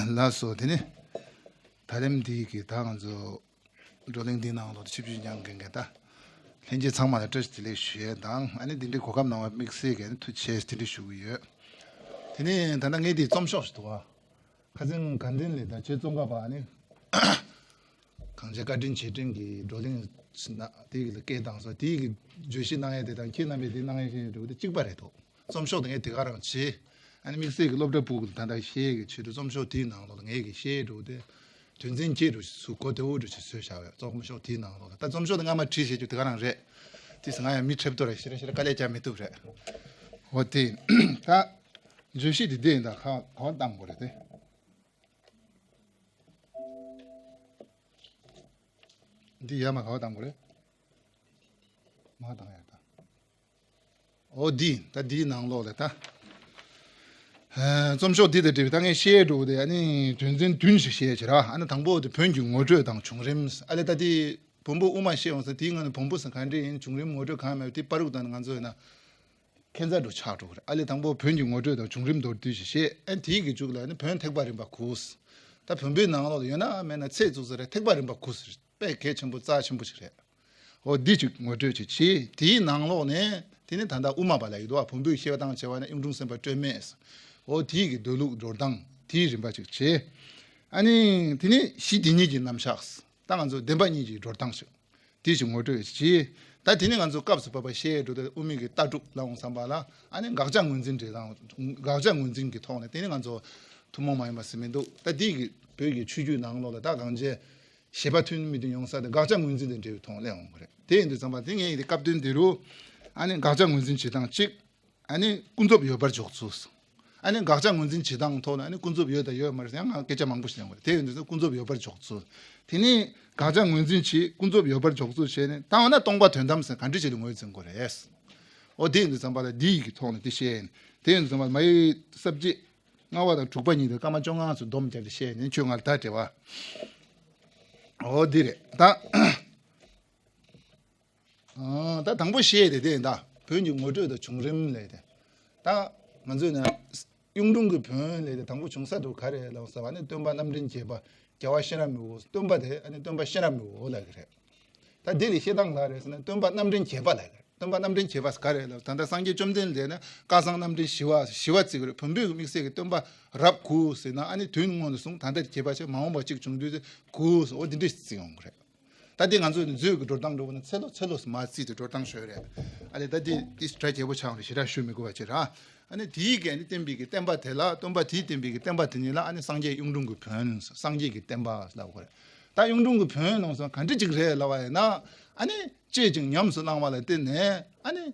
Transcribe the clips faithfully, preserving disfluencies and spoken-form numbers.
ལགས་སོ། དེ་ནི་ད་ལན་འདི་གི་ད་ང་ཚོ་བགྲོ་གླེང་འདི་ནང་ལོགས་ཆིབས་བསྒྱུར་མྱངས་མཁན་གྱི་ད་ལྷན་རྒྱས་ཚང་མ་ལ་བཀྲ་ཤིས་བདེ་ལེགས་ཞུ་ཡས་དང་། ཨ་ནི་འདི་འདྲའི་གོ་སྐབས་གནང་བ་དམིགས་བསལ་གྱི་ཨ་ནི་ཐུགས་རྗེ་ཆེ་དེ་འདྲ་ཞུ་གི་ཡོད། དེ་ནི་ད་ལྟ་ངས་འདི་རྩོམ་ཤོག་ཞིག་འདུག་ཨ། ཁ་སང་དགའ་ལྡན་ལགས་དང་ཆོས་ཚོགས་ཁག་པ་ཨ་ནི་གངས་ཅན་བཀའ་དྲིན་རྗེས་དྲན་གྱི་བགྲོ་གླེང་ན་དེ་གི་ལ་སྐད་བཏང་སོང་། དེ་གི་བརྗོད་གཞི་གནང་ཡས་དེ་དང་ཁྱེད་རྣམ་པས་དེ་གནང་ཡས་ཤིག་འགྲོ་དེ་གཅིག་པ་རེད་འདུག། རྩོམ་ཤོག་དེ་ངས་དེ་ག་རང་བྱས། ཨ་ནི་དམིགས་བསལ་གྱི་སློབ་གྲྭ་ཕྲུ་གུ་ལ་ད་ལྟ་བཤད་ཀྱི་ཆེད་དུ་རྩོམ་ཤོག་དེའི་ནང་ལོགས་ལ་ངས་གི་བཤད་འགྲོ་དེ་དོན་ཚན་བརྒྱད་འགྲོ་ཞིག་ཚུར་གོ་བདེ་བོ་འགྲོ་ཞིག་བཟོས་བཞག་ཡོད། རྩོམ་ཤོག་དེའི་ནང་ལོགས་ལ་ད་རྩོམ་ཤོག་དེ་སྔ་མ་བྲིས་བྱས་རྒྱུ་དེ་ག་རང་རེད། དེ་སང་ང་ཡང་མི་ཁྲེབ་ཏོ་རེད། ཤི་ར་ཤི་ར་དཀའ་ལས་རྒྱག་མི་ཐུབ་རེད། འོ་དེ་ད་བརྗོད་གཞི་དེ་དེ་ཡིན། ད་ག་ག་བ་བཏང་དགོས་རེད་དེ། འདི་ཡར་མར་ག་བ་བཏང་དགོས་རེད། མར་བཏང་ཡག་ད། འོ་འདི་ད་འདིའི་ནང་ལོགས་ལ་ད། ཨ། རྩོམ་ཤོག་འདི་དང་འབྲེལ་བའི་ད་ངས་བཤད་འགྲོ་དེ་ཨ་ནི་དོན་ཚན་བདུན་ཞིག་བཤད་བྱེད་ར། ཨ་ནི་དང་པོ་དེ་བོན་གྱི་ངོ་སྤྲོད་དང་བྱུང་རིམ། ཨ་ལས་ད་དེ་བོན་པོ་དབུ་མ་བཤད་འོང་ས་དེའི་ངང་ནས་བོན་པོ་ཟེར་ག་འདྲ་ཡིན། བྱུང་རིམ་ངོ་སྤྲོད་གང་མེད་དེ་པ་རུག་དང་ང་ཚོ་ཡིན་ན། ཁྱད་མཚར་དུ་ཆགས་འགྲོ་གི་རེད། ཨ་ལས་དང་པོ་བོན་གྱི་ངོ་སྤྲོད་དང་བྱུང་རིམ་མདོར་བསྡུས་ཤིག་བཤད། ཨ་དེའི་གི་མཇུག་ལ་ནི་བོན་ཐེག་པ་རིམ་པ་དགུ། ད་བོན་པོའི་ནང་ལོགས་ལ་ཡོད་ན་མེད་ན་ཚད་བཙུགས་ས་རེད། ཐེག་པ་རིམ་པ་དགུ་ཟེར་དཔེ་གལ་ཆེན་པོ་རྩ་ཆེན་པོ་ཞིག་རེད། འོ་འདི་ཅིག་ངོ་སྤྲོད་ཅིག་བྱས། དེའི་ནང་ལོགས་ནས་དེ་ནི་ད་ལྟ་དབུ་མ་པ་ལ་ཡོད་དོ། བོན་པོའི་བཤད་པ་དང་བྱ་བ་ནི་གཡུང་དྲུང་སེམས་དཔའ་སྤྲོས་མེད། འོ་དེའི་གི་སྡོད་ལུགས་འགྲོ་སྟངས་དེའི་རིམ་པ་ཅིག་བྱས། ཨ་ནི་དེ་ནི་གཞི་དེ་ཉིད་ཀྱི་རྣམ་གཞག། ད་ང་ཚོ་བདེན་པ་གཉིས་ཀྱི་འགྲོ་སྟངས་ཤིག་དེ་ཞིག་ངོ་སྤྲོད་བྱས། ད་དེ་ནི་ང་ཚོ་སྐབས་སུ་བབས་པ་བཤད་འགྲོ་དེ་དབུ་མའི་གི་ལྟ་གྲུབ་ལ་འོང་བསམ་པ་ལ། ཨ་ནི་དགག་བྱ་ངོས་འཛིན་འབྲེལ་དང་དགག་བྱ་ངོས་འཛིན་གྱི་ཐོག་ནས་དེ་ནི་ང་ཚོ་ཐུན་མོང་མ་ཡིན་པ་ཟེར་མི་འདུག། ད་དེ་གི་བོད་ཀྱི་ཆོས་བརྒྱུད་ནང་ལོགས་ལ་ད་གང་བྱས་བཞེད་པ་མཐུན་མི་མཐུན་ཡོང་ས་དེ་དགག་བྱ་ངོས་འཛིན་དང་འབྲེལ་བའི་ཐོག་གླེང་འོང་གི་རེད། དེ་ཡིན་དུས་ཙམ་པ་དེ་ངས་ཡིན་དེ་སྐབས་དོན་འདི་རུ་ཨ་ནི་དགག་བྱ་ངོས་འཛིན་བྱེད་སྟངས་གཅིག། ཨ་ནི་ཀུན་རྫོབ་ཡོད་པར་འཇོག་ཚུལ། ཨ་ནི་དགག་བྱ་ངོས་འཛིན་བྱེད་སྟངས་ཐོག་ལ་ཨ་ནི་ཀུན་རྫོབ་ཡོད་དང་ཡོད་མ་རེད་ཟེར་ཡང་ང་སྐད་ཆ་མང་པོ་ཞིག་ཡོང་གི་རེད། དེ་ཡིན་དུས་ཀུན་རྫོབ་ཡོད་པར་འཇོག་ཚུལ། དེ་ནི་དགག་བྱ་ངོས་འཛིན་བྱེད། ཀུན་རྫོབ་ཡོད་པར་འཇོག་ཚུལ་བྱས་ནས་ད་འོ་ན་སྟོང་པ་དོན་དམ་ཟེར་ག་འདྲ་བྱས་ནས་ངོས་འཛིན་དགོས་རེད། འོ་དེ་ཡིན་དུས་ཙམ་པ་ལ་འདི་ཡི་གི་ཐོག་ནས་དེ་བཤད་ཡིན། དེ་ཡིན་དུས་ཙམ་པ་ལ་མ་ཡི་ས་བཅད་ལྔ་པ་དང་དྲུག་པ་གཉིས་དེ་སྐར་མ་བཅོ་ལྔ་ཙམ་སྡོམ་བརྒྱབ་སྟེ་བཤད་ནས་ཆོས་ལྔ་ལ་ད་འབྲེལ་བ། འོ་འདི་རེད་ད། ཨ། ད་དང་པོ་བཤད་དེ་དེ་ད་བོན་གྱི་ངོ་སྤྲོད་དང་བྱུང་རིམ་ལས་དེ། ད་ང་ཚོས་ན་གཡུང་དྲུང་གི་བོན་ལས་དེ་དང་པོ་བྱུང་ས་དེ་ག་རེ་ལབ་ཟེར་བ་ནི་སྟོན་པ་རྣམ་འདྲེན་བརྒྱད་པ་རྒྱལ་བ་གཤེན་རབ་མི་བོ། སྟོན་པ་དེ་ཨ་ནི་སྟོན་པ་གཤེན་རབ་མི་བོ་ལབ་ཀྱི་རེད། ད་དེ་ལས་བཤད་སྟངས་ག་རེ་ཟེར་ན་སྟོན་པ་རྣམ་འདྲེན་བརྒྱད་པ་ལབ་ཀྱི་རེད། སྟོན་པ་རྣམ་འདྲེན་བརྒྱད་པ་ག་རེ་ལབ། ད་ལྟ་སངས་རྒྱས་བཅོམ་ལྡན་འདས་ནི་བསྐལ་བཟང་རྣམ་འདྲེན་བཞི་པ་བཞི་པ་བརྩི་གི་རེད། བོན་པོའི་དམིགས་བསལ་གྱི་སྟོན་པ་རབས་དགུ་ཟེར་ན་ཨ་ནི་དུས་སྔོན་ནས་བཟུང་ད་ལྟ་བརྒྱད་པ་བྱས། མ་འོངས་པ་གཅིག་བྱུང་དུས་དགུ་ཟེར། འོ་འདི་འདྲས་བརྩི་ཡོང་གི་རེད། ད་དེ་ང་ཚོས་ནི་མཛོད་ཀྱི་འགྲོ་སྟངས་འགྲོ་བ་ན་ཚེ་ལོ་ཚེ་ལོ་ཟེར་མར་བརྩིས་ཏེ་འགྲོ་སྟངས་ཤོད་རེད། ཨ་ནི་ད་དེ་དེ་གྲ་རྒྱས་པོ་ཆགས་རེད། ཞེ་དྲག་ཞུ་མི་དགོས་པ་བྱེད་ར། ཨ་ནི་དེའི་གི་ཨ་ནི་བསྟན་པའི་གི་བསྟན་པ་དེ་ལ་སྟོན་པ་དེའི་བསྟན་པའི་གི་བསྟན་པ་དེ་ཉིད་ལ་ཨ་ནི་སངས་རྒྱས་གཡུང་དྲུང་གི་བོན། སངས་རྒྱས་ཀྱི་བསྟན་པ་ལབ་དགོས་རེད། ད་གཡུང་དྲུང་གི་བོན་ནང་སོང་ག་འདྲ་ཅིག་རེད་ལབ་པ་ཡིན་ན། ཨ་ནི་དཔྱད་ཅིང་ཉམས་སུ་བླང་བ་ལ་བརྟེན་ནས་ཨ་ནི་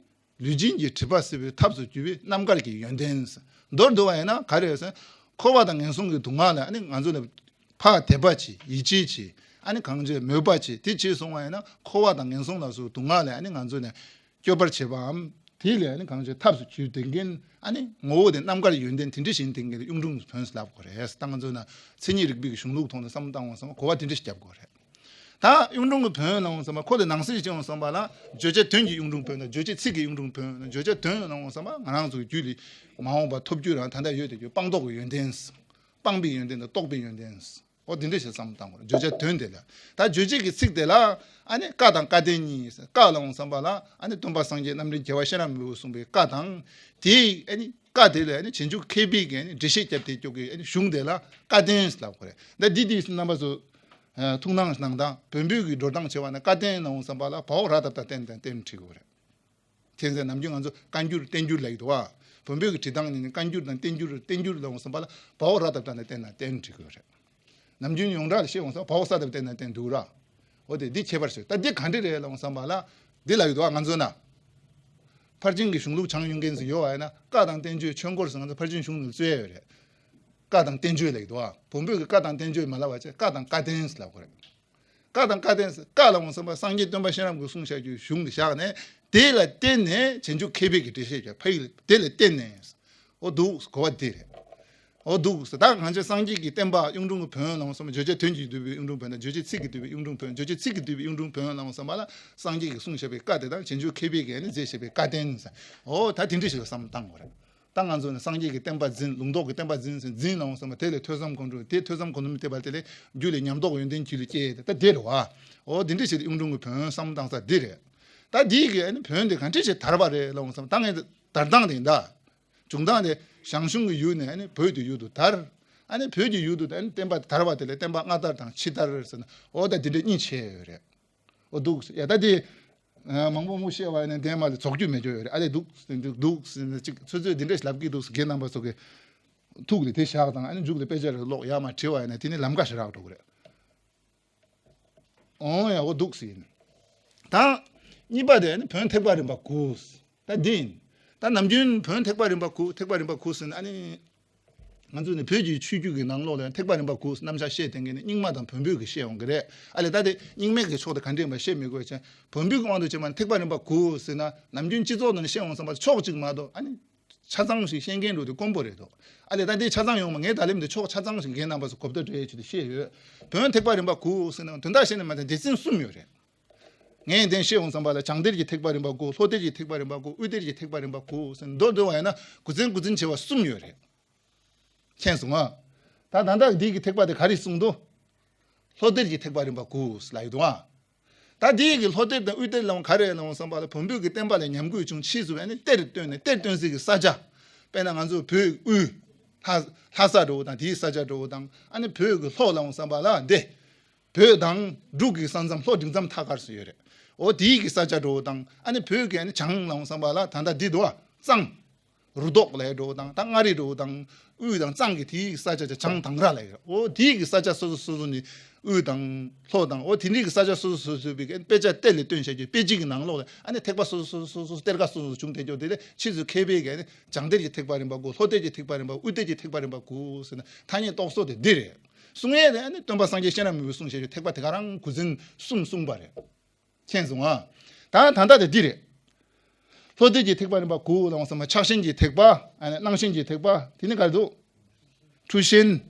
ལུས་ཅན་གྱི་སྒྲིབ་པ་སེལ་བའི་ཐབས་སུ་གྱུར་པའི་རྣམ་དཀར་གྱི་ཡོན་ཏན། མདོར་བསྡུ་བ་ཡིན་ན་ག་རེ་ཟེར། འཁོར་བ་དང་ངན་སོང་གི་སྡུག་བསྔལ་ལ་ཨ་ནི་ང་ཚོ་ལ་ཕར་དད་པ་བྱེད། ཡིད་ཆེས་བྱེད། ཨ་ནི་གང་བྱེད་མོས་པ་བྱེད། དེ་བྱེད་སོང་བ་ཡིན་ན་འཁོར་བ་དང་ངན་སོང་ལ་སོགས་སྡུག་བསྔལ་ལས་ཨ་ནི་ང་ཚོ་ནས་སྐྱོབ་པར་བྱེད་པའམ། དེ་ལས་ཨ་ནི་གང་བྱེད་ཐབས་སུ་གྱུར་ཏེ་མཁན་ཨ་ནི་ངོ་བོ་དེ་རྣམ་དཀར་ཡོན་ཏན་དེ་འདྲ་ཞིག་ལྡན་མཁན་དེ་གཡུང་དྲུང་བོན་ལབ་དགོས་རེད། ད་ང་ཚོ་ན་མཚན་ཉིད་རིག་པའི་གཞུང་ལུགས་ཐོག་ནས་བསམ་བློ་བཏང་བ་ཙམ་གོ་བ་དེ་འདྲ་ཞིག་རྒྱབ་དགོས་རེད། ད་གཡུང་དྲུང་གི་བོན་ལ་འོང་ཙམ་པ་ཁོ་ལ་ནང་གསེས་ཅིག་འོང་ཙམ་པ་ལ་བརྗོད་བྱ་དོན་གྱི་གཡུང་དྲུང་བོན་དང་བརྗོད་བྱ་ཚིག་གི་གཡུང་དྲུང་བོན། བརྗོད་བྱ་དོན་ལ་འོང་ཙམ་པ་ང་རང་ཚོ་གི་རྒྱུད་ལ་མ་འོངས་པ་ཐོབ་རྒྱུ་རང་ད་ལྟ་ཡོད་དེ་རྒྱུ་སྤངས་རྟོགས་ཀྱི་ཡོན་ཏན། སྤངས་པའི་ཡོན་ཏན་དང་རྟོགས་པའི་ཡོན་ཏན། འོ་འདི་འདྲ་ཞིག་བསམ་བཏང་དགོས་རེད། བརྗོད་བྱ་དོན་དེ་ལ། ད་རྗོད་བྱེད་ཀྱི་ཚིག་དེ་ལ་ཨ་ནི་བཀའ་དང་བཀའ་བརྟེན་གཉིས། བཀའ་ལ་འོང་ཙམ་པ་ལ་ཨ་ནི་སྟོན་པ་སངས་རྒྱས་རྣམ་འདྲེན་རྒྱལ་བ་གཤེན་རབ་མི་བོས་གསུངས་པའི་བཀའ་དང་། དེའི་ཨ་ནི་བཀའ་དེ་ལ་ཨ་ནི་རྗེས་འཇུག་མཁས་པས་ཀྱིས་ཨ་ནི་འགྲེལ་བཤད་བརྒྱབ་སྟེ་སྐྱོག་གི་ཨ་ནི་གཞུང་དེ་ལ་བཀའ་བརྟེན་ལབ་དགོས་རེད། ད་འདི་དེ་རྣམ་པ་ཚོ་ཐུགས་སྣང་གནང་དང་། བོན་པོའི་གི་འགྲོ་སྟངས་བྱེད་པ་ན་བཀའ་བརྟེན་ལ་འོང་ཙམ་པ་ལ་བའོ་ར་བཏབ་བཏབ་བརྟེན་དང་བརྟེན་བྲིས་དགོས་རེད། མཁྱེན་གསལ་ནམ་རྒྱུན་ང་ཚོ་བཀའ་འགྱུར་བསྟན་འགྱུར་ལབ་ཀྱི་འདུག་བ། བོན་པོའི་གི་བྲིས་སྟངས་ནི་བཀའ་འགྱུར་དང་བསྟན་འགྱུར། བསྟན་འགྱུར་ལ་འོང་ཙམ་པ་ལ་བའོ་ར་བཏབ་བཏབ་ནས་བརྟེན་ན་བརྟེན་བྲིས་དགོས་རེད། ནམ་རྒྱུན་ཡོངས་གྲགས་ལ་བཤད་འོང་ཙམ་བའོ་ས་བཏབ་བརྟེན་ན་བརྟེན་འདུག་ར། འོ་དེ་འདི་ཁྱད་པར་ཞིག། ད་འདི་ག་འདྲ་རེད་ལབ་འོང་ཙམ་པ་ལ་འདི་ལབ་ཀྱི་འདུག་བ། ང་ཚོ་ན་ཕར་ཕྱིན་གྱི་གཞུང་ལུགས་སྦྱངས་ཡོང་མཁན་ཞིག་ཡོད་པ་ཡིན་ན་བཀའ་དང་བསྟན་བཅོས་ཆོས་འཁོར་ཟེར་ང་ཚོ་ཕར་ཕྱིན་གཞུང་ནས་རྩོད་ཡ་ཡོད་རེད། བཀའ་དང་བསྟན་བཅོས་ལབ་ཀྱི་འདུག་བ། བོན་པོའི་གི་བཀའ་དང་བསྟན་བཅོས་མ་ལབ་པ་བྱས་བཀའ་དང་བཀའ་བརྟེན་ཟེར་ལབ་དགོས་རེད། བཀའ་དང་བཀའ་བརྟེན་ཟེར། བཀའ་ལ་འོང་ཙམ་པ་སངས་རྒྱས་སྟོན་པ་གཤེན་རབ་ཀྱིས་གསུངས་བཞག་རྒྱུའི་གཞུང་གི་བཞག་ནས་དེ་ལ་བརྟེན་ནས་རྗེས་འཇུག་མཁས་པས་ཀྱིས་འགྲེལ་བཤད་བརྒྱབ། ཕ་ཡིས་དེ་ལ་བརྟེན་ནས། འོ་འདུག་གོ་བ་འདི་རེད། འོ་འདུག་ཟེར། ད་གང་ཅི་སངས་རྒྱས་ཀྱི་བསྟན་པ་གཡུང་དྲུང་གི་བོན་ལ་འོང་ཙམ་པ་བརྗོད་བྱ་དོན་གྱིས་བསྡུས་པའི་གཡུང་དྲུང་བོན་དང་བརྗོད་བྱ་ཚིག་གིས་བསྡུས་པའི་གཡུང་དྲུང་བོན། བརྗོད་བྱ་ཚིག་གིས་བསྡུས་པའི་གཡུང་དྲུང་བོན་ལ་འོང་ཙམ་པ་ལ་སངས་རྒྱས་ཀྱིས་གསུངས་བཞག་པའི་བཀའ་དེ་དང་རྗེས་འཇུག་མཁས་པས་ཀྱིས་ནི་མཛད་བཞག་པའི་བཀའ་བརྟེན་ཟེར། འོ་ད་དེ་འདྲ་ཞིག་ལ་བསམ་བཏང་དགོས་རེད། ད་ང་ཚོ་ནི་སངས་རྒྱས་ཀྱི་བསྟན་པ་འཛིན། ལུང་རྟོགས་ཀྱི་བསྟན་པ་འཛིན་ཟེར། འཛིན་ལ་འོང་བསམ་པ་དེ་ལས་ཐོས་བསམ་སྒོམ་སྒྲུབ། དེ་ཐོས་བསམ་སྒོམ་སྒྲུབ་བསྟན་པ་དེ་ལས་རྒྱུད་ལ་ཉམས་རྟོགས་ཡོན་ཏན་རྒྱུད་ལ་སྐྱེས་ཏེ། ད་དེ་རེད་བ། འོ་དེ་འདྲ་བྱས་ཏེ་གཡུང་དྲུང་གི་བོན་བསམ་བཏང་ས་འདི་རེད། ད་འདི་གི་ཨ་ནི་བོན་དེ་ག་འདྲ་བྱས་དར་བ་རེད་ལ་འོང་བསམ། ད་ངས་དར་སྟངས་དེ་ཡིན་ད། བྱུང་སྟངས་དེ་ཞང་ཞུང་གི་ཡུལ་ནས་ཨ་ནི་བོད་ཀྱི་ཡུལ་དུ་དར། ཨ་ནི་བོད་ཀྱི་ཡུལ་དུ་ཨ་ནི་བསྟན་པ་དར་བ་དེ་ལས་བསྟན་པ་སྔ་དར་དང་ཕྱི་དར་ཟེར་ན། འོ་ད་འདི་འདྲ་གཉིས་ཕྱེ་ཡོད་རེད། འོ་འདུག་ཡ། ད་དེ་མང་པོ་མུ་བཤད་པ་ཡིན་ན་འདན་མ་ལ་རྫོགས་རྒྱུ་མེད་རྒྱུ་ཡོད་རེད། ཨ་ལས་འདུག་འདུག་འདུག་ཟེར་ན་ཅིག་ཚོད་ཚོད་འདི་འདྲ་ཞིག་ལབ་ཀྱི་འདུག་ཟེར། རྒན་རྣམ་པ་ཚོ་གི་ཐུགས་ལ་དེ་བཞག་དང་། ཨ་ནི་མཇུག་ལ་དཔེ་ཆ་རེ་ཀློག་ཡ་མ་བྲིས་པ་ཡིན་ན་དེ་ནི་ལམ་ཁ་ཞིག་རག་འགྲོ་གི་རེད། འོང་ཡ། འོ་འདུག་ཟེར་ཡིན། ད་གཉིས་པ་དེ་ནི་བོན་ཐེག་པ་རིམ་པ་དགུ། ད་འདི་ཡིན། ད་ནམ་རྒྱུན་བོན་ཐེག་པ་རིམ་པ་དགུ། ཐེག་པ་རིམ་པ་དགུ་ཟེར་ན། ཨ་ནི་ང་ཚོ་ནི་བོད་ཀྱི་ཆོས་བརྒྱུད་ཀྱི་ནང་ལོགས་ལ་ཐེག་པ་རིམ་པ་དགུ་རྣམ་གཞག་བཤད་བསྡད་མཁན་ནི་རྙིང་མ་དང་བོན་པོའི་གི་བཤད་ཡོང་གི་རེད། ཨ་ལས་ད་དེ་རྙིང་མའི་གི་ཕྱོགས་དེ་ག་འདྲ་ཡིན་པ་བཤད་མི་དགོས་ཅན། བོན་པོའི་གི་དབང་དུ་བྱས་པ་ནི་ཐེག་པ་རིམ་པ་དགུ་ཟེར་ན། ནམ་རྒྱུན་སྤྱི་ཚོགས་ནང་བཤད་འོང་བསམ་པ་ཕྱོགས་གཅིག་མ་གཏོགས། ཨ་ནི་ཆ་ཚང་ཞིག་ཤེས་མཁན་འགྲོ་དེ་དཀོན་པོ་རེད་འདུག་ཨ་ལས་ད་འདི་ཆ་ཚང་ཡོང་མ། ངས་ད་ལན་འདི་ཕྱོགས་ཆ་ཚང་ཞིག་རྒན་རྣམ་པ་ཚོ་གོ་བརྡ་སྤྲོད་ཡས་ཆེད་དུ་བཤད་ཡོད། བོན་ཐེག་པ་རིམ་པ་དགུ་ཟེར་ན་དོན་དག་བཤད་ནས་མ་ཚད་སྡེ་ཚན་གསུམ་ཡོད་རེད། ངས་འདི་བཤད་འོང་བསམ་པ་ལ་བྱང་གཏེར་གྱི་ཐེག་པ་རིམ་པ་དགུ། ལྷོ་གཏེར་གྱི་ཐེག་པ་རིམ་པ་དགུ། དབུས་གཏེར་གྱི་ཐེག་པ་རིམ་པ་དགུ་ཟེར་མདོར་བསྡུས་པ་ཡིན་ན་དགུ་ཚན་དགུ་ཚན་བྱས་པ་གསུམ་ཡོད་རེད། མཁྱེན་སོང་ང་། ད་ད་ལྟ་འདི་གི་ཐེག་པ་དེ་ག་རེ་གསུངས་འདུག་ལྷོ་གཏེར་གྱི་ཐེག་པ་རིམ་པ་དགུ་ལབ་ཡོད་འདུག་ཨ། ད་འདི་གི་ལྷོ་གཏེར་དང་དབུས་གཏེར་ལ་ག་རེ་ལབ་འོང་བསམ་པ་ལ། བོན་པོའི་གི་བསྟན་པ་ལ་ཉམས་རྒུད་བྱུང་། ཕྱིས་སུ་ཨ་ནི་གཏེར་བཏོན་ནས། གཏེར་བཏོན་སའི་གི་ས་ཆ། དཔེར་ན་ང་ཚོ་བོད་དབུས་ལྷ་ལྷ་ས་འགྲོ་བོ་དང་། དེའི་ས་ཆ་འགྲོ་བོ་དང་། ཨ་ནི་བོད་ཀྱི་ལྷོ་ལབ་འོང་བསམ་པ་ལ་འདི་བོད་དང་འབྲུག་གི་ས་མཚམས། ལྷོ་འབྲིང་མཚམས་ཐག་ཁར་སུ་ཡོད་རེད། འོ་དེའི་གི་ས་ཆ་འགྲོ་བོ་དང་། ཨ་ནི་བོད་ཀྱི་ཨ་ནི་བྱང་ལབ་འོང་བསམ་པ་ལ་ད་ལྟ་འདི་འདུག་ཨ། གཙང་རུ་ཐོག་ལ་འགྲོ་བོ་དང་། ད་མངའ་རིས་འགྲོ་བོ་དང་། དབུས་དང་གཙང་གི་དེའི་གི་ས་ཆ་ཆ་བྱང་དང་ར་ལ་ཡོད། འོ་དེའི་གི་ས་ཆ་སོ་སོ་སོ་སོ་ནི་དབུས་དང་ལྷོ་དང་། འོ་དེ་འདྲའི་གི་ས་ཆ་སོ་སོ་སོ་སོའི་གི་དཔེ་ཆ་གཏེར་ལ་བཏོན་བྱས་རྒྱུ། དཔེ་ཆའི་གི་ནང་ལོགས་ལ་ཨ་ནི་ཐེག་པ་སོ་སོ་སོ་སོ་སོ་སོ་གཏེར་ཁ་སོ་སོ་སོ་བྱུང་བསྡད་རྒྱུ། དེ་ལས་ཕྱིས་སུ་མཁས་པའི་གི་ཨ་ནི་བྱང་གཏེར་གྱི་ཐེག་པ་རིམ་པ་དགུ། ལྷོ་གཏེར་གྱི་ཐེག་པ་རིམ་པ། དབུས་གཏེར་གྱི་ཐེག་པ་རིམ་པ་དགུ་ཟེར་ན་ཐ་སྙད་རྟོགས་སོ་དེ་འདི་རེད། གསུང་ཡས་དེ་ཨ་ནི་སྟོན་པ་སངས་རྒྱས་བཤེས་རབ་མི་བོས་གསུངས་བྱས་རྒྱུ་ཐེག་པ་དེ་ག་རང་དགུ་ཚན་གསུམ་གསུངས་པ་རེད། མཁྱེན་སོང་ཨ། ད་ད་ལྟ་དེ་འདི་རེད། ལྷོ་གཏེར་གྱི་ཐེག་པ་རིམ་པ་དགུ་ལ་འོང་བསམ་པ། ཕྱག་ཆེན་གྱི་ཐེག་པ། ཨ་ནི་སྣང་ཆེན་གྱི་ཐེག་པ། དེ་ནི་ག་རེ་འདུག་འཁྲུལ་ཆེན།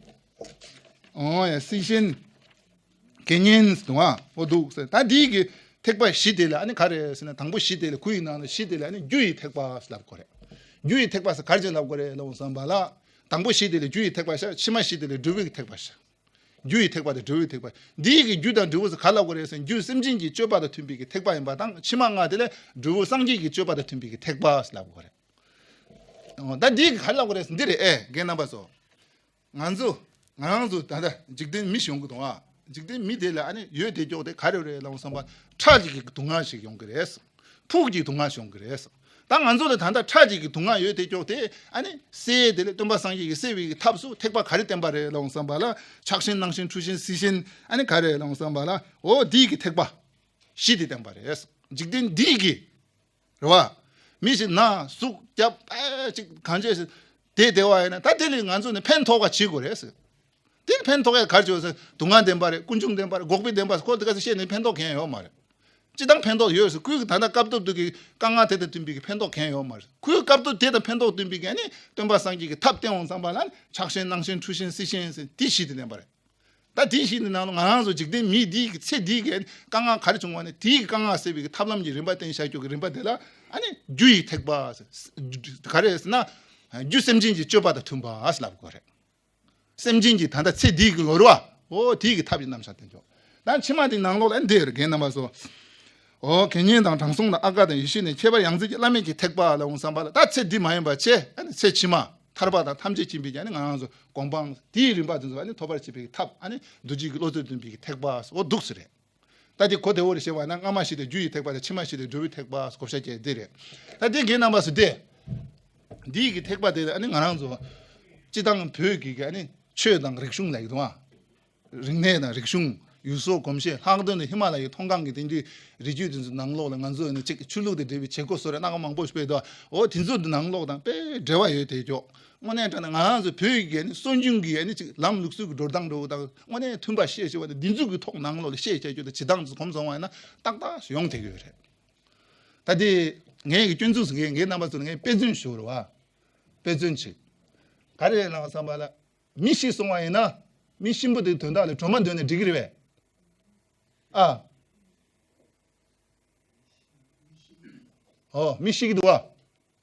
འོ་ཡ། སྲིད་ཆེན། དགེ་བསྙེན་ཟེར་འདུག་ཨ། འོ་འདུག་ཟེར། ད་འདི་གི་ཐེག་པ་བཞི་དེ་ལ་ཨ་ནི་ག་རེ་ཟེར་ན། དང་པོ་བཞི་དེ་ལ། དགུ་ཡི་ནང་ནས་བཞི་དེ་ལ་ཨ་ནི་རྒྱུ་ཡི་ཐེག་པ་ཟེར་ལབ་དགོས་རེད། རྒྱུ་ཡི་ཐེག་པ་ཟེར་ག་རེ་བྱས་ལབ་དགོས་རེད་ལབ་འོང་བསམ་པ་ལ། དང་པོ་བཞི་དེ་ལ་རྒྱུ་ཡི་ཐེག་པ་བཞག་ཕྱི་མ་བཞི་དེ་ལ་འབྲས་བུའི་ཐེག་པ་བཞག་རྒྱུ་ཡི་ཐེག་པ་དང་འབྲས་བུའི་ཐེག་པ། འདིའི་གི་རྒྱུ་དང་འབྲས་བུ་ཟེར་ག་ལབ་དགོས་རེད་ཟེར་ན། རྒྱུ་སེམས་ཅན་གྱི་སྤྱོད་པ་དང་མཐུན་པའི་གི་ཐེག་པ་ཡིན་པ་དང་། ཕྱི་མ་ལྔ་དེ་ལ་འབྲས་བུ་སངས་རྒྱས་ཀྱི་སྤྱོད་པ་དང་མཐུན་པའི་གི་ཐེག་པ་ཟེར་ལབ་དགོས་རེད། འོ་ད་འདིའི་གི་ག་ལབ་དགོས་རེད་ཟེར་ན་འདི་རེད། ཨེ་རྒན་རྣམ་པ་ཚོ། ང་ཚོ་ང་རང་ཚོ་ད་ལྟ་འཇིག་རྟེན་མི་ཞིག་ཡོང་གི་འདུག་ཨ། འཇིག་རྟེན་མི་དེ་ལ་ཨ་ནི་ཡོད་དེ་ཀྱོག་དེ་ག་རེ་རེད་ལབ་འོང་བསམ་པ། ཁྲག་གི་སྡུག་བསྔལ་ཞིག་ཡོང་གི་རེད། ཕུགས་ཀྱི་སྡུག་བསྔལ་ཞིག་ཡོང་གི་རེད། ད་ང་ཚོ་ལ་ད་ལྟ་ཁྲག་གི་སྡུག་བསྔལ་ཡོད་དེ་ཀྱོག་དེ་ཨ་ནི་སེལ་ཡས་དེ་ལ་སྟོན་པ་སངས་རྒྱས་ཀྱིས་སེལ་བའི་གི་ཐབས་སུ་ཐེག་པ་ག་རེ་བསྟན་པ་རེད་ལབ་འོང་བསམ་པ་ལ། ཕྱག་ཆེན་སྣང་ཆེན་འཁྲུལ་ཆེན་སྲིད་ཆེན། ཨ་ནི་ག་རེ་ལབ་འོང་བསམ་པ་ལ། འོ་འདིའི་གི་ཐེག་པ་བཞི་དེ་བསྟན་པ་རེད། འཇིག་རྟེན་འདིའི་གི་རེད་བ། མི་ཞིག་ན་ཟུག་རྒྱབ་ཨེ་ཅིག་གང་བྱས་ཤིག་བསྡད་བསྡད་པ་ཡིན་ན། ད་དེ་ལས་ང་ཚོ་ནི་ཕན་ཐོགས་པ་བྱེད་དགོས་རེད་ཟེར། དེ་ནི་ཕན་ཐོགས་ཡ་ག་རེ་བྱེད་ཟེར། སྡུག་བསྔལ་བདེན་པ་རེད། ཀུན་འབྱུང་བདེན་པ་རེད། འགོག་པའི་བདེན་པ་ཟེར། ཁོ་དེ་ག་ཚོད་བཤད་ནས་ཕན་ཐོགས་གང་ཡང་ཡོད་མ་རེད། སྤྱིར་བཏང་ཕན་ཐོགས་ཡོད་ཟེར། ཁོའི་ད་ལྟ་སྐབས་ཐོབ་དུས་ཀྱི་དཀའ་ངལ་དེ་དང་མཐུན་པའི་གི་ཕན་ཐོགས་གང་ཡང་ཡོད་མ་རེད། ཁོའི་སྐབས་ཐོབ་དེ་དང་ཕན་ཐོགས་མཐུན་པའི་གི་ཨ་ནི་སྟོན་པ་སངས་རྒྱས་ཀྱི་ཐབས་བསྟན་འོང་བསམ་པ་ལ། ཕྱག་ཆེན་སྣང་ཆེན་འཁྲུལ་ཆེན་སྲིད་ཆེན་ཟེར་དེ་བཞི་དེ་བསྟན་པ་རེད། ད་དེ་བཞི་དེ་ནང་ལ་ང་རང་ཚོ་འཇིག་རྟེན་མི་འདིའི་གི་ཚེ་འདིའི་གི་དཀའ་ངལ་ག་རེ་བྱུང་བ་ནི། དེའི་གི་དཀའ་ངལ་སེལ་བའི་གི་ཐབས་ལམ་གྱི་རིམ་པ་བསྟན་བཞག་རྒྱུ་གི་རིམ་པ་དེ་ལ་ཨ་ནི་རྒྱུ་ཡི་ཐེག་པ་ཟེར། ག་རེ་ཟེར་ན། རྒྱུ་སེམས་ཅན་གྱི་སྤྱོད་པ་དང་མཐུན་པ་ཟེར་ལབ་དགོས་རེད། སེམས་ཅན་གྱི་ད་ལྟ་ཚེ་འདིའི་གི་ལོ་རེད་བ། འོ་དེའི་གི་ཐབས་ཀྱི་རྣམ་གཞག་བསྟན་ཆོག་ད་ཕྱི་མ་དེ་ནང་ལོགས་ལ་འདི་རེད། རྒན་རྣམ་པ་ཚོ། འོ་དགེ་བསྙེན་དང་དྲང་སྲོང་དང་ཨ་ཀ་དང་ཡེ་ཤེས་ནས། ཁྱད་པར་ཡང་སྲིད་ཀྱི་བླ་མེད་ཀྱི་ཐེག་པ་ལ་འོང་བསམ་པ་ལ། ད་ཚེ་འདི་མ་ཡིན་པ་བྱས། ཨ་ནི་ཚེ་ཕྱི་མ་ཐར་པ་དང་ཐམས་ཅད་མཁྱེན་པའི་ཨ་ནི་ང་རང་ཚོ་གོ་འཕང་དེའི་རིམ་པ་དེ་ཚོ་ཨ་ནི་ཐོབ་པར་བྱེད་པའི་ཐབས། ཨ་ནི་རྡོ་རྗེ་གི་བློ་རྩེ་སྟོན་པའི་གི་ཐེག་པ། འོ་འདུག་སེ་རེད། ད་དེ་གོ་བདེ་བོ་རེ་བཤད་པ་ན། སྔ་མ་བཞི་དེ་རྒྱུ་ཡི་ཐེག་པ་དང་། ཕྱི་མ་བཞི་དེ་འབྲས་བུའི་ཐེག་པ། བགོ་བཤའ་བྱས་དེ་རེད། ད་དེ་རྒན་རྣམ་པ་ཚོ་དེ། འདིའི་གི་ཐེག་པ་དེ་ཨ་ནི་ང་རང་ཚོ་སྤྱི་བཏང་བོད་ཀྱི་གི་ཨ་ནི་ཆོས་དང་རིག་གཞུང་ལ་ཡོད་དོ། རིག་གནས་དང་རིག་གཞུང་། ཡུལ་སྲོལ་གོམས་གཤིས། ལྷག་དོན་དུ་ཧི་མ་ལ་ཡའི་མཐོང་སྒང་གི་དེང་དུས་རི་རྒྱུད་དེ་ཚོའི་ནང་ལོགས་ལ་ང་ཚོ་ནི་གཅིག་ཆོས་ལུགས་དང་འབྲེལ་བའི་བྱེད་སྒོ་སོགས་རེ་སྣ་ཁ་མང་པོ་ཞིག་སྤེལ་འདུག་འོ་དེ་ཚོ་དེ་ནང་ལོགས་དང་དཔེ་འབྲེལ་བ་ཡོད་དེ་ཀྱོག་དངོས་གནས་དྲང་གནས་ང་རང་ཚོ་བོད་ཀྱི་ནི་སྲོལ་རྒྱུན་གྱི་ནི་གཅིག་ལམ་ལུགས་སྲོལ་གྱི་འགྲོ་སྟངས་འགྲོ་སྟངས་དངོས་གནས་མཐུན་པ་བཤད་ཤེས་པ་དང་། འདི་ཚོ་གི་ཐོག་ནང་ལོགས་ལ་བཤད་བྱ་རྒྱུ་དང་བྱེད་སྟངས་ཚོ་གོམས་སོང་བ་ཡིན་ན་ཏག་ཏག་ཡོང་བསྡད་ཀྱི་ཡོད་རེད། ད་དེ་ངས་ཀྱི་སྐྱོན་འཛུགས་སུ་ངས་ངའི་རྣམ་པ་ཚོ་ལ་ངས་དཔེ་མཚོན་ཞུ་རོགས་ཨ། དཔེ་མཚོན་ཅིག་ག་རེ་ལབ་བསམ་པ་ལ། མི་ཤི་སོང་བ་ཡིན་ན། མི་གཤིན་པོ་དེའི་དོན་དག་ལ་སྒྲོལ་མ་འདོན་ནས་འགྲིག་གི་རེད་པས། ཨ། ཨོ་མི་ཤི་གི་འདུག་བ།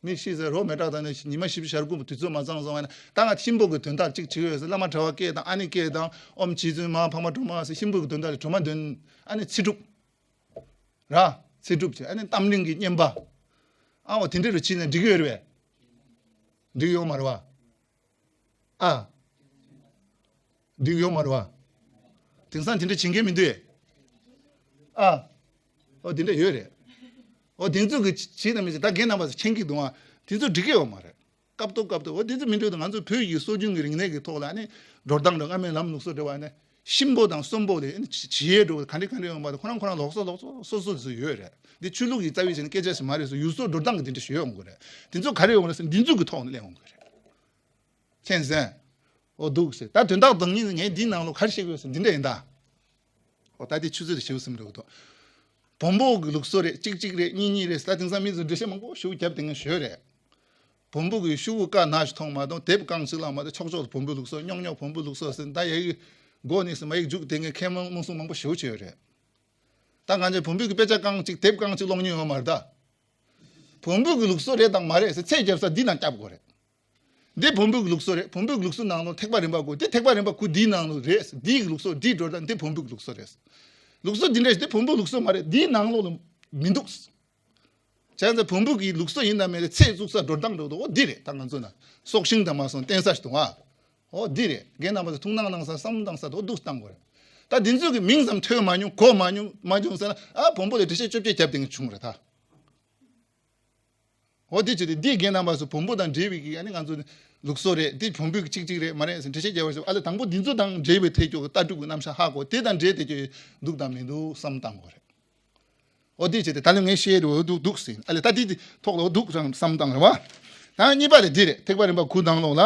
མི་ཤི་ཟེར་རོ་མེ་དྲག་དང་ནི་ཉི་མ་བཞི་བཅུ་ཞེ་དགུ་དུས་ཚོད་མ་ཚང་སོང་བ་ན་ད་ང་གཤིན་པོ་གི་དོན་དག་ཅིག་བྱེད་ཡོད་ཟེར། བླ་མ་གྲྭ་བ་སྐད་དང་ཨ་ནེ་སྐད་དང་ཨོམ་བྱི་ཙུན་མ་ཕ་མ་གྲོགས་མ་ཟེར་གཤིན་པོ་གི་དོན་དག་ལ་གྲོ་མ་འདོན་ཨ་ནེ་ཚེ་སྒྲུབ། ར། ཚེ་སྒྲུབ་བྱས་ཨ་ནེ་གཏམ་གླེང་གི་བསྙེན་པ། ཨ་འོ་དེ་འདྲ་རུ་བྱས་ནས་འགྲིག་གི་ཡོད་རེད་པས། འགྲིག་ཡོད་མ་རེད་པ། ཨ། འགྲིག་ཡོད་མ་རེད་པ། དེང་སང་དེ་འདྲ་བྱེད་མཁན་མི་འདུག་ཨེ། ཨ། ཨོ་དེ་འདྲ་ཡོད་རེད། ཨོ་དེ་ཚོ་གི་བྱས་དང་མི་བྱས་ད་རྒན་རྣམ་པ་ཚོ་མཁྱེན་གྱི་འདུག་ཨ། དེ་ཚོ་འགྲིག་གི་ཡོད་མ་རེད། སྐབས་ཐོག་སྐབས་ཐོག་འོ་དེ་ཚོ་མི་འགྲོ་དང་ང་ཚོ་བོད་ཀྱི་སྲོལ་རྒྱུན་གྱི་རིག་གནས་ཀྱི་ཐོག་ལ་ནི་འགྲོ་སྟངས་དང་སྔ་མའི་ལམ་ལུགས་སྲོལ་འབྲེལ་བ་ནི་གཤིན་པོ་དང་གསོན་པོ་ལས་ནི་བྱེད་ཡས་འགྲོ་ག་འདྲ་ག་འདྲ་ཡོང་བ་དང་ཁོ་རང་ཁོ་རང་ལོགས་སུ་ལོགས་སུ་སོ་སོ་སོ་ཡོད་རེད། འདི་ཆོས་ལུགས་ཀྱི་རྩ་བའི་ཆ་ནས་སྐད་ཆ་ཞིག་མ་རེད་ཟེར་ཡུལ་སྲོལ་འགྲོ་སྟངས་ཀྱི་དེ་འདྲ་ཞིག་ཡོད་འོང་གི་རེད། དེ་ཚོ་ག་རེ་ཡོང་རེད་ཟེར་འདི་ཚོ་གི་ཐོག་ནས་སླེབས་འོང་གི་རེད། མཁྱེན་སོང་། འོ་འདུག་ཟེར་ད་དོན་དག་བདག་ཉིད་ངས་འདིའི་ནང་ལོགས་ག་རེ་བཤད་དགོས་ཟེར་འདི་འདྲ་ཡིན་ད། འོ་ད་དེ་ཆུ་ཚོད་དེ་ཞེ་པོ་ཟིན་འགྲོ་གི་འདུག་བོན་པོ་གི་ལུགས་སྲོལ་རེད། གཅིག་གཅིག་རེད། གཉིས་གཉིས་རེད། ད་དེང་སང་མི་ཚོ་འགྲེལ་བཤད་མང་པོ་ཞེ་པོ་བརྒྱབ་བསྡད་མཁན་ཞེ་པོ་རེད། བོན་པོ་གི་ཤོག་བུ་དཀར་ནག་ཞིག་མཐོང་མ་མཐོང་དེབ་རྐང་གཅིག་བཀླགས་མ་གཏོགས་ཕྱོགས་ཕྱོགས་སུ་བོན་པོའི་ལུགས་སྲོལ་རྙོག་རྙོག་བོན་པོའི་ལུགས་སྲོལ་ཟེར་ད་ཡ་གི་མགོ་ནས་ཟེར་མ་ཡིག་རྒྱུགས་བསྡད་མཁན་མཁས་དབང་མང་སུ་མང་པོ་ཞེ་པོ་ཅིག་ཡོད་རེད། ད་ང་ཚོས་བོན་པོའི་གི་དཔེ་ཆ་རྐང་གཅིག་དེབ་རྐང་གཅིག་ཀློག་མྱོང་ཡོད་མ་རེད་ད། བོན་པོའི་གི་ལུགས་སྲོལ་རེད་དང་མ་རེད་ཟེར་ཚད་རྒྱབ་ས་འདི་ནང་བརྒྱབ་དགོས་རེད། འདི་བོན་པོའི་གི་ལུགས་སྲོལ་རེད། བོན་པོའི་གི་ལུགས་སྲོལ་ནང་ལོགས་ཐེག་པ་རིམ་པ་དགུ་འདི་ཐེག་པ་རིམ་པ་དགུ་འདིའི་ནང་ལོགས་རེད། འདིའི་གི་ལུགས་སྲོལ་འདིའི་འགྲོ་སྟངས་འདི་བོན་པོའི་གི་ལུགས་སྲོལ་རེད། ལུགས་སྲོལ་འདི་འདྲ་ཞིག་འདི་བོན་པོའི་ལུགས་སྲོལ་མ་རེད། འདིའི་ནང་ལོགས་ལ་མི་འདུག་བྱས་ཙང་བོན་པོའི་གི་ལུགས་སྲོལ་ཡིན་ན་མེད་ལ་ཚད་བཙུགས་ས་འགྲོ་སྟངས་འགྲོ་འདུག་འོ་འདི་རེད། ད་ང་ཚོ་ན་སྲོག་ཤིང་དང་མ་སོང་བསྟེན་ས་ཞིག་འདུག་ཨ། འོ་འདི་རེད། རྒན་རྣམ་པ་ཚོ་ཐུགས་སྣང་གནང་ས་བསམ་བློ་གཏང་ས་དེ་འོ་འདུག་བཏང་དགོས་རེད། ད་འདི་ཚོ་གི་མིང་ཙམ་ཐོས་མ་མྱོང་གོ་མ་མྱོང་མ་བྱུང་ཟེར་ན་ཨ་བོན་པོ་ལ་འགྲེལ་བཤད་བཅོ་བརྒྱད་བརྒྱབ་བསྡད་མཁན་བྱུང་རེད་ད། འོ་དེ་བྱས་ཏེ་འདི་རྒན་རྣམ་པ་ཚོ་བོན་པོ་དང་འབྲེལ་བའི་གི་ཨ་ནི་ང་ཚོ་ལུགས་སྲོལ་རེད། འདི་བོན་པོའི་གཅིག་གཅིག་རེད་མ་རེད་ཟེར་འགྲེལ་བཤད་རྒྱག་པ་ཞིག་ཨ་ལས་དང་པོ་འདི་ཚོ་དང་འབྲེལ་བའི་ཐད་ཀྱོག་ལྟ་གྲུབ་ཀྱི་རྣམ་གཞག་ཧ་གོ་དེ་དང་འབྲེལ་ཏེ་ཀྱོག་འདུག་དང་མི་འདུག་བསམ་བཏང་དགོས་རེད། འོ་དེ་བྱས་ཏེ་ད་ལོ་ངས་བཤད་རེད་འོ་འདུག་འདུག་ཟིན་ཨ་ལས་ད་འདི་འདི་ཐོག་ལ་འོ་འདུག་རང་བསམ་བཏང་རེད་བ། ད་གཉིས་པ་དེ་འདི་རེད། ཐེག་པ་རིམ་པ་དགུ་ནང་ལོགས་ལ།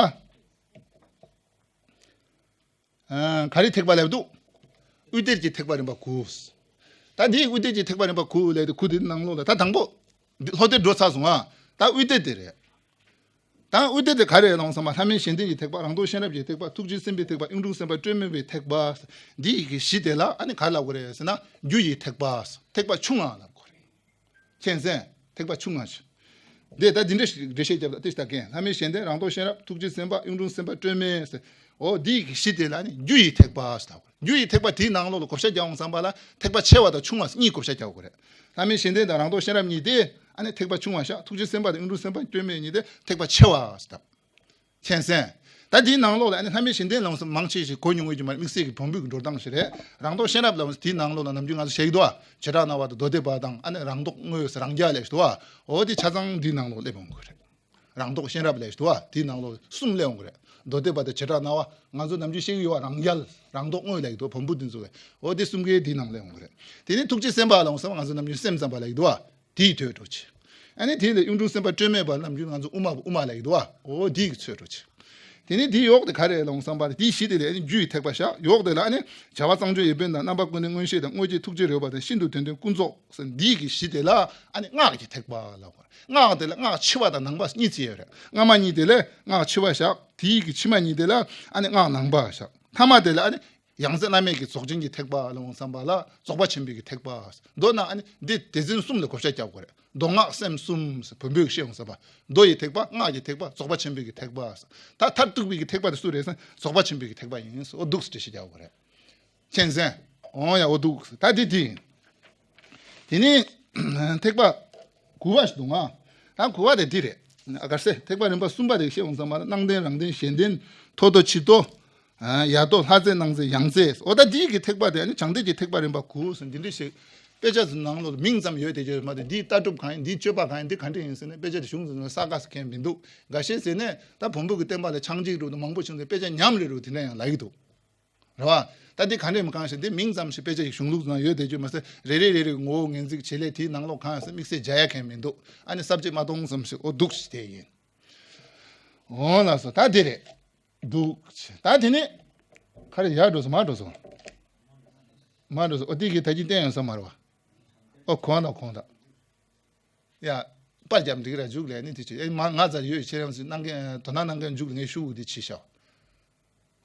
ཨ། ག་རེ་ཐེག་པ་ལབ་འདུག་དབུས་གཏེར་གྱི་ཐེག་པ་རིམ་པ་དགུ། ད་འདི་དབུས་གཏེར་གྱི་ཐེག་པ་རིམ་པ་དགུ་ལབ་དུས་དགུ་དེ་ནང་ལོགས་ལ་ད་དང་པོ། འདི་ལྷོ་གཏེར་འགྲོ་ཚར་སོང་ཨ། ད་དབུས་གཏེར་དེ་རེད། ད་དབུས་གཏེར་དེ་ག་རེ་ལབ་སོང་བ་ལྷ་མིའི་ཞལ་ལྡན་གྱི་ཐེག་པ་རང་རྟོགས་ཤེས་རབ་ཀྱི་ཐེག་པ་ཐུགས་རྗེ་སེམས་དཔའི་ཐེག་པ་གཡུང་དྲུང་སེམས་དཔའ་སྤྲོས་མེད་པའི་ཐེག་པ། འདི་ཡི་གེ་བཞི་དེ་ལ་ཨ་ནི་ག་ལབ་དགོས་རེད་ཟེར་ན་རྒྱུ་ཡི་ཐེག་པ། ཐེག་པ་ཆུང་ང་ལབ་དགོས་རེད། མཁྱེན་སོང་། ཐེག་པ་ཆུང་ང་ཞིག་འདི་ལྟར་འདི་འདྲ་ཞིག་འགྲེལ་བཤད་བརྒྱབ་ལ་ཏིས་ལྟ་མཁན་ལྷ་མིའི་ཞལ་ལྡན་རང་རྟོགས་ཤེས་རབ་ཐུགས་རྗེ་སེམས་དཔའ་གཡུང་དྲུང་སེམས་དཔའ་སྤྲོས་མེད་ཟེར། འོ་འདི་ཡི་གེ་བཞི་དེ་ལ་ནི་རྒྱུ་ཡི་ཐེག་པ་ཟེར། རྒྱུ་ཡི་ཐེག་པ་དེའི་ནང་ལོགས་ལ་བགོ་བཤའ་རྒྱག་འོང་བསམ་པ་ལ་ཐེག་པ་ཆེ་བ་དང་ཆུང་བ་ཟེར་གཉིས་བགོ་བཤའ་རྒྱག་དགོས་རེད། ལྷ་མིའི་ཞལ་ལྡན་དང་རང་རྟོགས་ཤེས་རབ་གཉིས་དེ་ཨ་ནི་ཐེག་པ་ཆུང་བ་ཤག་ཐུགས་རྗེ་སེམས་དཔའ་དང་གཡུང་དྲུང་སེམས་དཔའ་སྤྲོས་མེད་གཉིས་དེ་ཐེག་པ་ཆེ་བ་ཟེར། མཁྱེན་སོང་། ད་འདིའི་ནང་ལོགས་ལ་ཨ་ནི་ལྷ་མིའི་ཞལ་ལྡན་ལ་མང་ཆེ་ཞིག་གོ་མྱོང་ཡོད་ཀྱི་མ་རེད། དམིགས་བསལ་གྱི་བོན་པོའི་འགྲོ་སྟངས་ཤིག་རེད། རང་རྟོགས་ཤེས་རབ་ལ་དེའི་ནང་ལོགས་ལ་ནམ་རྒྱུན་ང་ཚོ་བཤད་ཀྱི་འདུག་བ། བྱེ་བྲག་སྨྲ་བ་དང་རྡོ་རྗེ་པ་དང་ཨ་ནི་རང་རྟོགས་དངོས་ཟེར་རང་རྒྱལ་ལབ་ཀྱི་འདུག་བ། འོ་དེ་ཆ་ཚང་འདིའི་ནང་ལོགས་སླེབས་འོང་གི་རེད། རང་རྟོགས་ཤེས་རབ་ལབ་ཀྱི་འདུག་བ། དེའི་ནང་ལོགས་གསུམ་སླེབས་འོང་གི་རེད། རྡོ་རྗེ་པ་དང་བྱེ་བྲག་སྨྲ་བ། ང་ཚོ་ནམ་རྒྱུན་བཤད་ཀྱི་ཡོད་བ། རང་རྒྱལ། རང་རྟོགས་དངོས་ལབ་ཀྱི་འདུག་བོན་པོ་འདི་ཚོ་གི། འོ་དེ་གསུམ་ཀའི་དེའི་ནང་སླེབས་འོང་གི་རེད། དེ་ནས་ཐུགས་རྗེ་སེམས་དཔའ་ལ་འོང་བསམ་ང་ཚོ་ནམ་རྒྱུན་སེམས་ཙམ་པ་ལབ་ཀྱི་འདུག་བ། དེའི་དོད་འགྲོ་ཆེ། ཨ་ནི་དེ་ལས་གཡུང་དྲུང་སེམས་དཔའ་སྤྲོས་མེད་པ་ནམ་རྒྱུན་ང་ཚོ་དབུ་མ་པོ་དབུ་མ་ལབ་ཀྱི་འདུག་བ། འོ་དེའི་གི་ཚོད་འགྲོ་ཆེ། དེ་ནས་དེའི་འོག་དེ་ག་རེ་ལབ་སོང་བ་དེའི་གཞི་དེ་ལས་ཨ་ནི་རྒྱུ་ཡི་ཐེག་པ་བཞག་འོག་དེ་ལ་ཨ་ནི་བྱ་བ་གཙང་སྦྱོར་ཡོན་ཏན་དང་རྣམ་པ་ཀུན་ནས་མངོན་ཤེས་དང་དངོས་རྒྱས་ཐུགས་རྗེ་རོལ་པ་དང་ཤིན་ཏུ་དོན་ལྡན་ཀུན་རྫོབ་ཟེར་འདིའི་གི་གཞི་དེ་ལ་ཨ་ནི་སྔགས་ཀྱི་ཐེག་པ་ལབ་དགོས། སྔགས་དེ་ལ་སྔགས་ཕྱི་པ་དང་ནང་པ་གཉིས་ཚིག་ཡོད་རེད། སྔ་མ་གཉིས་དེ་ལ་སྔགས་ཕྱི་པ་བཞག་དེའི་གི་ཕྱི་མ་གཉིས་དེ་ལ་ཨ་ནི་སྔགས་ནང་པ་བཞག་ཐ་མ་དེ་ལ་ཨ་ནི་ཡང་རྩེ་བླ་མེད་ཀྱི་རྫོགས་ཆེན་གྱི་ཐེག་པ་ལ་འོང་བསམ་པ་ལ་རྫོགས་པ་ཆེན་པོའི་གི་ཐེག་པ། མདོར་ན་ཨ་ནི་འདི་སྡེ་ཚན་གསུམ་ལ་བགོ་བཤའ་རྒྱག་དགོས་རེད། མདོ་སྔགས་སེམས་གསུམ་ཟེར་བོན་པོས་བཤད་འོང་བསམ་པ། མདོ་ཡི་ཐེག་པ། སྔགས་ཀྱི་ཐེག་པ། རྫོགས་པ་ཆེན་པོའི་གི་ཐེག་པ། ད་མཐར་ཐུག་པའི་གི་ཐེག་པ་དེ་སུ་རེད་ཟེར་ན་རྫོགས་པ་ཆེན་པོའི་གི་ཐེག་པ་ཡིན་ཟེར་འོ་འདུག་སེ་འགྲེལ་བཤད་རྒྱག་དགོས་རེད། མཁྱེན་སོང་། འོང་ཡ་འོ་འདུག་ད་འདི་འདི་ཡིན། དེ་ནི་ཐེག་པ་དགུ་པ་ཞིག་འདུག་ང་། ད་དགུ་པ་དེ་འདི་རེད། ཨ་གར་སེ་ཐེག་པ་རིམ་པ་གསུམ་པ་དེ་བཤད་འོང་ཙང་མ་ལ་སྣང་ལྡན་རང་ལྡན་གཞན་ལྡན་མཐོ་མཐོ་ཕྱི་མཐོ། ཡར་མཐོ་ལྷ་རྫས་སྣང་རྫས་ཡང་རྫས། འོ་ད་འདི་གི་ཐེག་པ་དེ་ནི་བྱང་གཏེར་གྱི་ཐེག་པ་རིམ་པ་དགུ་ཟེར་འདི་འདྲ་ཞིག་དཔེ་ཆ་ཚོའི་ནང་ལོགས་མིང་ཙམ་ཡོད་དེ་བརྗོད་མ་གཏོགས་འདིའི་ལྟ་གྲུབ་གང་ཡིན་འདིའི་སྤྱོད་པ་གང་ཡིན་འདི་ག་འདྲ་ཡིན་ཟེར་ནས་དཔེ་ཆ་དེ་གཞུང་ཚོའི་ནང་གསལ་ཁ་ཟེར་མཁན་མི་འདུག་འགའ་ཤས་ཟེར་ནས་ད་བོན་པོ་གི་བསྟན་པ་ལ་ཆག་འཇིག་རུ་དང་མང་པོ་བྱུང་ཚེ་དཔེ་ཆ་ཉམས་རེ་རུ་དེ་འདྲ་ཡང་ལབ་ཀྱི་འདུག་རེད་བ། ད་འདི་ག་འདྲས་མི་གང་ཞིག་འདི་མིང་ཙམ་ཞིག་དཔེ་ཆ་ཞིག་གཞུང་ལུགས་ཙམ་ཡོད་དེ་རྒྱུ་མ་ཟད་རེ་རེ་རེ་རེ་ངོ་བོ་ངོས་འཛིན་བྱེད་ལས་དེའི་ནང་ལོགས་གང་ཡང་ཟེར་དམིགས་བསལ་མཇལ་ཡ་མཁན་མི་འདུག་ཨ་ནི་ས་བཅད་མ་གཏོང་ཙམ་ཞིག་ཨོ་འདུག་ཞིག་དེ་ཡིན། འོ་ལགས་སོ་ད་འདི་རེད། འདུག་ད་དེ་ནི་ཁ་རེ་ཡར་འགྲོ་སོང་མར་འགྲོ་སོང་། མར་འགྲོ་སོང་ཨོ་དེ་གི་ད་གིན་བསྟན་ཡོང་ས་མ་རེད་བ། ཨོ་གོང་དང་གོང་དང་། ཡ། པར་རྒྱབ་འགྲིག་ར་འཇུག་ལས་ནི་དེ་ཆེ་ཨེ་མ་ང་ཚར་ཡོད་ཁྱེད་རང་ཚོས་གནང་མཁན་དོ་སྣང་གནང་མཁན་འཇུག་ལ་ངས་ཞུ་དེ་ཆེ་ཤག་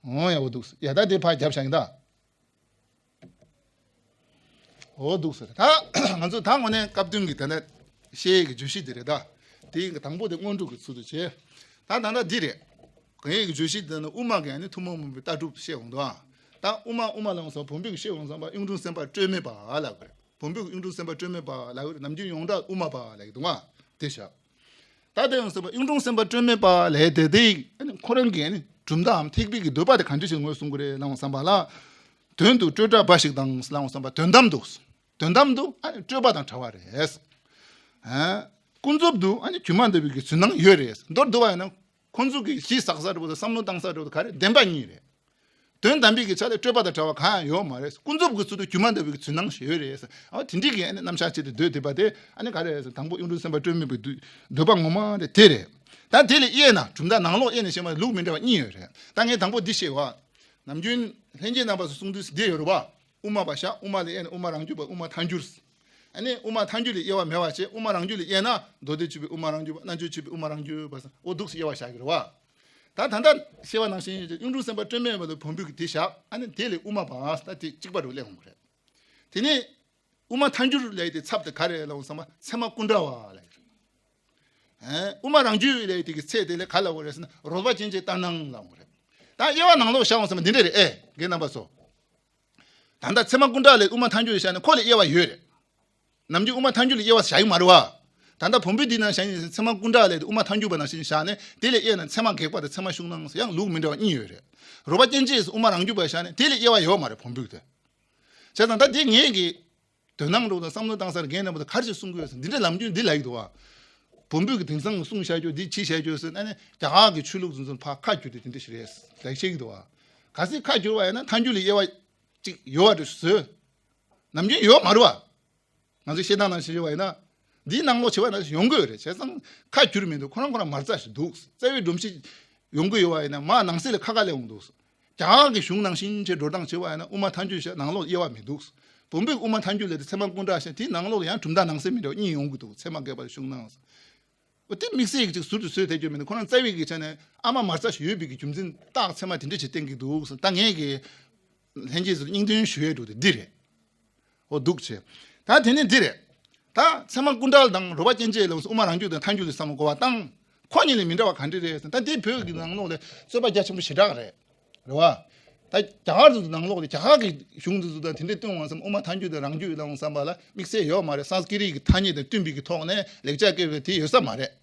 འོ་ཡ་འོ་འདུག་ཡ་ད་དེ་ཕར་རྒྱབ་བཞག་ཡིན་ད། འོ་འདུག་ཟེར་ད་ང་ཚོ་ད་དངོས་གནས་སྐབས་བསྟུན་གྱི་དེ་ནས་བཤད་ཀྱི་བརྗོད་གཞི་དེ་རེད་ད། དེའི་དང་པོ་དེ་སྔོན་འགྲོ་གི་ཚུལ་དུ་བྱས། ད་ད་ལྟ་འདི་རེད། གང་ཡིན་གྱི་བརྗོད་གཞི་དེ་ནི་དབུ་མ་གི་ཨ་ནི་ཐུན་མོང་མིན་པའི་ལྟ་གྲུབ་བཤད་འོང་དོ། ད་དབུ་མ་དབུ་མ་ལ་འོང་ས་བོན་པོའི་བཤད་འོང་བསམ་པ་གཡུང་དྲུང་སེམས་དཔའ་སྤྲོས་མེད་པ་ལབ་གི་རེད། བོན་པོའི་གཡུང་དྲུང་སེམས་དཔའ་སྤྲོས་མེད་པ་ལབ་གི་རེད། ནམ་རྒྱུན་ཡོངས་གྲགས་དབུ་མ་པ་ལབ་གི་འདུག་ང་། དེ་བཞག་ད་དེ་ཡང་སོང་པ་གཡུང་དྲུང་སེམས་དཔའ་སྤྲོས་མེད་པ་ལས་དེ་དེ་ཨ་ནི་ཁོ་རང་གི་ཨ་ནི་གྲུབ་མཐའམ་ཐེག་པའི་གི་འདོད་པ་དེ་ག་འདྲ་ཞིག་ངོས་བཟུང་གི་རེད་ལབ་བསམ་པ་ལ། དོན་དུ་སྤྲོས་བྲལ་འབའ་ཞིག་དང་ལབ་བསམ་པ་དོན་དམ་དུ། དོན་དམ་དུ་ཨ་ནི་སྤྲོས་པ་དང་བྲལ་བ་རེད། ཨ། ཀུན་རྫོབ་ཏུ་ཨ་ནི་སྒྱུ་མ་ལྟ་བུའི་གི་ཚུལ་སྣང་ཡོད་རེད། མདོར་བསྡུ་བ་ཡིན་ན་ཁོང་ཚོ་གི་གཞི་བསགས་ས་འདྲ་པོ་དང་བསམ་བློ་བཏང་ས་འདྲ་པོ་དང་ག་རེ་བདེན་པ་གཉིས་རེད། དོན་དམ་པའི་གི་ཆ་ལ་སྤྲོས་པ་དང་བྲལ་བ་གང་ཡང་ཡོད་མ་རེད། ཀུན་རྫོབ་ཀྱི་ཚུལ་དུ་སྒྱུ་མ་ལྟ་བུའི་གི་ཚུལ་སྣང་ཞིག་ཡོད་རེད། ཨ་དེ་འདྲའི་གི་ཨ་ནི་རྣམ་གཞག་ཅིག་ཏུ་འདོད་བསྡད་པ་དེ་ཨ་ནི་ག་རེ་རེད་ཟེར། དང་པོ་གཡུང་དྲུང་སེམས་དཔའ་སྤྲོས་མེད་པའི་འདོད་འདོད་པ་ངོ་མ་དེ་དེ་རེད། ད་དེ་ལས་དབྱེ་ན་གྲུབ་མཐའ་ནང་ལོགས་དབྱེ་ནས་བཤད་པ་ལུགས་མི་འདྲ་བ་གཉིས་ཡོད་རེད། ད་ངས་དང་པོ་འདི་བཤད་བ། ནམ་རྒྱུན་ལྷན་རྒྱས་རྣམ་པ་ཚོ་གསུང་དུས་འདི་ཡོད་རེད་བ། དབུ་མ་པ་བཞག་དབུ་མ་ལས་དབྱེ་ནས་དབུ་མ་རང་རྒྱུད་པ་དབུ་མ་ཐལ་འགྱུར། ཨ་ནི་དབུ་མ་ཐལ་འགྱུར་ལས་དབྱེ་བ་མེད་པ་བྱས། དབུ་མ་རང་རྒྱུད་ལས་དབྱེ་ན་མདོ་སྡེ་སྤྱོད་པའི་དབུ་མ་རང་རྒྱུད་པ། རྣལ་འབྱོར་སྤྱོད་པའི་དབུ་མ་རང་རྒྱུད་པ་ཟེར། འོ་འདུག་སེ་དབྱེ་བ་བཞག་གི་རེད་བ། ད་ད་ལྟ་བཤད་པ་ནང་བཞིན་གཡུང་དྲུང་སེམས་དཔའ་སྤྲོས་མེད་པ་ལ་བོན་པོའི་གི་དེ་བཞག་ཨ་ནི་དེ་ལས་དབུ་མ་པ་ད་དེ་གཅིག་པ་རུ་སླེབས་འོང་གི་རེད། དེ་ནས་དབུ་མ་ཐལ་འགྱུར་ལས་དེ་ཚབ་དེ་ག་རེ་ལབ་བསམ་པ་ཚད་མ་ཀུན་བྲལ་བ་ལབ་ཡོད་རེད། ཨེ། དབུ་མ་རང་རྒྱུད་ལས་དེ་གི་ཚད་དེ་ལས་ག་ལབ་དགོས་རེད་ཟེར་ན་རོལ་པ་སྐྱེ་མཆེད་ལྟར་སྣང་ལབ་དགོས་རེད། ད་དབྱེ་བ་ནང་ལོགས་བཞག་འོང་བསམ་པ་འདི་འདྲ་རེད། ཨེ། རྒན་རྣམ་པ་ཚོ། ད་ལྟ་ཚད་མ་ཀུན་བྲལ་ལས་དབུ་མ་ཐལ་འགྱུར་བཞག་ནས་ཁོ་ལས་དབྱེ་བ་ཡོད་རེད། ནམ་རྒྱུན་དབུ་མ་ཐལ་འགྱུར་ལ་དབྱེ་བ་བཞག་གི་མ་རེད་བ། ད་ལྟ་བོན་པོའི་འདི་ནང་བཞག་ནས་ཚད་མ་ཀུན་བྲལ་ལས་དབུ་མ་ཐལ་འགྱུར་པ་ནང་བཞིན་བཞག་ནས་དེ་ལས་དབྱེ་ན་ཚད་མ་དགེ་བ་དང་ཚད་མ་ཤུགས་སྣང་ཡང་ལུགས་མི་འདྲ་བ་གཉིས་ཡོད་རེད། རོལ་པ་སྐྱེ་མཆེད་དབུ་མ་རང་རྒྱུད་པ་བཞག་ནས་དེ་ལས་དབྱེ་བ་ཡོད་མ་རེད་བོན་པོའི་དེ། བྱས་ཙང་ད་དེ་ངས་ཀྱི་དོན་སྣང་རོགས་དང་བསམ་བློ་བཏང་སར་རྒན་རྣམ་པ་དང་ག་རེ་ཞིག་གསུང་གི་ཡོད་ཟེར། འདི་འདྲ་ལམ་རྒྱུན་འདི་ལ་ཡིག་འདུག་བ། བོན་པོའི་གི་དེང་སང་གསུང་བཤད་རྒྱུ་འདི་ཕྱི་བཤད་རྒྱུ་ཟེར་ཨ་ནི་རྒྱ་གར་གི་ཆོས་ལུགས་ཚོ་ཚོ་ཕར་ཁ་བསྒྱུར་ཏེ་དེ་འདྲ་ཞིག་རེད་ལབ་བཤད་ཀྱི་འདུག་བ། གལ་སྲིད་ཁ་བསྒྱུར་བ་ཡིན་ན་ཐལ་འགྱུར་ལ་དབྱེ་བ་གཅིག་ཡོད་བ་རེད་ཟེར། ནམ་རྒྱུན་ཡོད་མ་རེད་བ། ང་ཚོས་བཤད་སྟངས་ནང་བཤད་བ་ཡིན་ན། འདིའི་ནང་ལོགས་བྱས་པ་ན་ཡོང་གི་ཡོད་རེད། བྱས་ཙང་ཁ་བསྒྱུར་མི་འདུག་ཁོ་རང་ཁོ་རང་མ་རྩ་ཞིག་འདུག་རྩ་བའི་སྒྲོམ་གཞི་ཡོང་གི་ཡོད་བ་ཡིན་ན་མ་ནང་གསེས་ལ་ཁ་ཁ་ལས་འོང་འདུག་རྒྱ་གར་གྱི་གཞུང་ནང་བཞིན་བྱས་འགྲོ་སྟངས་བྱས་པ་ཡིན་ན་དབུ་མ་ཐལ་འགྱུར་བྱས་ནང་ལོགས་དབྱེ་བ་མི་འདུག་བོན་པོའི་དབུ་མ་ཐལ་འགྱུར་ལས་དེ་ཚད་མ་ཀུན་བྲལ་བྱས་དེའི་ནང་ལོགས་ལ་ཡང་གྲུབ་མཐའ་ནང་གསེས་མི་འདྲ་བ་གཉིས་ཡོང་གི་འདུག་ཚད་མ་དགེ་བ་ཤུགས་སྣང་། འོ་དེ་དམིགས་བསལ་གྱི་ཅིག་ཟུར་དུ་བཟོས་བསྡད་རྒྱུ་མིན་འདུག་ཁོ་རང་རྩ་བའི་གི་ཆ་ནས་ཨ་མ་མ་རྩ་ཞིག་ཡོད་པའི་གི་རྒྱུ་མཚན་རྟགས་ཚད་མ་དེ་འདྲ་ཞིག་བསྟན་གྱི་འདུག་ད་ངས་གི་ལྷན་རྒྱས་ཚོར་སྙིང་དོན་ཞུ་ཡས་འགྲོ་དེ་འདི་རེད། འོ་འདུག་བྱས། ད་དེ་ནས་འདི་རེད། ད་ཚད་མ་ཀུན་བྲལ་དང་རོལ་པ་སྐྱེ་མཆེད་ལ་དབུ་མ་རང་རྒྱུད་དང་ཐལ་འགྱུར་ལ་བསམ་བློ་འཁོར་བ་དང་། ཁོ་གཉིས་ལས་མི་འདྲ་བ་ག་འདྲ་རེད་ཟེར་ན་ད་འདི་བོད་ཀྱི་ནང་ལོགས་ལ་རྩོད་པ་རྒྱ་ཆེན་པོ་ཞེ་དྲག་རེད། རེད་བ། ད་རྒྱ་གར་དུ་ནང་ལོགས་ལ་རྒྱ་གར་གྱི་གཞུང་དུ་ཚོ་དང་དེ་འདྲའི་བསྟུན་འོང་བསམ་དབུ་མ་ཐལ་འགྱུར་དང་རང་རྒྱུད་ལ་འོང་བསམ་པ་ལ་དམིགས་བསལ་ཡོད་མ་རེད། སཾ་སྐྲྀ་ཏ་གི་ཐ་སྙད་དང་བསྟུན་པའི་གི་ཐོག་ནས་ལེགས་སྦྱར་སྐད་དུ་དེ་ཡོད་ས་མ་རེད།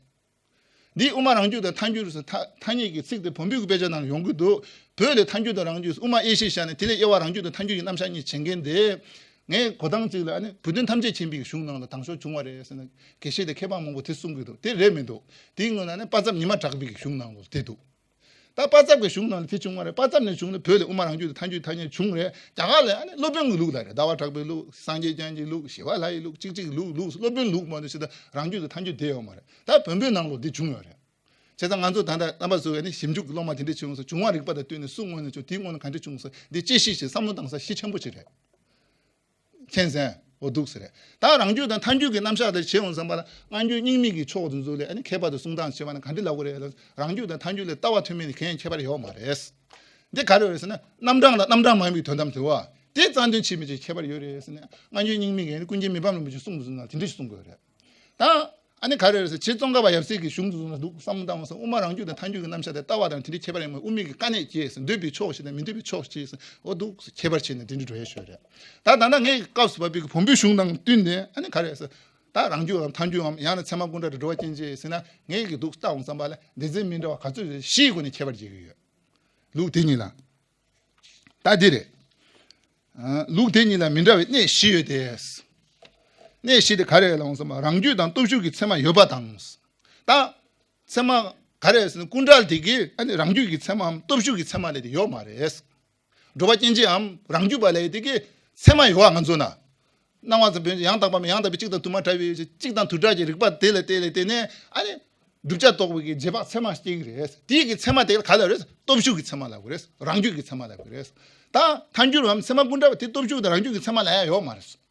འདི་དབུ་མ་རང་རྒྱུད་དང་ཐལ་འགྱུར་ཟེར་ཐ་ཐ་སྙད་ཀྱི་ཚིག་དེ་བོན་པོའི་དཔེ་ཆ་ནང་ཡོང་གི་འདུག་བོད་ལ་ཐལ་འགྱུར་དང་རང་རྒྱུད་དབུ་མ་དབྱེ་གཞི་བཞག་ནས་དེ་ལས་དབྱེ་བ་རང་རྒྱུད་དང་ཐལ་འགྱུར་གྱི་རྣམ་གཞག་གཉིས་བྱེད་མཁན་དེ། ངས་གོ་སྟངས་གཅིག་ལ་ཨ་ནི་བོད་དོན་ཐམས་ཅད་མཁྱེན་པའི་གཞུང་ནང་ལ་དང་ཤོག་བྱུང་བ་རེད་ཟེར་ན་དགེ་བཤེས་དང་མཁས་པ་མང་པོ་དེ་གསུང་གི་འདུག་དེ་རེད་མི་འདུག་དེའི་སྔོན་ལ་ཨ་ནི་དཔལ་མཛངས་ཉི་མ་གྲགས་པའི་གི་གཞུང་ནང་ལ་དེ་འདུག་ད་དཔལ་མཛངས་ཀྱི་གཞུང་ནང་ལ་དེ་བྱུང་བ་རེད། དཔལ་མཛངས་ནས་བྱུང་ནས་བོད་ལ་དབུ་མ་རང་རྒྱུད་དང་ཐལ་འགྱུར་ཐ་སྙད་བྱུང་རེད། རྒྱ་གར་ལ་ཨ་ནི་སློབ་དཔོན་གྱི་ལུགས་ལ་རེད། ཟླ་བ་གྲགས་པའི་ལུགས། སངས་རྒྱས་བསྐྱངས་ཀྱི་ལུགས། ཞི་བ་ལྷ་ཡི་ལུགས། གཅིག་གཅིག་ལུགས་ལུགས་སློབ་དཔོན་ལུགས་མ་གཏོགས་ཅི་ད་རང་རྒྱུད་དང་ཐལ་འགྱུར་བསྡད་ཡོད་མ་རེད། ད་བོན་པོའི་ནང་ལོགས་འདི་བྱུང་ཡོད་རེད། བྱས་ཙང་ང་ཚོ་ད་ལྟ་རྣམ་པ་ཚོས་ཨ་ནི་ཞིབ་འཇུག་གི་སློབ་མ་དེ་འདྲ་བྱུང་སོང་། བྱུང་བ་རིག་པ་དང་བསྟུན་ནས་སུ་དངོས་ནས་བྱུང་དེའི་སྔོན་ལ་ག་འདྲ་བྱུང་སོང་འདི་དཔྱད་གཞི་ཞིག་བསམ་བློ་བཏང་ས་གཞི་ཆེན་པོ་ཅིག་རེད། མཁྱེན་སོང་། འོ་འདུག་ཟེར་རེད། ད་རང་རྒྱུད་དང་ཐལ་འགྱུར་གྱི་རྣམ་གཞག་དེ་བྱེད་འོང་བསམ་པ་ལ་སྔ་འགྱུར་རྙིང་མའི་གི་ཕྱོགས་དེ་ཚོ་ལས་ཨ་ནི་མཁས་པ་དང་གསུང་སྟངས་བྱེད་པ་ན་ག་འདྲ་ལབ་དགོས་རེད་ལ། རང་རྒྱུད་དང་ཐལ་འགྱུར་ལས་ལྟ་བ་མཐུན་མིན་ནི་གང་ཡང་ཁྱད་པར་ཡོད་མ་རེད། འདི་ག་རེ་རེད་ཟེར་ན་རྣམ་གྲངས་དང་རྣམ་གྲངས་མ་ཡིན་པའི་དོན་དམ་དེ་བ། དེ་རྩ་དོན་ཆེ་མི་ཆེ་ཁྱད་པར་ཡོད་རེད་ཟེར་ན་སྔ་འགྱུར་རྙིང་མའི་གི་ཨ་ནི་ཀུན་མཁྱེན་མི་ཕམ་རིན་པོ་ཆེ་གསུངས་འདུག་ཟེར་ན་དེ་འདྲ་ཞིག་གསུང་དགོས་རེད། ད། ཨ་ནི་ག་རེ་རེད་ཟེར་ཆེ་ཙོང་ཁ་པ་ཡབ་སྲས་ཀྱི་གཞུང་དུ་བཟུང་ན་འདུག་བསམ་བློ་བཏང་བ་སོང་། དབུ་མ་རང་རྒྱུད་དང་ཐལ་འགྱུར་གྱི་རྣམ་གཞག་དེ་ལྟ་བ་དང་དེ་འདྲའི་ཁྱད་པར་ཡོད་མོད་དབུ་མའི་གི་དཀའ་གནད་ཅེས་ཟེར་འདོད་པའི་ཕྱོགས་ཤིག་དང་མི་འདོད་པའི་ཕྱོགས་ཅེས་ཟེར་འོ་འདུག་ཁྱད་པར་ཕྱེ་ནས་དེ་འདྲའི་འགྲོ་ཡས་ཤོད་རེད། ད་ད་ལྟ་ངའི་སྐབས་སུ་བབས་པའི་གི་བོན་པོའི་གཞུང་དང་བསྟུན་ནས་ཨ་ནི་ག་རེ་ཟེར། ད་རང་རྒྱུད་འམ་ཐལ་འགྱུར་འམ་ཡང་ན་ཚད་མ་ཀུན་བྲལ་དུ་འགྲོ་བ་ཅན་ཅེས་ཟེར་ན་ངའི་གི་འདུག་ལྟ་འོང་བསམ་པ་ལ་སྡེ་ཚན་མི་འདྲ་བ་ག་ཚོད་རེད་བཞིའི་སྒོ་ནས་ཁྱད་པར་འབྱེད་ཀྱི་ཡོད། ལུགས་དེ་གཉིས་ལ། ད་འདི་རེད། ཨ། ལུགས་དེ་གཉིས་ལ་མི་འདྲ་བའི་གནད་བཞི་ཡོད་དེ། གནད་བཞི་དེ་ག་རེ་ལབ་སོང་ཟེར་ན་རང་རྒྱུད་དང་སྟོབས་ཞུགས་ཀྱི་ཚད་མ་ཡོད་པ་དང་། ད། ཚད་མ་ག་རེ་ཟེར་ན་ཀུན་བྲལ་དེ་གི་ཨ་ནི་རང་རྒྱུད་ཀྱི་ཚད་མའམ་སྟོབས་ཞུགས་ཀྱི་ཚད་མ་ལས་དེ་ཡོད་མ་རེད། འགྲོ་བ་སྐྱེ་མཆེད་འམ་རང་རྒྱུད་པ་ལས་དེ་གི་ཚད་མ་ཡོད་པ་ང་ཚོ་ན། སྣང་བ་ཙམ་ཡང་དག་པའམ་ཡང་དག་པའི་གཅིག་དང་དུ་མ་བྲལ་བའི་གཅིག་དང་དུ་བྲལ་གྱི་རིགས་པ་དེ་ལ་བརྟེན་ལས་བརྟེན་ནས་ཨ་ནི། བསྒྲུབ་བྱ་རྟོགས་པའི་གི་རྗེས་དཔག་ཚད་མ་སྐྱེ་གི་རེད། དེའི་གི་ཚད་མ་དེ་ག་ལ་རེད། སྟོབས་ཞུགས་ཀྱི་ཚད་མ་ལབ་གི་རེད། རང་རྒྱུད་ཀྱི་ཚད་མ་ལབ་གི་རེད། ད་ཐལ་འགྱུར་བའམ་ཚད་མ་ཀུན་བྲལ་བ་དེ་སྟོབས་ཞུགས་དང་རང་རྒྱུད་ཀྱི་ཚད་མ་ལ་ཡང་ཡོད་མ་རེད།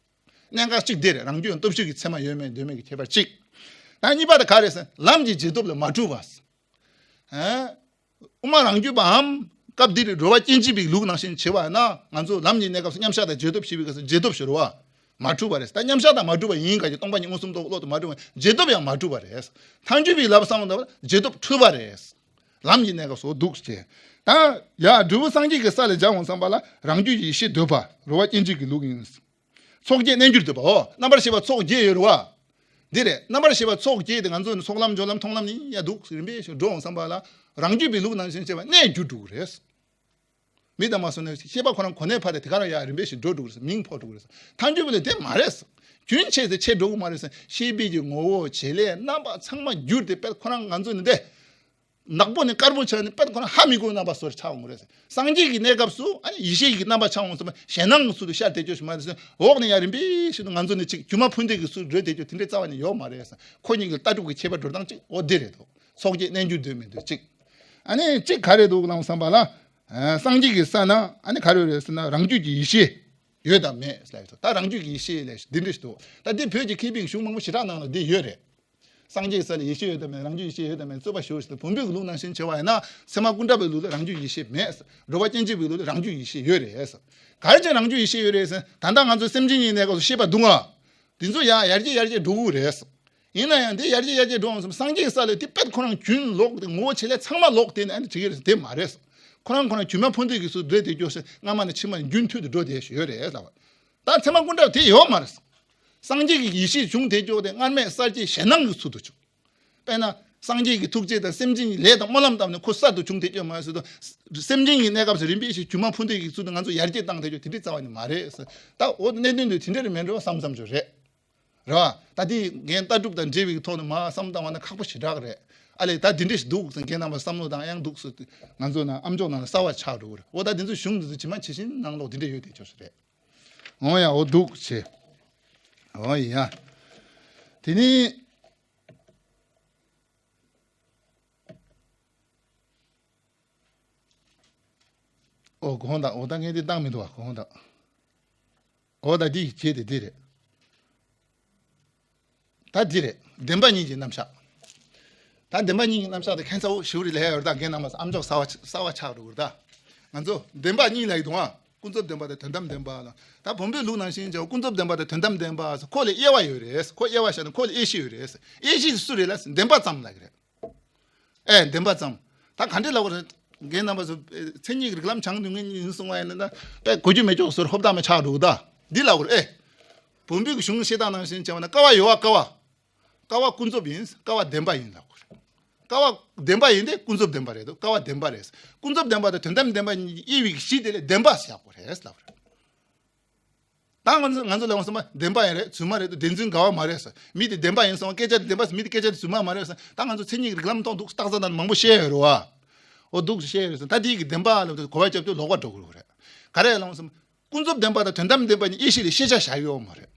གནད་འགག་གཅིག་དེ་རེད། རང་རྒྱུད་དང་སྟོབས་ཞུགས་ཀྱི་ཚད་མ་ཡོད་མེད་འདོད་མེད་ཀྱི་ཁྱད་པར་གཅིག་ད་གཉིས་པ་དེ་ག་རེད་ཟེར་ན་ལམ་གྱི་རྗེས་ཐོབ་ལ་མ་གྲུབ་པ། ཨ། དབུ་མ་རང་རྒྱུད་པའམ་སྐབས་འདིར་རོལ་པ་སྐྱེ་མཆེད་པའི་ལུགས་ནང་བཞིན་བྱེད་པ་ན་ང་ཚོ་ལམ་གྱི་གནས་སྐབས་སུ་མཉམ་གཞག་དང་རྗེས་ཐོབ་ཞེས་པའི་སྐབས་སུ་རྗེས་ཐོབ་ཞེས་རོ་བ། མ་འཁྲུལ་བ་རེད། ད་མཉམ་གཞག་དང་མ་འཁྲུལ་བ་ཡིན་ག་ཅིག་སྟོང་པ་ཉིད་མངོན་སུམ་རྟོགས་བློ་དང་མ་འཁྲུལ་བ་རྗེས་ཐོབ་ཡང་མ་འཁྲུལ་བ་རེད། ཐལ་འགྱུར་བའི་ལམ་བསམ་བློ་བཏང་བ་རྗེས་ཐོབ་འཁྲུལ་པ་རེད། ལམ་གྱི་གནས་སྐབས་སུ་འདུག་ཅེས། ད་ཡ་འབྲས་བུ་སངས་རྒྱས་ཀྱི་ས་ལ་སྦྱར་འོང་བསམ་པ་ལ་རང་རྒྱུད་ཀྱི་ཡེ་ཤེས་འདོད་པ་རོལ་པ་སྐྱེ་མཆེད་ཀྱི་ལུགས་ཡིན། ཚོགས་བརྒྱད་རྣལ་འབྱོར་འདོད་པའོ། རྣམ་པར་ཤེས་པ་ཚོགས་བརྒྱད་ཡོད་རེད་བ། འདི་རེད། རྣམ་པར་ཤེས་པ་ཚོགས་བརྒྱད་དེ་ང་ཚོ་ནི་ཚོགས་ལམ་སྦྱོར་ལམ་མཐོང་ལམ་ནི་ཡ་འདུག་རིམ་པས་ཤིག་འགྲོ་འོང་བསམ་པ་ལ་རང་རྒྱུད་པའི་ལུགས་ནང་བཞིན་བྱས་པ་གནས་འགྱུར་འགྲོ་གི་རེད། མི་དང་མ་སོང་ནས་ཤེས་པ་ཁོ་རང་གོ་གནས་འཕར་ཏེ་དེ་ག་རང་ཡ་རིམ་པས་ཤིག་འགྲོ་འགྲོ་གི་རེད། མིང་འཕོ་འགྲོ་གི་རེད། ཐལ་འགྱུར་བ་ལས་དེ་མ་རེད། རྒྱུན་ཆད་ཟེར་ཆད་འགྲོ་གི་མ་རེད། ཤེས་པའི་གི་ངོ་བོ་བྱེད་ལས་རྣམ་པ་ཚང་མ་འགྱུར་ཏེ་དཔེ་ཁོ་རང་ང་ཚོ་ནི་འདི། ནག་པོ་ནས་དཀར་པོ་ཆགས་ནས་དཔེ་ཁོ་རང་ཧ་མི་གོ་རྣམ་པ་སོགས་ཆགས་འོང་གི་རེད། སངས་རྒྱས་ཀྱི་གནས་སྐབས་སུ་ཨ་ནི་ཡེ་ཤེས་ཀྱི་རྣམ་པ་ཆགས་འོང་ཟེར་བ་ཞེད་སྣང་གི་ཚུལ་དུ་ཤར་བསྡད་རྒྱུ་ཞིག་མ་རེད་ཟེར། འོག་ནས་ཡང་རིམ་པས་ཤིག་ཏུ་ང་ཚོ་ནི་གཅིག་སྒྱུ་མ་ཕུང་འདྲེ་གི་ཚུལ་འགྲོ་བསྡད་རྒྱུ་དེ་འདྲའི་རྩ་བ་ནས་ཡོད་མ་རེད་ཟེར། ཁོ་གཉིས་ཀྱི་ལྟ་གྲུབ་ཀྱི་ཁྱད་པར་འགྲོ་སྟངས་གཅིག་འོ་འདི་རེད་འདུག་ཚོགས་བརྒྱད་རྣལ་འབྱོར་འདོད་མི་འདོད་གཅིག་ཨ་ནི་གཅིག་ག་རེ་འདུག་ལབ་བསམ་པ་ལ། ཨ་སངས་རྒྱས་ཀྱི་ས་ན་ཨ་ནི་ག་རེ་རེད་ཟེར་ན་རང་རྒྱུད་ཀྱི་ཡེ་ཤེས་ཡོད་དམ་མེད་ལབ་ཡོད་དོ། ད་རང་རྒྱུད་ཀྱི་ཡེ་ཤེས་ལབ་འདི་འདྲ་ཞིག་འདུག་ད་འདི་བོད་ཀྱི་མཁས་པའི་གཞུང་མང་པོ་ཞེ་དྲག་ནང་ལ་འདི་ཡོད་རེད། སངས་རྒྱས་ས་ལ་ཡེ་ཤེས་ཡོད་དམ་མེད། རང་རྒྱུད་ཡེ་ཤེས་ཡོད་དམ་མེད། རྩོད་པ་ཞུ་ཞིག་བོན་པོའི་ལུགས་ནང་བཞིན་བྱས་པ་ཡིན་ན་ཚད་མ་ཀུན་ཁྲ་བའི་ལུགས་ལ་རང་རྒྱུད་ཡེ་ཤེས་མེད། རོལ་པ་སྐྱེ་མཆེད་པའི་ལུགས་ལ་རང་རྒྱུད་ཡེ་ཤེས་ཡོད་རེད། ག་རེ་བྱས་རང་རྒྱུད་ཡེ་ཤེས་ཡོད་རེད་ཟེར། ད་ལྟ་ང་ཚོ་སེམས་ཅན་གཉིས་གནས་སྐབས་སུ་ཤེས་པ་འདུག་ང་། འདི་ཚོ་ཡང་ཡར་རྒྱས་ཡར་རྒྱས་འགྲོ་གི་རེད། ཡིན་ན་ཡང་འདི་ཡར་རྒྱས་ཡར་རྒྱས་འགྲོ་འོང་བསམ། སངས་རྒྱས་ས་ལ་དེ་དཔེ་ཁོ་རང་རྒྱུན་ལོག་སྟེ་ངོ་བོ་བྱེད་ལས་ཚང་མ་ལོག་སྟེ་ནས་ཨ་ནི་བྱེད་ཀྱི་རེད་ཟེར། དེ་མ་རེད། ཁོ་རང་ཁོ་རང་སྒྱུ་མ་ཕུང་འདྲེ་གི་ཚུལ་འགྲོ་བསྡད་རྒྱུ་ཞིག་སྔ་མ་ནས་ཕྱི་མ་རྒྱུན་མཐུད་དུ་འགྲོ་བསྡད་ཞིག་ཡོད་རེད་ལབ། ད་ཚད་མ་ཀུན་ཁྲ་དེ་ཡོད་མ་རེད། སངས་རྒྱས་ཀྱི་ཡེ་ཤེས་བྱུང་བསྡད་རྒྱུ་དེ་སྔར་མེད་གསར་བརྗེ་ཞེད་སྣང་གི་ཚུལ་དུ་བྱུང་། དཔེར་ན། སངས་རྒྱས་ཀྱི་ཐུགས་རྗེ་དང་སེམས་ཅན་གྱི་ལས་དང་སྨོན་ལམ་བཏབ་ནས་ཁོ་གསར་དུ་བྱུང་བསྡད་རྒྱུ་མ་རེད་ཟེར་དུས། སེམས་ཅན་གྱི་གནས་སྐབས་སུ་རིམ་པས་ཤིག་སྒྱུ་མ་ཕུང་འདྲེ་གི་ཚུལ་དུ་ང་ཚོ་ཡར་རྒྱས་བཏང་བསྡད་རྒྱུ་དེ་འདྲའི་རྩ་བ་ནས་མ་རེད་ཟེར། ད་འོ་གནད་དོན་དེ་དེ་འདྲ་རེད་མེད་འགྲོ་བསམ་བསམ་ཞིག་རེད། རེད་བ། ད་དེ་ངས་ལྟ་གྲུབ་དང་འབྲེལ་བའི་ཐོག་ནས་མར་བསམ་བཏང་བ་ན་ཁག་པོ་ཞེ་དྲག་རེད། ཨ་ལས་ད་འདི་འདྲ་ཞིག་འདུག་ཟེར་ཁྱེད་རྣམ་པ་བསམ་བློ་བཏང་ཡང་འདུག་ཟེར། ང་ཚོ་ནང་ཨ་མཆོག་ནང་ལ་གསར་བ་ཆགས་འགྲོ་གི་རེད། འོ་ད་འདི་ཚོ་གཞུང་འདི་ཚོ་ཇི་མ་ཇི་བཞིན་ནང་ལོགས་འདི་འདྲ་ཡོད་དེ་ཆོག་ས་རེད། འོ་ཡ་འོ་འདུག་བྱས། འོ་ཡ། དེ་ནི། ཨོ་གོང་དང་ཨོ་ད་ངས་འདི་བཏང་མི་འདུག་བ། གོང་དང་། ཨོ་ད་འདི་བྱས་ཏེ་འདི་རེད། ད་འདི་རེད། བདེན་པ་གཉིས་ཀྱི་རྣམ་གཞག་ད་བདེན་པ་གཉིས་ཀྱི་རྣམ་གཞག་དེ་ཁྱད་མཚར་པོ་ཞེ་པོ་རེད་ལབ་ཡ་ཡོད། ད་རྒན་རྣམ་པ་ཨ་མཆོག་གསར་བ་གསར་བ་ཆགས་འགྲོ་གི་རེད་ད། ང་ཚོ་བདེན་པ་གཉིས་ལབ་ཡི་འདུག་ཨ། ཀུན་རྫོབ་བདེན་པ་དང་དོན་དམ་བདེན་པ་ལ། ད་བོན་པོའི་ལུགས་ནང་བཞིན་བྱས་ཀུན་རྫོབ་བདེན་པ་དང་དོན་དམ་བདེན་པ་ཁོ་ལ་དབྱེ་བ་ཡོད་རེད། ཁོ་དབྱེ་བ་བཞག་ན་ཁོ་ལ་དབྱེ་གཞི་ཡོད་རེད། དབྱེ་གཞི་དེ་སུ་རེད་ལབ་ན་བདེན་པ་ཙམ་ལབ་ཀྱི་རེད། ཨེ་བདེན་པ་ཙམ། ད་ག་འདྲས་ལབ་དགོས་རེད། རྒན་རྣམ་པ་ཚོ་ཨེ་མཚན་ཉིད་ཀྱི་རིགས་ལམ་སྦྱངས་མྱོང་མཁན་ཡིན་གསུང་བ་ཡིན་ན་ད་དཔེ་གོ་རྒྱུ་མེད་ཅོག་ཟེར་ཧོབ་ཏ་མ་ཆགས་འགྲོ་གི་ད། འདི་ལབ་དགོས་རེད། ཨེ། བོན་པོའི་གཞུང་བཤད་སྟངས་ནང་བཞིན་བྱས་པ་ན་ཀ་བ་ཡོད་བ། ཀ་བ། ཀ་བ་ཀུན་རྫོབ་ཡིན། ཀ་བ་བདེན་པ་ཡིན་ལབ་དགོས་རེད། ཀ་བ་བདེན་པ་ཡིན་ཏེ་ཀུན་རྫོབ་བདེན་པ་རེད་དོ། ཀ་བ་བདེན་པ་རེད། ཀུན་རྫོབ་བདེན་པ་དང་དོན་དམ་བདེན་པ་གཉིས་ཀྱི་དབྱེ་བའི་གཞི་དེ་ལ་བདེན་པ་ཟེར་ཡག་པོ་རེད་ལབ་རེད། ད་ང་ཚོ་ང་ཚོ་ལ་འོང་སོང་མ་བདེན་པ་ཡིན་རེད་རྫུན་མ་རེད་དོ། བདེན་རྫུན་འགལ་བ་མ་རེད་ཟེར། མི་དེ་བདེན་པ་ཡིན་སོང་སྐད་ཆ་དེ་བདེན་པ་ཟེར། མི་དེ་སྐད་ཆ་དེ་རྫུན་མ་མ་རེད་ཟེར། ད་ང་ཚོ་མཚན་ཉིད་ཀྱི་རིགས་ལམ་ཐོག་འདུག་སྟག་རྩ་དང་མང་པོ་བཤད་ཡོད་རེད་བ། འོ་འདུག་བཤད་ཡོད་རེད་ཟེར། ད་དེའི་གི་བདེན་པ་ལ་གོ་བ་རྒྱབ་དུས་ལོག་པ་འགྲོ་གི་རེད། ག་རེ་ལབ་སོང་ཀུན་རྫོབ་བདེན་པ་དང་དོན་དམ་བདེན་པ་གཉིས་དབྱེ་གཞི་ལ་ཤེས་བྱ་བཞག་ཡོད་མ་རེད།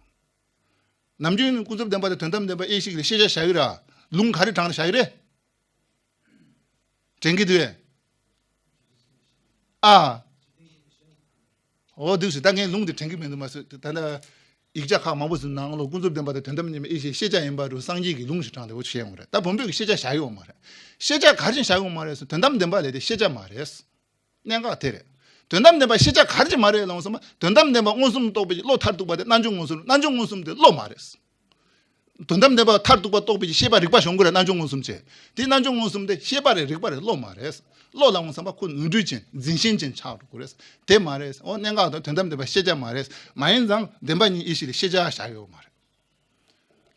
ནམ་རྒྱུན་ཀུན་རྫོབ་བདེན་པ་དང་དོན་དམ་བདེན་པ་དབྱེ་གཞི་ལ་ཤེས་བྱ་བཞག་ཡོད་ར། ལུང་ག་རེ་དྲངས་ནས་བཞག་ཡོད་རེད། དྲན་གྱི་འདུག་གས། ཨ། འོ་འདུག་སེ་ད་ངས་ལུང་འདི་དྲན་གྱི་མི་འདུག་མ་ཟད་ད་ལྟ་ཡིག་ཆ་ཁག་མང་པོ་ཟིན་ནང་ལོགས་ཀུན་རྫོབ་བདེན་པ་དང་དོན་དམ་གཉིས་མེད་དབྱེ་གཞི་ཤེས་བྱ་ཡིན་པ་རུ་སངས་རྒྱས་ཀྱི་ལུང་ཞིག་དྲངས་ཏེ་འོ་བྱས་ཡོང་གི་རེད། ད་བོན་པོས་ཀྱི་ཤེས་བྱ་བཞག་ཡོད་མ་རེད། ཤེས་བྱ་ག་རེ་བཞག་ཡོད་མ་རེད་ཟེར་དོན་དམ་བདེན་པ་ལས་དེ་ཤེས་བྱ་མ་རེད། གནད་འགག་དེ་རེད། དོན་དམ་བདེན་པ་ཤེས་བྱ་ག་རེ་མ་རེད་ལབ་སོང་ན་དོན་དམ་བདེན་པ་མངོན་སུམ་རྟོགས་པའི་བློ་མཐར་ཐུག་པ་དེ་རྣལ་འབྱོར་མངོན་སུམ། རྣལ་འབྱོར་མངོན་སུམ་དེ་བློ་མ་རེད། དོན་དམ་བདེན་པ་མཐར་ཐུག་པ་རྟོགས་པའི་ཤེས་པ་རིག་པ་གཞུང་གི་རྣལ་འབྱོར་མངོན་སུམ་བྱས། དེ་རྣལ་འབྱོར་མངོན་སུམ་དེ་ཤེས་པ་རེད་རིག་པ་རེད་བློ་མ་རེད། བློ་ལ་འོང་བསམ་པ་ཁོ་ནོར་འཁྲུལ་ཅན་འཛིན་ཞེན་ཅན་ཆགས་འགྲོ་གི་རེད། དེ་མ་རེད། འོ་གནད་འགག་དང་དོན་དམ་བདེན་པ་ཤེས་བྱ་མ་རེད། མ་ཡིན་ཙང་བདེན་པ་གཉིས་དབྱེ་གཞི་ལ་ཤེས་བྱ་བཞག་ཡོད་མ་རེད།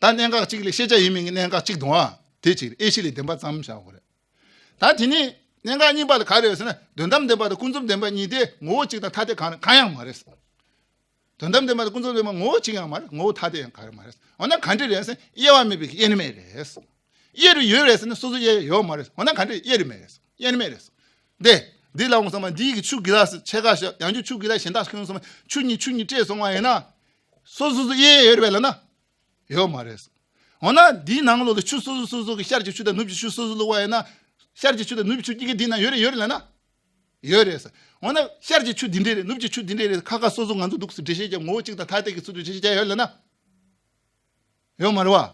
ད་གནད་འགག་གཅིག་ལ་ཤེས་བྱ་ཡིན་མིན་གྱི་གནད་འགག་གཅིག་དང་ཨ་དེ་གཅིག་རེད། དབྱེ་གཞི་ལ་བདེན་པ་ཙམ་བཞག་དགོས་རེད། ད་དེ་ནས་གནད་འགག་གཉིས་པ་ལ་ག་རེ་ཡོད་ཟེར་ན་དོན་དམ་བདེན་པ་དང་ཀུན་རྫོབ་བདེན་པ་གཉིས་དེ་ངོ་བོ་གཅིག་དང་ཐ་དད་གང་གང་ཡང་མ་རེད། དོན་དམ་བདེན་པ་དང་ཀུན་རྫོབ་བདེན་པ་ངོ་བོ་གཅིག་ཡང་མ་རེད། ངོ་བོ་ཐ་དད་ཡང་ག་རེ་མ་རེད། འོ་ན་ག་འདྲ་རེད་ཟེར་དབྱེ་བ་མེད་པའི་དབྱེར་མེད་རེད། དབྱེ་རུ་ཡོད་རེད་ཟེར་ན་སོ་སོ་དབྱེ་ཡོད་མ་རེད། འོ་ན་ག་འདྲ་དབྱེ་རུ་མེད་རེད། དབྱེར་མེད་རེད། འདི་འདི་ལ་འོང་ཙང་མ་འདིའི་གི་ཆུ་གི་ལ་ཕྱེད་ཀ་ཞོག་ཡང་ཆུ་ཆུ་གི་ལ་གཞན་དག་ཤོང་ཙང་མ་ཆུ་གཉིས་ཆུ་གཉིས་སྤྲད་སོང་བ་ཡིན་ན་སོ་སོ་སོ་དབྱེ་ཡོད་རེད་པས་ལབ་ན། ཡོད་མ་རེད། འོ་ན་འདིའི་ནང་ལོགས་ལ་ཆུ་སོ་སོ་སོ་སོ་གི་ཤར་གྱི་ཆུ་དང་ནུབ་ཀྱི་ཆུ་སོ་སོ་བླུགས་པ་ཡིན་ན། ཤར་གྱི་ཆུ་དང་ནུབ་ཀྱི་ཆུ་གཉིས་ཀ་འདིའི་ནང་ཡོད་རེད་ཡོད་རེད་ལབ་ན། ཡོད་རེད་ཟེར། འོ་ན་ཤར་གྱི་ཆུ་འདི་འདྲས་རེད། ནུབ་ཀྱི་ཆུ་འདི་འདྲས་རེད། ཁ་ཁ་སོ་སོ་ང་ཚོ་འདུག་སེ་འགྲེལ་བཤད་རྒྱབ་ངོ་བོ་གཅིག་དང་ཐ་དད་ཀྱི་ཚུལ་དུ་འགྲེལ་བཤད་རྒྱབ་ཡོད་ལབ་ན། ཡོད་མ་རེད་བ།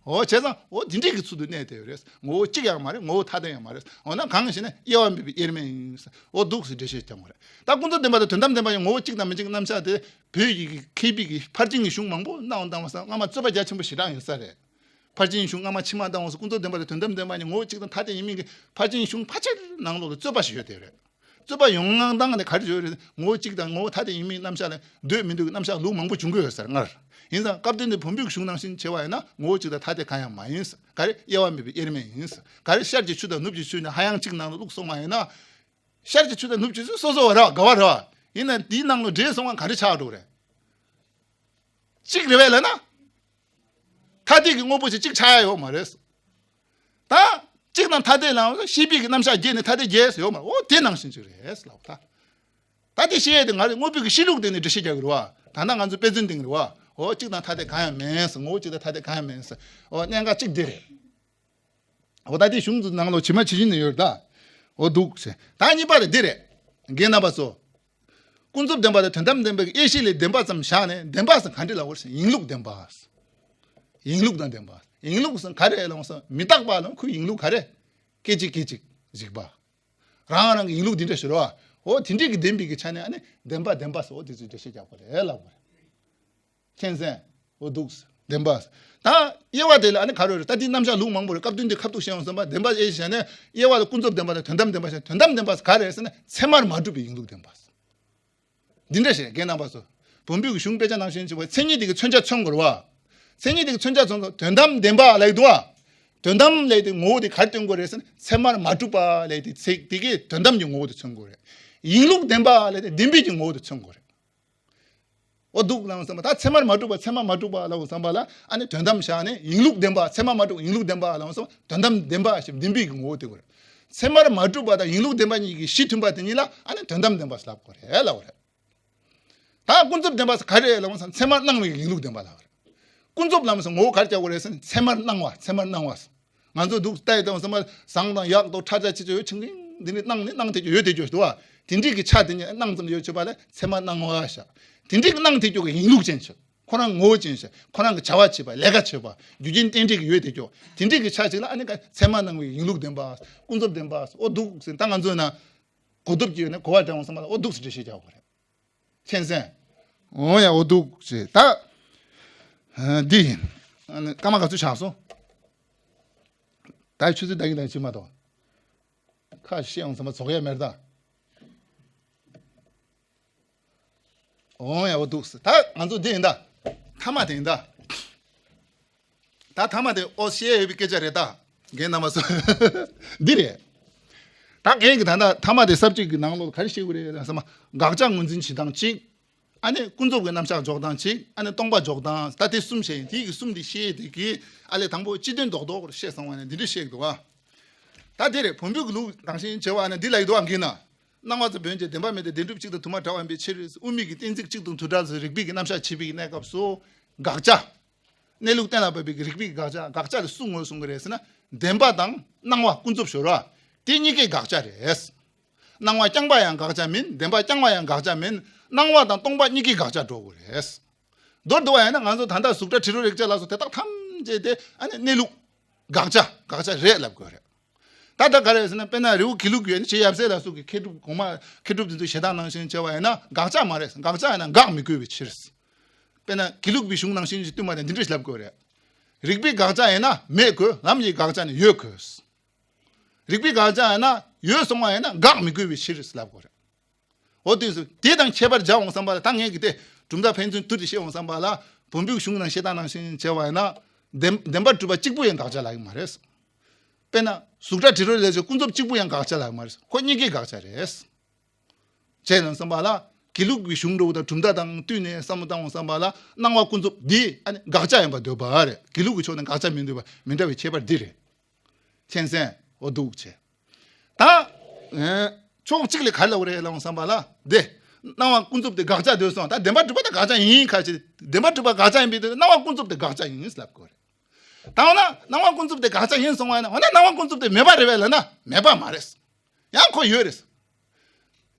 འོ་བྱས་ཙང་འོ་དེ་འདྲས་ཀྱི་ཚུལ་དུ་གནས་བསྡད་ཡོད་རེད། ངོ་བོ་གཅིག་ཡང་མ་རེད། ངོ་བོ་ཐ་དད་ཡང་མ་རེད། འོ་ན་གང་ཞེ་ན་དབྱེ་བ་མེད་པའི་དབྱེར་མེད་ཡིན། འོ་འདུག་སེ་འགྲེལ་བཤད་རྒྱག་དགོས་རེད། ད་ཀུན་རྫོབ་བདེན་པ་དང་དོན་དམ་བདེན་པ་ཡང་ངོ་བོ་གཅིག་དང་མི་གཅིག་རྣམ་གཞག་དེ་བོད་ཀྱི་མཁས་པའི་གི་ཕར་ཕྱིན་གྱི་གཞུང་མང་པོ་གནང་བ་དང་བ་སང་སྔ་མ་རྩོད་པ་རྒྱ་ཆེན་པོ་ཞེ་དྲག་ཡོད་ས་རེད། ཕར་ཕྱིན་གཞུང་སྔ་མ་ཕྱི་མ་དང་བ་སང་ཀུན་རྫོབ་བདེན་པ་དང་དོན་དམ་བདེན་པ་གཉིས་ངོ་བོ་གཅིག་དང་ཐ་དད་ཡིན་མིན་གྱི་ཕར་ཕྱིན་གཞུང་ཕལ་ཆེར་ནང་ལོགས་ལ་རྩོད་པ་ཞིག་ཡོད་དེ་རེད། རྩོད་པ་ཡོང་སྟངས་དེ་ག་རེ་བྱོས་རེད། ངོ་བོ་གཅིག་དང་ངོ་བོ་ཐ་དད་ཡིན་མིན་རྣམ་གཞག་ལ་འདོད་མི་འདོད་ཀྱི་རྣམ་གཞག་ལུགས་མང་པོ་བྱུང་གི་ཡོད་ས་རེད་སྔར། ཡིན་ཙང་སྐབས་དོན་དེ་བོན་པོའི་གཞུང་ནང་བཞིན་བྱས་པ་ཡིན་ན་ངོ་བོ་གཅིག་དང་ཐ་དད་གང་ཡང་མ་ཡིན། ག་རེ་དབྱེ་བ་མེད་པའི་དབྱེར་མེད་ཡིན། ག་རེ་ཤར་གྱི་ཆུ་དང་ནུབ་ཀྱི་ཆུ་ནི་ཧ་ཡང་གཅིག་ནང་ལ་བླུགས་སོང་བ་ཡིན་ན། ཤར་གྱི་ཆུ་དང་ནུབ་ཀྱི་ཆུ་སོ་སོ་བ་རེད་བ། འགལ་བ་རེད་བ། ཡིན་ན་དེའི་ནང་ལ་འདྲེས་སོང་བ་ག་རེ་ཆགས་འགྲོ་གི་རེད། གཅིག་རེད་བས་ལབ་ན། ཐ་དད་ཀྱི་དངོས་པོ་ཞིག་གཅིག་ཆགས་ཡ་ཡོད་མ་རེད། ད། གཅིག་དང་ཐ་དད་ལའང་ཤེས་པའི་གི་རྣམ་གཞག་བརྒྱད་ནི་ཐ་དད་བརྒྱད་ཟེར་ཡོད་མ་རེད། འོ་དེ་ནང་བཞིན་ཅིག་རེད་ལབ་ད། ད་དེ་ཤེས་ཡ་དེ་ང་རེ་དངོས་པོའི་གི་ཤེས་ལུགས་དེ་ནི་འགྲེལ་བཤད་རྒྱག་གི་རེད་བ། ད་ནང་ང་ཚོ་དཔེ་མཚོན་འདིང་གི་རེད་བ། འོ་གཅིག་དང་ཐ་དད་གང་ཡང་མེད་ཟེར། ངོ་བོ་གཅིག་དང་ཐ་དད་གང་ཡང་མེད་ཟེར། འོ་གནད་འགག་གཅིག་དེ་རེད། འོ་ད་དེ་གཞུང་ཚོ་ནང་ལོགས་ཇི་མ་ཇི་བཞིན་ནས་ཡོད་རེད་ད། འོ་འདུག་ཟེར། ད་གཉིས་པ་དེ་འདི་རེད། རྒན་རྣམ་པ་ཚོ། ཀུན་རྫོབ་བདེན་པ་དང་དོན་དམ་བདེན་པའི་དབྱེ་གཞི་ལས་བདེན་པ་ཙམ་བཞག་ནས་བདེན་པ་ཟེར་ག་འདྲ་ལབ་དགོས་ཟེར། ཡིན་ལུགས་བདེན་པ། ཡིན་ལུགས་དང་ལྡན་པ། ཡིན་ལུགས་ཟེར་ག་རེ་ལབ་ཟེར། མི་རྟག་པ་ལ་ཁོའི་ཡིན་ལུགས་ག་རེ། སྐད་ཅིག་སྐད་ཅིག་རིག་པ། རང་རང་གི་ཡིན་ལུགས་འདི་འདྲ་ཞིག་རེད་བ། འོ་དེ་འདྲས་ཀྱི་བདེན་པའི་གི་ཆ་ནས་ཨ་ནི་བདེན་པ་བདེན་པ་ཟེར། འོ་དེ་ཚོའི་འགྲེལ་བཤད་རྒྱག་དགོས་རེད་ལབ་དགོས་རེད། མཁྱེན་གསལ། འོ་འདུག་བདེན་པ། ད་དབྱེ་བ་དེ་ལ་ཨ་ནི་ག་རེ་རེད། ད་དེའི་རྣམ་གཞག་ལུགས་མང་པོ་རེད། སྐབས་དོན་དེ་ཁ་ཐུག་བཤད་ཡོང་བསམ་པ་བདེན་པ་དབྱེ་བྱས་ནས་དབྱེ་བ་ལ་ཀུན་རྫོབ་བདེན་པ་དང་དོན་དམ་བདེན་པ་བྱས། དོན་དམ་བདེན་པ་ག་རེ་རེད་ཟེར་ན་ཚད་མར་མ་གྲུབ་པའི་ཡིན་ལུགས་བདེན་པ། འདི་འདྲ་ཞིག་རྒན་རྣམ་པ་ཚོ། བོན་པོའི་གཞུང་དཔེ་ཆ་ནང་བཞིན་བྱས་པ་མཚན་ཉིད་དེ་གི་མཚོན་བྱ་མཚོན་དགོས་རེད་བ། མཚན་ཉིད་དེ་གི་མཚོན་བྱ་མཚོན་ཚོ་དོན་དམ་བདེན་པ་ལབ་ཀྱི་འདུག་བ། དོན་དམ་ལབ་དེ་ངོ་བོ་དེ་ག་རེ་སྟོན་དགོས་རེད་ཟེར་ན་ཚད་མར་མ་གྲུབ་པ་ལབ་དེ་ཚིག་དེ་གིས་དོན་དམ་གྱི་ངོ་བོ་དེ་མཚོན་དགོས་རེད། ཡིན་ལུགས་བདེན་པ་ལབ་དེ་བདེན་པའི་གི་ངོ་བོ་དེ་མཚོན་དགོས་རེད། འོ་འདུག་ལབ་བསམ་པ་ད་ཚད་མར་མ་གྲུབ་པ་ཚད་མར་མ་གྲུབ་པ་ལབ་བསམ་པ་ལ་ཨ་ནི་དོན་དམ་བཞག་ནས་ཡིན་ལུགས་བདེན་པ་ཚད་མར་མ་གྲུབ་ཡིན་ལུགས་བདེན་པ་ལབ་བསམ་པ་དོན་དམ་བདེན་པ་ཞེས་བདེན་པའི་གི་ངོ་བོ་དེ་དགོས་རེད། ཚད་མར་མ་གྲུབ་པ་དང་ཡིན་ལུགས་བདེན་པ་གཉིས་ཀྱི་གཞི་མཐུན་པ་དེ་གཉིས་ལ་ཨ་ནི་དོན་དམ་བདེན་པ་ལབ་དགོས་རེད་ལབ་པ་རེད། ད་ཀུན་རྫོབ་བདེན་པ་ཟེར་ག་རེ་ལབ་ན་ཚད་མར་སྣང་བའི་ཡིན་ལུགས་བདེན་པ་ལབ་རེད། ཀུན་རྫོབ་ལབ་ཟེར་ངོ་བོ་ག་རེ་བྱ་དགོས་རེད་ཟེར་ན་ཚད་མར་སྣང་བ་ཚད་མར་སྣང་བ་ཟེར། ང་ཚོ་འདུག་ལྟ་ཡི་དང་བསམ་པ་བཟང་དང་ཡག་དང་ཕྲ་ཕྲ་ཅི་ཅི་ཡོད་ཆིང་ཆིང་འདི་ནི་སྣང་ནི་སྣང་དེ་ཅོ་ཡོད་དེ་ཅོ་འདུག་བ། དེ་འདྲིག་གི་ཆ་དེ་ཉིད་སྣང་ཙམ་ཡོད་ཆོད་པ་ལ་ཚད་མར་སྣང་བ་ཤ། དེ་འདྲིག་སྣང་དེ་ཅོ་གི་ཡིན་ལུགས་ཅན་ཆོད། ཁོ་རང་ངོ་བོ་ཅན་ཤ། ཁོ་རང་གི་བྱ་བ་བྱེད་པ་ལས་ཀ་བྱེད་པ་རྒྱུ་རྐྱེན་རྟེན་འབྲེལ་གྱི་ཡོད་དེ་ཅོ། དེ་འདྲིག་གི་ཆ་ཅིག་ལ་ཨ་ནི་ཀ་ཚད་མར་སྣང་བའི་ཡིན་ལུགས་བདེན་པ། ཀུན་རྫོབ་བདེན་པ། འོ་འདུག་ཟེར་ད་ང་ཚོ་ན། གོ་ཐོབ་ཀྱི་ཡོད་ན་གོ་བ་དྲངས་བསམ་པ་ལ་འོ་འདུག་ཟེར་འགྲེལ་བཤད་རྒྱག་དགོས་རེད། མཁྱེན་གསལ། འོ་ཡ་འོ་འདུག་ཟེར་ད། འདི་ཡིན། ཨ་ནི་སྐར་མ་ག་ཚོད་ཆགས་སོང་། ད་ཆུ་ཚོད་ད་གིན་ད་ཕྱིན་མ་གཏོགས། ཁ་ཤས་ཡོང་ཚང་མ་རྫོགས་ཡ་མེད་ད། འོ་ཡ་འོ་འདུག་ཟེར་ད་ང་ཚོ་འདི་ཡིན་ད། མཐའ་མ་དེ་ཡིན་ད། ད་མཐའ་མ་དེ་ཨོ་བཤད་ཡོད་པའི་སྐད་ཆ་རེད་ད། རྒན་རྣམ་པ་ཚོ། འདི་རེད། ད་རྒན་གྱི་ད་ལྟ་མཐའ་མ་དེ་ས་བཅད་ཀྱི་ནང་ལོགས་ག་རེ་བཤད་དགོས་རེད་ཟེར་ན། དགག་བྱ་ངོས་འཛིན་བྱེད་སྟངས་གཅིག་ཨ་ནི་ཀུན་རྫོབ་ཀྱི་རྣམ་གཞག་འཇོག་སྟངས་གཅིག་ཨ་ནི་སྟོང་པ་འཇོག་སྟངས། ད་དེ་གསུམ་བཤད་ཡིན། དེ་གི་གསུམ་དེ་བཤད་དེ་གི་ཨ་ལས་དང་པོ་སྤྱི་དོན་རྡོག་རྡོག་བཤད་སོང་བ་ནས་འདི་འདྲ་བཤད་ཀྱི་འདུག་བ། ད་དེ་རེད། བོན་པོའི་གི་ལུགས་ནང་བཞིན་བྱས་པ་ནི་འདི་ལ་ཡི་དུ་བ་འགི་ན། སྣང་བ་ཙམ་བོན་ཅིང་བདེན་པ་མེད་དེ་བདེན་གྲུབ་གཅིག་དང་དུ་མ་བྲལ་བ་ཡིན་པའི་ཕྱིར། དབུ་མའི་གི་གཏན་ཚིགས་གཅིག་དང་དུ་བྲལ་ཟེར་རིགས་པའི་གི་གནས་སྐབས་སུ་དགག་བྱ། གནས་ལུགས་གཏན་ལ་ཕབ་པའི་རིགས་པའི་དགག་བྱ། དགག་བྱ་དེ་སུ་ངོས་བཟུང་གི་རེད་ཟེར་ན། བདེན་པ་དང་སྣང་བ་ཀུན་རྫོབ་ཞོར་བ། དེ་གཉིས་ཀའི་དགག་བྱ་རེད། སྣང་བ་རྐྱང་པ་ཡང་དགག་བྱ་མིན། བདེན་པ་རྐྱང་པ་ཡང་དགག་བྱ་མིན། སྣང་བ་དང་སྟོང་པ་གཉིས་ཀའི་དགག་བྱ་འགྲོ་དགོས་རེད། མདོར་བསྡུ་བ་ཡིན་ན་ང་ཚོ་ད་ལྟ་གཟུགས་སྒྲ་དྲི་རོ་རེག་བྱ་ལ་སོགས་དེ་དག་ཐམས་ཅད་དེ་ཨ་ནི་གནས་ལུགས་དགག་བྱ་དགག་བྱ་རེད་ལབ་དགོས་རེད། ད་ལྟ་ག་རེ་ཟེར་ན། དཔེར་ན་རི་བོ་དགེ་ལུགས་ཡོད་ན་ཆེ་ཡབ་སྲས་ལ་སོགས་ཀྱི་མཁས་གྲུབ་གོང་མ་མཁས་གྲུབ་དེ་ཚོས་བྱེད་སྟངས་ནང་བཞིན་བྱས་པ་ཡིན་ན་དགག་བྱ་མ་རེད། དགག་བྱ་ཡིན་ན་དགག་མི་དགོས་པའི་ཕྱིར། དཔེར་ན་དགེ་ལུགས་པའི་གཞུང་ནང་བཞིན་གྱི་བསྟུན་པ་དང་འདི་འདྲ་ཞིག་ལབ་དགོས་རེད། རིགས་པའི་དགག་བྱ་ཡིན་ན་མེད་དགོས། ལམ་གྱི་དགག་བྱ་ནི་ཡོད་དགོས། རིགས་པའི་དགག་བྱ་ཡིན་ན་ཡོད་སོང་བ་ཡིན་ན་དགག་མི་དགོས་པའི་ཕྱིར་ལབ་དགོས་རེད། འོ་དུས་སུ་དེ་དང་ཁྱད་པར་སྦྱར་འོང་བསམ་པ་ལ། ད་ངས་ཀྱི་དེ་གྲུབ་མཐའ་ཕན་ཚུན་བསྡུར་ཏེ་བཤད་འོང་བསམ་པ་ལ། བོན་པོའི་གཞུང་ནང་བཤད་སྟངས་ནང་བཞིན་བྱས་པ་ཡིན་ན། བདེན་བདེན་པར་གྲུབ་པ་གཅིག་པུ་ཡང་དགག་བྱ་ལབ་ཀྱི་མ་རེད། དཔེར་ན་གཟུགས་སྒྲ་དྲི་རོ་ལས་བྱུང་ཀུན་རྫོབ་གཅིག་པུ་ཡང་དགག་བྱ་ལབ་ཀྱི་མ་རེད། ཁོ་གཉིས་ཀའི་དགག་བྱ་རེད། བྱས་ན་བསམ་པ་ལ། དགེ་ལུགས་ཀྱི་གཞུང་འདྲ་བོ་དང་གྲུབ་མཐའ་དང་བསྟུན་ནས་བསམ་བློ་བཏང་འོང་བསམ་པ་ལ། སྣང་བ་ཀུན་རྫོབ་འདི་ཨ་ནི་དགག་བྱ་ཡིན་པར་འདོད་པ་རེད། དགེ་ལུགས་ཀྱི་ཕྱོགས་ནས་དགག་བྱ་མི་འདོད་པ་མི་འདྲ་བའི་ཁྱད་པར་འདི་རེད། མཁྱེན་གསལ། འོ་འདུག་བྱས། ད། ཨེ། ཕྱོགས་གཅིག་ལས་ག་རེ་ལབ་དགོས་རེད་ལབ་འོང་བསམ་པ་ལ། དེ། སྣང་བ་ཀུན་རྫོབ་དེ་དགག་བྱ་འདོད་སོང་། ད་བདེན་པར་གྲུབ་པ་དེ་དགག་བྱ་ཡིན་ཁ་ཅིག་བདེན་པར་གྲུབ་པ་དགག་བྱ་ཡིན་པའི་དུས་སྣང་བ་ཀུན་རྫོབ་དེ་དགག་བྱ་ཡིན་ལབ་དགོས་རེད། ད་འོ་ན་སྣང་བ་ཀུན་རྫོབ་དེ་དགག་བྱ་ཡིན་སོང་བ་ཡིན་ན། འོ་ན་སྣང་བ་ཀུན་རྫོབ་དེ་མེད་པ་རེད་བས་ལབ་ན་མེད་པ་མ་རེད། ཡང་ཁོ་ཡོད་རེད།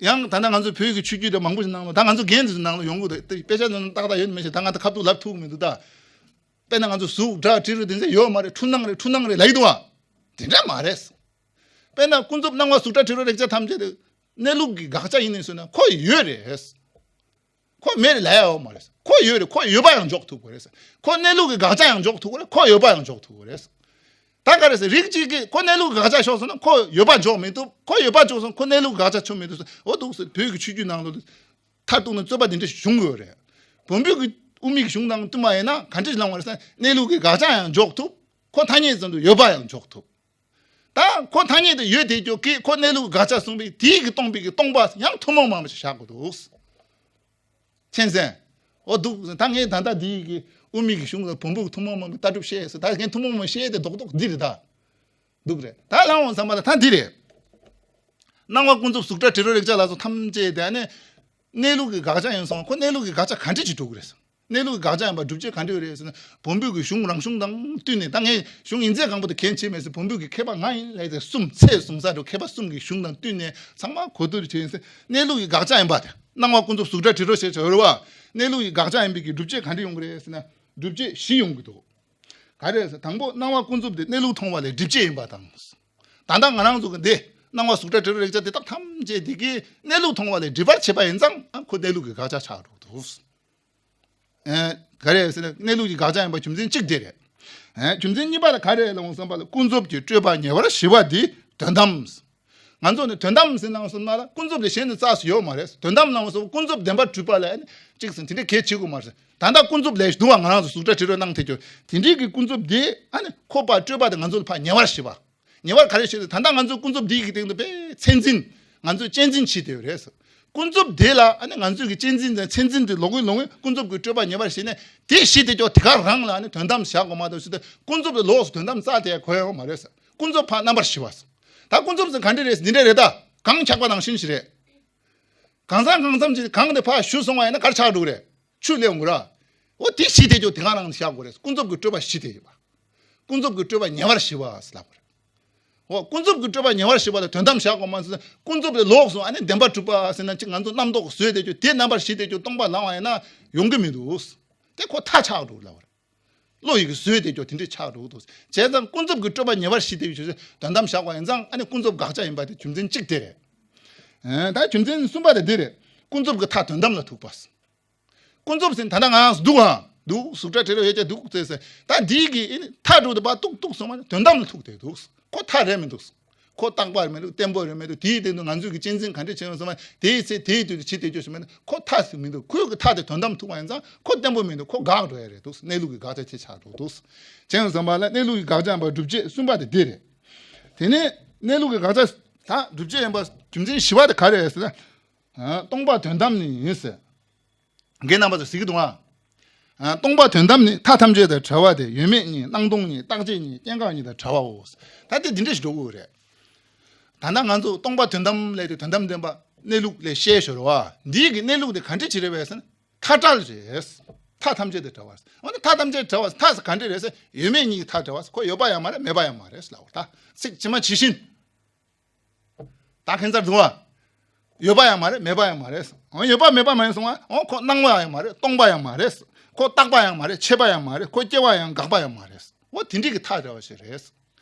ཡང་ད་ལྟ་ང་ཚོ་བོད་ཀྱི་ཆོས་བརྒྱུད་དང་མང་པོ་ཞིག་ནང་ལ། ད་ང་ཚོ་རྒན་དེ་ཚོ་ནང་ལ་ཡོང་གི་འདུག་དེ་དཔེ་ཆ་ནང་ཏག་ཏག་ཡོད་མེད་ཞིག་ད་ང་ད་ཁ་ཐུག་ལབ་ཐུབ་མི་འདུག་ད། དཔེར་ན་ང་ཚོ་གཟུགས་སྒྲ་དྲི་རོ་དེ་ཚོ་ཡོད་མ་རེད། འཁྲུལ་སྣང་རེད། འཁྲུལ་སྣང་རེད་ལབ་ཀྱི་འདུག་བ། དེ་འདྲ་མ་རེད། དཔེར་ན་ཀུན་རྫོབ་སྣང་བ་གཟུགས་སྒྲ་དྲི་རོ་རེག་བྱ་ཐམས་ཅད་དེ་གནས་ལུགས་ཀྱི་དགག་བྱ་ཡིན་ནས་ཟེར་ན་ཁོ་ཡོད་རེད། ཁོ་མེད་རེད་ལབ་ཡ་ཡོད་མ་རེད། ཁོ་ཡོད་རེད། ཁོ་ཡོད་པ་ཡང་འཇོག་ཐུབ་དགོས་རེད། ཁོ་གནས་ལུགས་ཀྱི་དགག་བྱ་ཡང་འཇོག་ཐུབ་དགོས་རེད། ཁོ་ཡོད་པ་ཡང་འཇོག་ཐུབ་དགོས་རེད། ད་ག་རེ་ཟེར། རིགས་གཅིག་གིས་ཁོ་གནས་ལུགས་དགག་བྱ་ཤོར་སོང་ན་ཁོ་ཡོད་པ་འཇོག་མི་ཐུབ། ཁོ་ཡོད་པ་འཇོག་སོང་ཁོ་གནས་ལུགས་དགག་བྱ་ཆོག་མི་ཐུབ་ཟེར། འོ་འདུག་ཟེར། བོད་ཀྱི་ཆོས་བརྒྱུད་ནང་ལོགས་མཐར་གཏུགས་ན་རྩོད་པ་འདི་འདྲ་བྱུང་ཡོད་རེད། བོན་པོའི་གི་དབུ་མའི་གི་གཞུང་དང་བསྟུན་པ་ཡིན་ན་ག་འདྲ་ལངས་པ་རེད་ཟེར་ན། གནས་ལུགས་ཀྱི་དགག་བྱ་ཡང་འཇོག་ཐུབ། ཁོ་ཐ་སྙད་ཙམ་དུ་ཡོད་པ་ཡང་འཇོག་ཐུབ། ད་ཁོ་ཐ་སྙད་དུ་ཡོད་དེ་ཀྱོ་གི་ཁོ་གནས་ལུགས་དགག་བྱ་གསུངས་པའི་དེའི་གི་སྟོང་པའི་གི་སྟོང་པ་ཡང་ཐུན་མོང་མ་མ་ཞིག་བཞག་དགོས་འདུག་མཁྱེན་སོང་། འོ་འདུག་ད་ངས་ད་ལྟ་འདིའི་གི་དབུ་མའི་གི་གཞུང་ལ་བོན་པོའི་ཐུན་མོང་མ་མའི་ལྟ་གྲུབ་བཤད་ཟེར། ད་ངས་ཐུན་མོང་མ་བཤད་དེ་རྡོག་རྡོག་འདི་རེད་ད། འདུག་རེད། ད་ལའང་བསམ་པ་ལ་ད་འདི་རེད། སྣང་བ་ཀུན་རྫོབ་གཟུགས་སྒྲ་དྲི་རོ་རེག་བྱ་ལ་སོགས་ཐམས་ཅད་དེ་ནི་གནས་ལུགས་ཀྱི་དགག་བྱ་ཡིན་སོང་ཁོ་གནས་ལུགས་ཀྱི་དགག་བྱ་ག་འདྲ་ཅིག་འགྲོ་གི་རེད། གནས་ལུགས་ཀྱི་དགག་བྱ་ཡིན་པ་སྒྲུབ་བྱེད་ག་འདྲ་ཡོད་རེད་ཟེར་ན། བོན་པོའི་གི་གཞུང་རང་གཞུང་དང་བསྟུན་ནས། ད་ངས་གཞུང་ཡིན་ཚད་གང་པོ་དེ་གལ་ཆེ་མེད་ཟེར། བོན་པོའི་གི་མཁས་པ་ང་ཡིན་ལབ་ཡ་དེ་གསུམ། ཚད་གསུམ་ས་འགྲོ་མཁས་པ་གསུམ་གི་གཞུང་དང་བསྟུན་ནས་ཚང་མ་གོ་བསྡུར་བྱས་ཡིན་ཟེར། གནས་ལུགས་ཀྱི་དགག་བྱ་ཡིན་པ་དེ་སྣང་བ་ཀུན་རྫོབ་གཟུགས་སྒྲ་དྲི་རོ་ཞེས་བྱ་བ་རེད་བ། གནས་ལུགས་ཀྱི་དགག་བྱ་ཡིན་པའི་གི་སྒྲུབ་བྱེད་ག་འདྲ་ཡོང་གི་རེད་ཟེར་ན། སྒྲུབ་བྱེད་བཞི་ཡོང་གི་འདུག་ག་རེ་ཟེར། དང་པོ་སྣང་བ་ཀུན་རྫོབ་དེ་གནས་ལུགས་མཐོང་བ་ལས་སྒྲིབ་བྱེད་ཡིན་པ་དང་། ད་ལྟ་ང་རང་ཚོ་གི་འདི་སྣང་བ་གཟུགས་སྒྲ་དྲི་རོ་རེག་བྱ་དེ་དག་ཐམས་ཅད་དེ་གིས་གནས་ལུགས་མཐོང་བ་ལས་སྒྲིབ་པར་བྱེད་པ་ཡིན་ཙང་ཨ་ཁོ་གནས་ལུགས་ཀྱི་དགག་བྱ་ཆགས་འགྲོ་འདུག་ཨེ། ག་རེ་ཟེར་ན་གནས་ལུགས་ཀྱི་དགག་བྱ་ཡིན་པ་རྒྱུ་མཚན་གཅིག་དེ་རེད། ཨེ། རྒྱུ་མཚན་གཉིས་པ་ལ་ག་རེ་ལབ་འོང་བསམ་པ་ལ་ཀུན་རྫོབ་ཀྱི་སྤྲོས་པ་ཉེ་བར་ཞི་བ་འདི་དོན་དམ། ང་ཚོ་ནི་དོན་དམ་ཟེར་ནའང་སོང་ན་ལ་ཀུན་རྫོབ་ལས་གཞན་དུ་རྩ་སུ་ཡོད་མ་རེད། དོན་དམ་ལ་སོང་ཀུན་རྫོབ་བདེན་པར་གྲུབ་པ་ལ་ཨ་ནི་གཅིག་ཟེར་དེ་འདྲའི་གལ་ཆེ་གོ་མ་རེད། ད་ལྟ་ཀུན་རྫོབ་ལས་འདུག་བ། ང་རང་ཚོ་གཟུགས་སྒྲ་དྲི་རོ་སྣང་དེ་ཚོ་དེ་འདྲའི་གི་ཀུན་རྫོབ་དེ་ཨ་ནི་ཁོ་པ་སྤྲོས་པ་དེ་ང་ཚོ་ལ་ཕར་ཉེ་བར་ཞི་བ། ཉེ་བར་ག་རེ་ཞི་དེ། ད་ལྟ་ང་ཚོས་ཀུན་རྫོབ་འདི་གི་སྟེང་དུ་དཔེ་མཚན་འཛིན། ང་ཚོས་གཅེས་འཛིན་བྱེད་དེ་ཡོད་རེད། ཀུན་རྫོབ་དེ་ལ་ཨ་ནི་ང་ཚོས་ཀྱི་གཅེས་འཛིན་དང་མཚན་འཛིན་དེ་ལོག་གི་ལོག་གི་ཀུན་རྫོབ་ཀྱི་སྤྲོས་པ་ཉེ་བར་ཞི་ནས་དེ་ཞི་དེ་ཀྱོ་དེ་ག་རང་ལ་ཨ་ནི་དོན་དམ་བཞག་དགོས་མ་གཏོགས་ཞི་དེ་ཀུན་རྫོབ་དེ་ལོགས་སུ་དོན་དམ་རྩ་དེ་གོ་ཡ་ཡོད་མ་རེད། ཀུན་རྫོབ་ཕར་རྣམ་པར་ཞི་བ། ད་ཀུན་རྫོབ་ཟེར་ག་འདྲ་རེད། འདི་འདྲ་རེད་ད། གངས་འཁྱག་པ་ནང་བཞིན་ཞིག་རེད། གང་ཟག་གང་འཚམ་ཅིག་གངས་དེ་ཕར་ཞུ་སོང་བ་ཡིན་ན་ག་རེ་ཆགས་འགྲོ་གི་རེད། ཆུ་སླེབས་འོང་གི་ར། འོ་དེ་ཞི་དེ་ཀྱོ་དེ་ག་རང་བཞག་དགོས་རེད། ཀུན་རྫོབ་ཀྱི་སྤྲོས་པ་ཞི་དེ་ཡོད་པ། ཀུན་རྫོབ་ཀྱི་སྤྲོས་པ་ཉེ་བར་ཞི་བ་ཟེར་ལབ་པ་རེད། འོ་ཀུན་རྫོབ་ཀྱི་སྤྲོས་པ་ཉེ་བར་ཞི་བ་ལ་དོན་དམ་བཞག་དགོས་མ་ཟེར། ཀུན་རྫོབ་ལས་ལོགས་སུ་ཨ་ནི་བདེན་པར་གྲུབ་པ་ཟེར་ན་ཅིག་ང་ཚོ་རྣམ་རྟོག་བཟོས་དེ་ཀྱོ་དེ་རྣམ་པར་ཞི་དེ་ཀྱོ་སྟོང་པ་ལང་བ་ཡིན་ན་ཡོང་གི་མི་འདུག་དེ་ཁོ་མཐའ་ཆགས་འགྲོ་ལབ་པ་རེད། བློ་ཡི་གི་བཟོས་དེ་ཀྱོ་དེ་འདྲས་ཆགས་འགྲོ་འདུག་བྱས་ཙང་ཀུན་རྫོབ་ཀྱི་སྤྲོས་པ་ཉེ་བར་ཞི་དེ་ཡོད་ཞུ་དོན་དམ་བཞག་པ་ཡིན་ཙང་ཨ་ནི་ཀུན་རྫོབ་དགག་བྱ་ཡིན་པ་དེ་རྒྱུ་མཚན་གཅིག་དེ་རེད། ཨེ། ད་རྒྱུ་མཚན་གསུམ་པ་དེ་འདི་རེད། ཀུན་རྫོབ་ཀྱི་མཐའ་དོན་དམ་ལ་ཐུག་པ། ཀུན་རྫོབ་ཟེར་ད་ལྟ་ང་འདུག་ཨ། འདུག་གཟུགས་སྒྲ་དྲི་རོ་ཡོད་ཀྱང་འདུག་ཟེར་ཟེར། ད་འདིའི་གི་ཨེ་ནི་མཐའ་དྲུག་ཏུ་པ་ཏུག་ཏུག་སོང་བ་ནི་དོན་དམ་ལ་ཐུག་དེ་འདུག་ཁོ་མཐའ་རེད་མི་འདུག་ཁོ་རྟག་པ་རེད་མི་འདུག་བརྟན་པོ་རེད་མི་འདུག་དེའི་སྟེང་དུ་ང་ཚོས་ཀྱི་གཅེས་འཛིན་ག་འདྲས་བྱས་ཡོང་སོང་བ་དེའི་ཚེ་དེའི་དུས་དུ་ཇི་དེ་ཅོ་ཞིག་མི་འདུག་ཁོ་མཐའ་ཟིག་མི་འདུག་ཁོའི་གི་མཐའ་དེ་དོན་དམ་ཐུག་པ་ཡིན་ཙང་ཁོ་བརྟན་པོ་མི་འདུག་ཁོ་འགག་འགྲོ་ཡ་རེད་འདུག་གནས་ལུགས་ཀྱི་དགག་བྱ་དེ་ཆགས་འགྲོ་འདུག་བྱས་ཡོང་སོང་བ་ལ་གནས་ལུགས་ཀྱི་དགག་བྱ་ཡིན་པ་སྒྲུབ་བྱེད་གསུམ་པ་དེ་འདི་རེད། དེ་ནས་གནས་ལུགས་ཀྱི་དགག་བྱ་ད་སྒྲུབ་བྱེད་ཡིན་པ་རྒྱུ་མཚན་བཞི་པ་དེ་ག་རེ་རེད་ཟེར་ན། སྟོང་པ་དོན་དམ་ནི་ཡིན་ཟེར། རྒན་རྣམ་པ་ཚོ་གཟིགས་ཀྱི་འདུག་ཨ། སྟོང་པ་དོན་དམ་ནི་མཐའ་ཐམས་ཅད་དང་བྲལ་བ་སྟེ་ཡོད་མེད་གཉིས་སྣང་སྟོང་གཉིས་རྟག་ཆད་གཉིས་སྐྱེ་འགག་གཉིས་དང་བྲལ་བའོ། ད་དེ་འདི་འདྲ་ཞིག་འགྲོ་དགོས་རེད། ད་ལྟ་ང་ཚོ་སྟོང་པ་དོན་དམ་ལས་དེ་དོན་དམ་བདེན་པ་གནས་ལུགས་ལས་བཤད་ཞོར་བ་འདིའི་གི་གནས་ལུགས་དེ་ག་འདྲ་ཅིག་རེད་པས་ཟེར་ན་མཐའ་བྲལ་རེད། མཐའ་ཐམས་ཅད་དང་བྲལ་བ། འོ་ན་མཐའ་ཐམས་ཅད་བྲལ་བ་མཐའ་ཟེར་ག་འདྲ་རེད་ཟེར་ཡོད་མེད་གཉིས་ཀྱི་མཐའ་བྲལ་བ་ཟེར་ཁོ་ཡོད་པ་ཡང་མ་རེད་མེད་པ་ཡང་མ་རེད་ཟེར་ལབ་པ་ད་ཚིག་ཇི་མ་ཇི་བཞིན། ད་ཁྱད་མཚར་འདུག་བ། ཡོད་པ་ཡང་མ་རེད་མེད་པ་ཡང་མ་རེད། འོ་ཡོད་པ་མེད་པ་མ་ཡིན་སོང་བ། འོ་ཁོ་སྣང་བ་ཡང་མ་རེད་སྟོང་པ་ཡང་མ་རེད། ཁོ་རྟག་པ་ཡང་མ་རེད་ཆད་པ་ཡང་མ་རེད་ཁོ་སྐྱེ་བ་ཡང་འགག་པ་ཡང་མ་རེད། འོ་དེ་འདྲའི་གི་མཐའ་བྲལ་བ་ཞིག་རེད།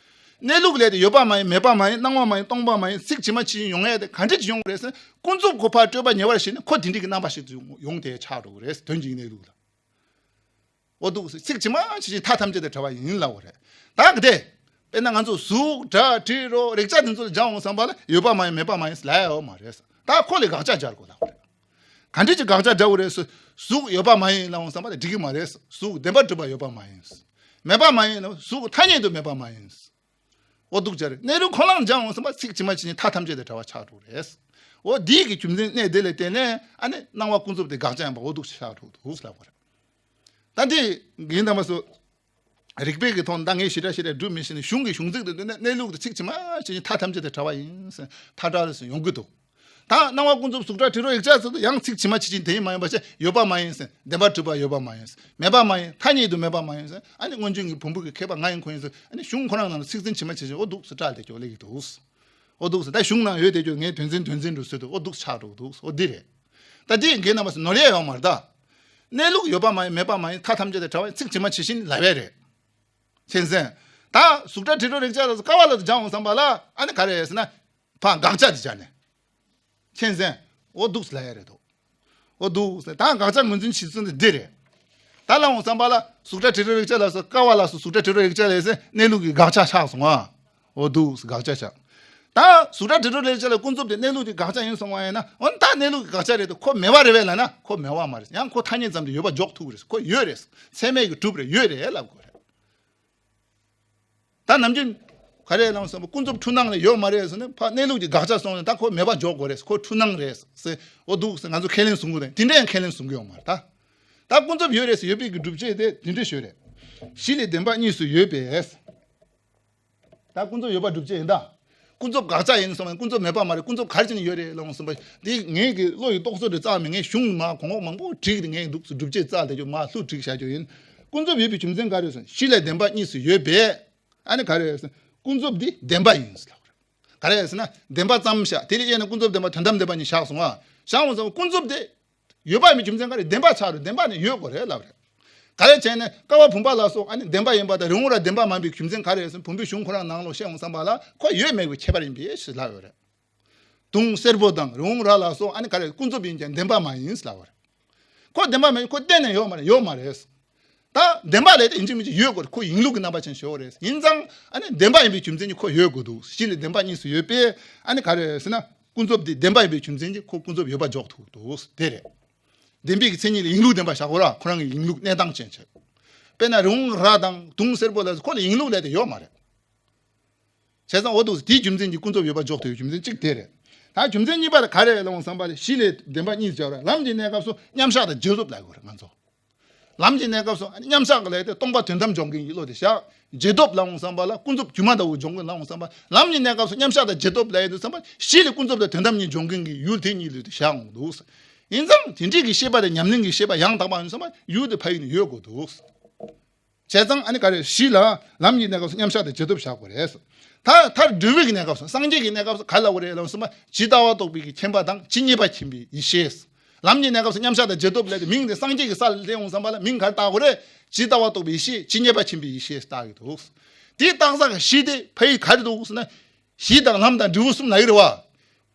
གནས་ལུགས་ལས་དེ་ཡོད་པ་མ་ཡིན་མེད་པ་མ་ཡིན་སྣང་བ་མ་ཡིན་སྟོང་པ་མ་ཡིན་ཚིག་ཇི་མ་ཇི་བཞིན་ཡོང་ཡས་དེ་ག་འདྲ་ཅིག་ཡོང་གི་རེད་ཟེར་ན་ཀུན་རྫོབ་ཁོ་ཕར་སྤྲོས་པ་ཉེ་བར་ཞི་ནས་ཁོ་དེ་འདྲའི་གི་རྣམ་པ་ཞིག་ཏུ་ཡོང་དེ་ཆགས་འགྲོ་གི་རེད་དོན་གྱི་གནས་ལུགས་ལ། འོ་འདུག་ཟེར་ཚིག་ཇི་མ་ཇི་བཞིན་མཐའ་ཐམས་ཅད་དུ་བྲལ་བ་ཡིན་ལབ་པ་རེད། ད་ག་དེ། དཔེར་ན་ང་ཚོ་གཟུགས་སྒྲ་དྲི་རོ་རེག་བྱ་དེ་ཚོ་ལ་སྦྱར་འོང་བསམ་པ་ལ་ཡོད་པ་མ་ཡིན་མེད་པ་མ་ཡིན་ལབ་ཡ་ཡོད་མ་རེད། ད་ཁོ་ལ་དགག་བྱ་སྦྱར་དགོས་ལབ་པ་རེད། ག་འདྲ་ཅིག་དགག་བྱ་སྦྱར་དགོས་རེད་ཟེར། གཟུགས་ཡོད་པ་མ་ཡིན་ལབ་འོང་བསམ་པ་ལ་འགྲིག་གི་མ་རེད། གཟུགས་བདེན་པར་གྲུབ་པ་ཡོད་པ་མ་ཡིན། མེད་པ་མ་ཡིན་ལབ་གཟུགས་ཐ་སྙད་དུ་མེད་པ་མ་ཡིན། འོ་འདུག་སྦྱར་རེད། གནས་ལུགས་ཁོ་ན་སྦྱར་འོང་བསམ་པ་ཚིག་ཇི་མ་ཇི་བཞིན་མཐའ་ཐམས་ཅད་དུ་བྲལ་བ་ཆགས་འགྲོ་གི་རེད། འོ་འདིའི་གི་རྒྱུ་མཚན་གནས་དེ་ལ་བརྟེན་ནས་ཨ་ནི་སྣང་བ་ཀུན་རྫོབ་དེ་དགག་བྱ་ཡིན་པ་འོ་འདུག་ཆགས་འགྲོ་འདུག་ལབ་པ་རེད། ད་འདི་རྒན་རྣམ་པ་ཚོ། རིགས་པའི་གི་ཐོག་ནས་ད་ངས་ཞེ་དྲག་ཞེ་དྲག་སྒྲུབ་མི་ཤེས་ནས་གཞུང་གི་གཞུང་ཚིག་ཏུ་བསྡུས་ན་གནས་ལུགས་དེ་ཚིག་ཇི་མ་ཇི་བཞིན་མཐའ་ཐམས་ཅད་དུ་བྲལ་བ་ཡིན་ཟེར་མཐའ་བྲལ་ཟེར་ཡོང་གི་འདུག་ད་སྣང་བ་ཀུན་རྫོབ་གཟུགས་སྒྲ་དྲི་རོ་ཡིག་ཆ་ཚོ་དུ་ཡང་ཚིག་ཇི་མ་ཇི་བཞིན་དེ་ཡིན་མ་ཡིན་པ་བྱས་ཡོད་པ་མ་ཡིན་ཟེར་བདེན་པར་གྲུབ་པ་ཡོད་པ་མ་ཡིན་ཟེར་མེད་པ་མ་ཡིན་ཐ་སྙད་དུ་མེད་པ་མ་ཡིན་ཟེར་ཨ་ནི་སྔོན་བྱོན་གྱི་བོན་པོ་གི་མཁས་པ་ང་ཡིན་ཁོ་ཡིན་ཟེར་ཨ་ནི་གཞུང་ཁོ་རང་ནང་ལ་ཚིག་ཟིན་ཇི་མ་ཇི་བཞིན་འོ་འདུག་ཟེར་བཀྲལ་ཏེ་ཀྱོག་ལེ་གི་འདུག་འོ་འདུག་ཟེར་ད་གཞུང་ནང་ཡོད་དེ་ཀྱོག་ངས་དོན་ཚན་དོན་ཚན་དུ་ཟེར་དུ་འོ་འདུག་ཆགས་འགྲོ་འདུག་འོ་འདི་རེད། ད་འདི་རྒན་རྣམ་པ་ཚོ་ནོར་ཡ་ཡོད་མ་རེད་ད། གནས་ལུགས་ཡོད་པ་མ་ཡིན་མེད་པ་མ་ཡིན་མཐའ་ཐམས་ཅད་དུ་བྲལ་བ་ཡིན་ཚིག་ཇི་མ་ཇི་བཞིན་ལབ་ཡས་རེད། མཁྱེན་གསལ། ད་གཟུགས་སྒྲ་དྲི་རོ་རེག་བྱ་ལ་སོགས་ཀ་བ་ལ་སྦྱར་འོང་བསམ་པ་ལ་ཨ་ནི་ག་རེ་ཟེར་ན། ཕར་དགག་བྱ་དེ་སྦྱར་ནས། མཁྱེན་གསལ། འོ་འདུག་ལབ་ཡས་རེད་དོ། འོ་འདུག་ཟེར་ད་དགག་བྱ་ངོས་འཛིན་བྱེད་ཚུལ་འདི་འདི་རེད། ད་ལ་འོང་བསམ་པ་ལ་གཟུགས་སྒྲ་དྲི་རོ་རེག་བྱ་ལ་སོགས་ཀ་བ་ལ་སོགས་གཟུགས་སྒྲ་དྲི་རོ་རེག་བྱ་ལས་ཟེར་གནས་ལུགས་ཀྱི་དགག་བྱ་ཆགས་སོང་ཨ། འོ་འདུག་དགག་བྱ་ཆགས། ད་གཟུགས་སྒྲ་དྲི་རོ་རེག་བྱ་ལ་ཀུན་རྫོབ་དེ་གནས་ལུགས་ཀྱི་དགག་བྱ་ཡིན་སོང་བ་ཡིན་ན་འོ་ན་ད་གནས་ལུགས་ཀྱི་དགག་བྱ་རེད་དོ། ཁོ་མེད་པ་རེད་བས་ལབ་ན་ཁོ་མེད་པ་མ་རེད། ཡང་ཁོ་ཐ་སྙད་ཙམ་དུ་ཡོད་པ་འཇོག་ཐུབ་ཀྱི་རེད། ཁོ་ཡོད་རེད། ཚད་མས་ཀྱིས་གྲུབ་རེད། ཡོད་རེད་ལབ་དགོས་རེད། ད་ནམ་རྒྱུན་ག་རེ་ལབ་སོང་ཀུན་རྫོབ་འཁྲུལ་སྣང་ལས་ཡོད་མ་རེད་ཟེར་ནས་ཕར་གནས་ལུགས་ཀྱི་དགག་བྱ་སོང་ནས་ད་ཁོ་མེད་པ་འཇོག་དགོས་རེད། ཁོ་འཁྲུལ་སྣང་རེད་ཟེར། འོ་འདུག་ཟེར་ང་ཚོ་ཁས་ལེན་གསུང་གི་རེད། དེ་འདྲ་ཡང་ཁས་ལེན་གསུང་གི་ཡོད་མ་རེད་ད། ད་ཀུན་རྫོབ་ཡོད་རེད་ཟེར་ཡོད་པའི་གི་སྒྲུབ་བྱེད་དེ་དེ་འདྲ་ཞུ་རེད། གཞི་ལས་བདེན་པ་གཉིས་སུ་ཡོད་པས། ད་ཀུན་རྫོབ་ཡོད་པ་སྒྲུབ་བྱེད་ཡིན་ད། ཀུན་རྫོབ་དགག་བྱ་ཡིན་སོང་ན་ཀུན་རྫོབ་མེད་པ་མ་རེད། ཀུན་རྫོབ་ག་རེ་བྱས་ནས་ཡོད་རེད་ལབ་སོང་པ། འདི་ངའི་གི་བློ་ཡི་རྟོག་བཟོ་འདྲ་རྩ་མེད། ངས་གཞུང་མ་གོང་འོག་མང་པོ་བྲིས་ཏེ་ངས་འདུག་སྒྲུབ་བྱེད་རྩ་དེ་ཚོ་མ་ལྷུག་བྲིས་བཞག་རྒྱུ་ཡིན། ཀུན་རྫོབ་ཡོད་པའི་རྒྱུ་མཚན་ག་རེ་ཟེར་གཞི་ལས་བདེན་པ་གཉིས་སུ་ཡོད་པས། ཨ་ནི་ག་རེ་ཟེར་ཀུན་རྫོབ་འདི་བདེན་པ་ཡིན་ཟེར་ལབ་རེད། ག་རེ་ཟེར་ན་བདེན་པ་ཙམ་བཞག་དེ་ལས་དབྱེ་ན་ཀུན་རྫོབ་བདེན་པ་དོན་དམ་བདེན་པ་གཉིས་བཞག་སོང་ཨ། བཞག་འོང་ཙང་ཀུན་རྫོབ་དེ། ཡོད་པ་མིན་རྒྱུ་མཚན་ག་རེ་བདེན་པ་ཆགས་རེད། བདེན་པ་ནི་ཡོད་དགོས་རེད་ལབ་རེད། ག་རེ་བྱས་ནས་ཀ་བ་བུམ་པ་ལ་སོགས་ཨ་ནི་བདེན་པ་ཡིན་པ་དང་རི་བོང་རྭ་བདེན་པ་མིན་པའི་རྒྱུ་མཚན་ག་རེ་ཟེར་བུམ་པའི་གཞུང་ཁོ་རང་ནང་ལོགས་བཤད་འོང་བསམ་པ་ལ་ཁོ་ཡོད་མེད་ཀྱི་ཁྱད་པར་ཡིན་པས་ཞེས་ལབ་ཡོད་རེད། དུང་སེར་པོ་དང་རི་བོང་རྭ་ལ་སོགས་ཨ་ནི་ག་རེ་ཀུན་རྫོབ་ཡིན་ཀྱང་བདེན་པ་མ་ཡིན་ལབ་ཡོད་རེད། ཁོ་བདེན་པ་མིན་ཁོ་གཏན་ནས་ཡོད་མ་རེད། ཡོད་མ་རེད། ད་བདེན་པ་ལས་དེ་ཡིན་གཅིག་མིན་གཅིག་ཡོད་དགོས་རེད། ཁོ་ཡིན་ལུགས་ཀྱི་རྣམ་པ་ཅན་ཞིག་ཡོད་རེད། ཡིན་ཙང་ཨ་ནི་བདེན་པ་ཡིན་པའི་རྒྱུ་མཚན་གྱིས་ཁོ་ཡོད་དགོས་འདུག་གཞི་ལས་བདེན་པ་གཉིས་སུ་ཡོད་པས་ཨ་ནི་ག་རེ་ཟེར་ན་ཀུན་རྫོབ་དེ་བདེན་པ་ཡིན་པའི་རྒྱུ་མཚན་གྱིས་ཁོ་ཀུན་རྫོབ་ཡོད་པ་འཇོག་ཐུབ་འདུག་དེ་རེད། བདེན་པའི་གི་མཚན་ཉིད་ལ་ཡིན་ལུགས་བདེན་པ་བཞག་གོ་ར་ཁོ་རང་གི་ཡིན་ལུགས་གནས་སྟངས་ཅན་བྱས། དཔེར་ན་རི་བོང་རྭ་དང་དུང་སེར་པོ་ལ་ཁོ་ལ་ཡིན་ལུགས་ལས་དེ་ཡོད་མ་རེད། བྱས་ཙང་འོ་འདུག་དེའི་རྒྱུ་མཚན་གྱིས་ཀུན་རྫོབ་ཡོད་པ་འཇོག་ཐུབ་པའི་རྒྱུ་མཚན་གཅིག་དེ་རེད། ད་རྒྱུ་མཚན་གཉིས་པ་ལ་ག་རེ་ལབ་འོང་བསམ་པ་ལ་གཞི་ལས་བདེན་པ་གཉིས་སྦྱར་བ་ལམ་གྱི་གནས་སྐབས་སུ་མཉམ་གཞག་དང་རྗེས་ཐོབ་ལབ་དགོས་རེད་ང་ཚོ། ལམ་གྱི་གནས་སྐབས་སུ་མཉམ་གཞག་ལས་དེ་སྟོང་པ་དོན་དམ་འཇོག་མཁན་གྱི་བློ་དེ་བཞག་རྗེས་ཐོབ་ལབ་འོང་བསམ་པ་ལ་ཀུན་རྫོབ་སྒྱུ་མ་ལྟ་བུ་འཇོག་མཁན་ལབ་འོང་བསམ་པ་ལམ་གྱི་གནས་སྐབས་སུ་མཉམ་གཞག་དང་རྗེས་ཐོབ་ལབ་ཡོང་དུས་བསམ་པ་གཞི་ལས་ཀུན་རྫོབ་དང་དོན་དམ་གཉིས་འཇོག་མཁན་གྱི་ཡུལ་དེ་གཉིས་ལུས་དེ་བཞག་འོང་འདུག་ཡིན་ཙང་དེ་འདྲའི་གི་ཤེས་པ་དེ་ཉམས་ལེན་གྱི་ཤེས་པ་ཡང་དག་པ་ཡིན་བསམ་པ་ཡུལ་དེ་ཕ་ཡུལ་ནས་ཡོད་དགོས་འདུག་བྱས་ཙང་ཨ་ནི་ག་རེ་གཞི་ལ་ལམ་གྱི་གནས་སྐབས་སུ་མཉམ་གཞག་དང་རྗེས་ཐོབ་བཞག་དགོས་རེད། ད་མཐར་འབྲས་བུའི་གནས་སྐབས་སུ་སངས་རྒྱས་ཀྱི་གནས་སྐབས་སུ་ག་ལ་བ་རེད་ལབ་སོང་པ་ཇི་ལྟ་བ་རྟོགས་པའི་གི་མཁྱེན་པ་དང་ཇི་སྙེད་པ་མཁྱེན་པའི་ཡེ་ཤེས། ལམ་གྱི་གནས་སྐབས་སུ་མཉམ་གཞག་དང་རྗེས་ཐོབ་ལས་དེ་མིང་དེ་སངས་རྒྱས་ཀྱི་ས་ལ་སླེབས་འོང་བསམ་པ་ལ་མིང་ག་རེ་བཏགས་དགོས་རེད། ཇི་ལྟ་བ་རྟོགས་པའི་ཡེ་ཤེས་ཇི་སྙེད་པ་མཁྱེན་པའི་ཡེ་ཤེས་བཏགས་ཀྱི་འདུག་དེའི་བཏགས་ས་གི་གཞི་དེ་ཕ་ཡི་ག་རེ་འདུག་ཟེར་ན། གཞི་དང་ལམ་དང་འབྲས་བུ་གསུམ་ལ་ཡོད་རེད་བ།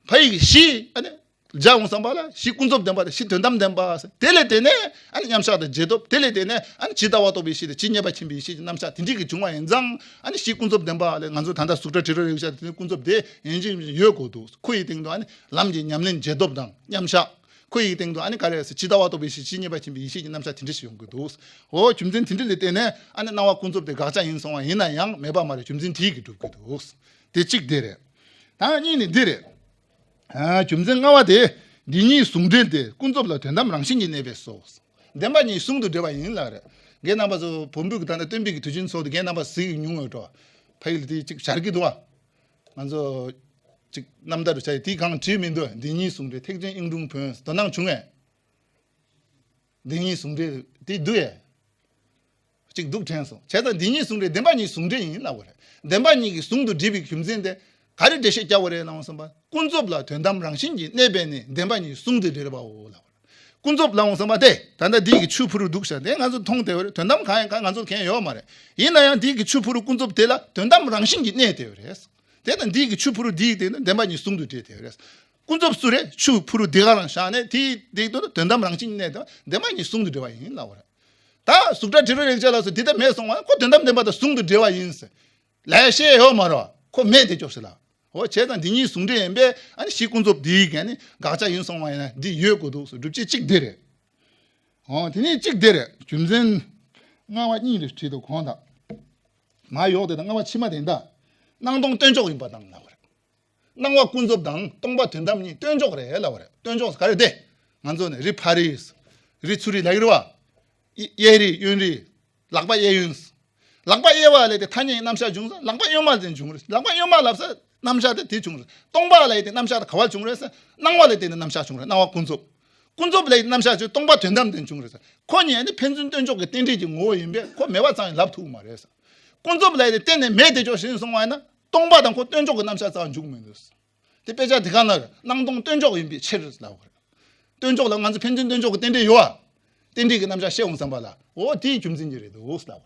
ཕ་ཡི་གི་གཞི་ཨ་ནི། སྦྱར་འོང་བསམ་པ་ལ་གཞི་ཀུན་རྫོབ་བདེན་པ་དང་གཞི་དོན་དམ་བདེན་པ་ཟེར། དེ་ལས་དེ་ནས་ཨ་ནི་མཉམ་གཞག་དང་རྗེས་ཐོབ་དེ་ལས་དེ་ནས་ཨ་ནི་ཇི་ལྟ་བ་རྟོགས་པའི་གཞི་དང་ཇི་སྙེད་པ་མཁྱེན་པའི་གཞི་གི་རྣམ་གཞག་དེ་འདྲའི་གི་བྱུང་བ་ཡིན་ཙང་ཨ་ནི་གཞི་ཀུན་རྫོབ་བདེན་པ་ལས་ང་ཚོ་ད་ལྟ་གཟུགས་སྒྲ་དྲི་རོ་རེག་བྱ་དེ་ནི་ཀུན་རྫོབ་དེ་ཡིན་གཅིག་མིན་གཅིག་ཡོད་དགོས་འདུག་ཁོ་ཡི་སྟེང་དུ་ཨ་ནི་ལམ་གྱི་ཉམས་ལེན་རྗེས་ཐོབ་དང་མཉམ་གཞག་ཁོ་ཡི་སྟེང་དུ་ཨ་ནི་ག་རེ་ཟེར་ཇི་ལྟ་བ་རྟོགས་པའི་གཞི་ཇི་སྙེད་པ་མཁྱེན་པའི་ཡེ་ཤེས་ཀྱི་རྣམ་གཞག་དེ་འདྲ་ཞིག་ཡོང་གི་འདུག་འོ་རྒྱུ་མཚན་དེ་འདྲ་ལས་བརྟེན་ནས་ཨ་ནི་སྣང་བ་ཀུན་རྫོབ་དེ་དགག་བྱ་ཡིན་སོང་བ་ཡིན་ན་ཡང་མེད་པ་མ་རེད། རྒྱུ་མཚན་དེ་ཡི་གི་གྲུབ་ཀྱི་འདུག་དེ་གཅིག་དེ་རེད། ད་གཉིས་ནི་འདི་རེད། ཨ་རྒྱུ་མཚན་ལྔ་པ་དེ། འདི་གཉིས་ཟུང་འབྲེལ་ཏེ་ཀུན་རྫོབ་ལ་དོན་དམ་རང་བཞིན་གྱིས་གནས་པས་སོ། བདེན་པ་གཉིས་ཟུང་དུ་འབྲེལ་བ་ཡིན་ལབ་རེད། རྒན་རྣམ་པ་ཚོ་བོན་པོའི་གི་ད་ལྟ་སྟོན་པའི་གི་དུས་ཆེན་ཚོགས་དུས་རྒན་རྣམ་པ་གཟིགས་མྱོང་ཡོད་འགྲོ། ཕ་ཡུལ་དེ་གཅིག་བྱར་གི་འདུག་བ། ང་ཚོ་གཅིག་རྣམ་ཐར་རུ་བྱ་ཡི་དེའི་སྒང་བྲིས་མི་འདུག་འདི་གཉིས་ཟུང་འབྲེལ་ཐེག་ཆེན་དབྱིངས་ཀྲུང་བོན་དོ་སྣང་བྱུང་ངས། འདི་གཉིས་ཟུང་འབྲེལ་དེ་འདུག་ཨེ། གཅིག་འདུག་དྲན་སོང་། བྱས་ཙང་འདི་གཉིས་ཟུང་འབྲེལ་བདེན་པ་གཉིས་ཟུང་འབྲེལ་ཡིན་ལབ་པ་རེད། བདེན་པ་གཉིས་ཀྱི་ཟུང་དུ་འབྲེལ་བའི་རྒྱུ་མཚན་དེ་ག་རེ་འགྲེལ་བཤད་རྒྱག་པ་རེད་ལབ་སོང་པ། ཀུན་རྫོབ་ལ་དོན་དམ་རང་བཞིན་གྱིས་གནས་པས་ནི་བདེན་པ་གཉིས་ཟུང་དུ་འབྲེལ་བའོ་ལབ་པ་རེད། ཀུན་རྫོབ་ལབ་འོང་བསམ་པ་དེ་ད་ལྟ་འདི་གི་ཆུ་ཕུ་རུ་འདུག་ཤག་དེ་ང་ཚོ་མཐོང་བསྡད་པ་རེད། དོན་དམ་གང་ཡིན་གང་ང་ཚོ་མཁྱེན་ཡོད་མ་རེད། ཡིན་ན་ཡང་འདི་གི་ཆུ་ཕུ་རུ་ཀུན་རྫོབ་དེ་ལ་དོན་དམ་རང་བཞིན་གྱིས་གནས་བསྡད་པ་རེད། དེ་དང་འདི་གི་ཆུ་ཕུ་རུ་འདི་ཡི་སྟེང་དུ་བདེན་པ་གཉིས་ཟུང་དུ་འབྲེལ་བསྡད་པ་རེད། ཀུན་རྫོབ་སུ་རེད། ཆུ་ཕུ་རུ་འདི་ག་རང་བཞག་ནས་དེའི་སྟེང་དུ་དོན་དམ་རང་བཞིན་གནས་དང་བདེན་པ་གཉིས་ཟུང་དུ་འབྲེལ་བ་ཡིན་ལབ་པ་རེད། ད་གཟུགས་སྒྲ་དྲི་རོ་རེག་བྱ་ལ་སོགས་འདི་ལྟ་མེད་སོང་བ་ཁོ་དོན་དམ་བདེན་པ་དང་ཟུང་དུ་འབྲེལ་བ་ཡིན་ཟེར། ལས་བཤད་ཡོད་མ་རེད། ཁོ་མེད་དེ་ཅོག་ཟེར་ལ། འོ་བྱས་ཙང་འདི་གཉིས་ཟུང་འབྲེལ་ཡིན་པས་ཨ་ནི་གཞི་ཀུན་རྫོབ་འདིའི་གན་ནི་དགག་བྱ་ཡིན་སོང་བ་ཡིན་ན་འདི་ཡོད་དགོས་འདུག་ཟེར་སྒྲུབ་བྱེད་གཅིག་འདི་རེད། འོ་དེ་ནས་གཅིག་འདི་རེད། རྒྱུ་མཚན་ལྔ་པ་གཉིས་རེ་བྲིས་འདུག་གོང་དང་། མ་ཡོག་དེ་དང་ལྔ་པ་ཕྱི་མ་དེ་འདྲ། སྣང་སྟོང་སྟོན་ཅོག་ཡིན་པ་དང་ལབ་པ་རེད། སྣང་བ་ཀུན་རྫོབ་དང་སྟོང་པ་དོན་དམ་གཉིས་སྟོན་ཅོག་རེད་ལབ་པ་རེད། སྟོན་ཅོག་ག་རེ་དེ། ང་ཚོ་ནི་རི་ཕ་རི། རི་ཚུ་རི་ལ་ཡི་རི་བ། གཡས་རི་གཡོན་རི། ལག་པ་གཡས་གཡོན། ལག་པ་གཡས་པ་ལས་དེ་ཐ་སྙད་རྣམ་གཞག་བྱུང་ས་ལག་པ་གཡོན་མ་ལས་དེ་བྱུང་རེད། ལག་པ་གཡོན་མ་ལབ་ས་རྣམ་གཞག་དེ་དེ་བྱུང་རེད། སྟོང་པ་ལས་དེ་རྣམ་གཞག་དེ་ག་བ་བྱུང་རེད་ས། སྣང་བ་ལས་དེ་ནི་རྣམ་གཞག་བྱུང་རེད། སྣང་བ་ཀུན་རྫོབ། ཀུན་རྫོབ་ལས་རྣམ་གཞག་ཆོས་སྟོང་པ་དོན་དམ་དེ་བྱུང་རེད་ཟེར། ཁོ་གཉིས་ནི་ཕན་ཚུན་སྟོན་ཅོག་གི་རྟེན་འབྲེལ་གྱི་ངོ་བོ་ཡིན་པས་ཁོ་མེད་པ་ཙམ་ཡང་ལབ་ཐུབ་མ་རེད་ཟེར། ཀུན་རྫོབ་ལས་དེ་གཏན་ནས་མེད་དེ་ཅོག་ཞེས་གསུངས་པ་ཡིན་ན་སྟོང་པ་དང་ཁོ་སྟོན་ཅོག་གི་རྣམ་གཞག་རྩ་བ་འཇུག་མི་འདུག་ཟེར། དེ་དཔེ་ཆ་དེ་ག་ན་རེད། སྣང་སྟོང་སྟོན་ཅོག་ཡིན་པའི་ཕྱིར་ལབ་དགོས་རེད། སྟོན་ཅོག་ལ་ང་ཚོ་ཕན་ཚུན་སྟོན་ཅོག་གི་རྟེན་འབྲེལ་ཡོད་ཨ། རྟེན་འབྲེལ་གྱི་རྣམ་གཞག་བཤད་འོང་བསམ་པ་ལ། འོ་དེའི་རྒྱུ་མཚན་གྱིས་རེད་འདུག་ལབ་པ་རེད།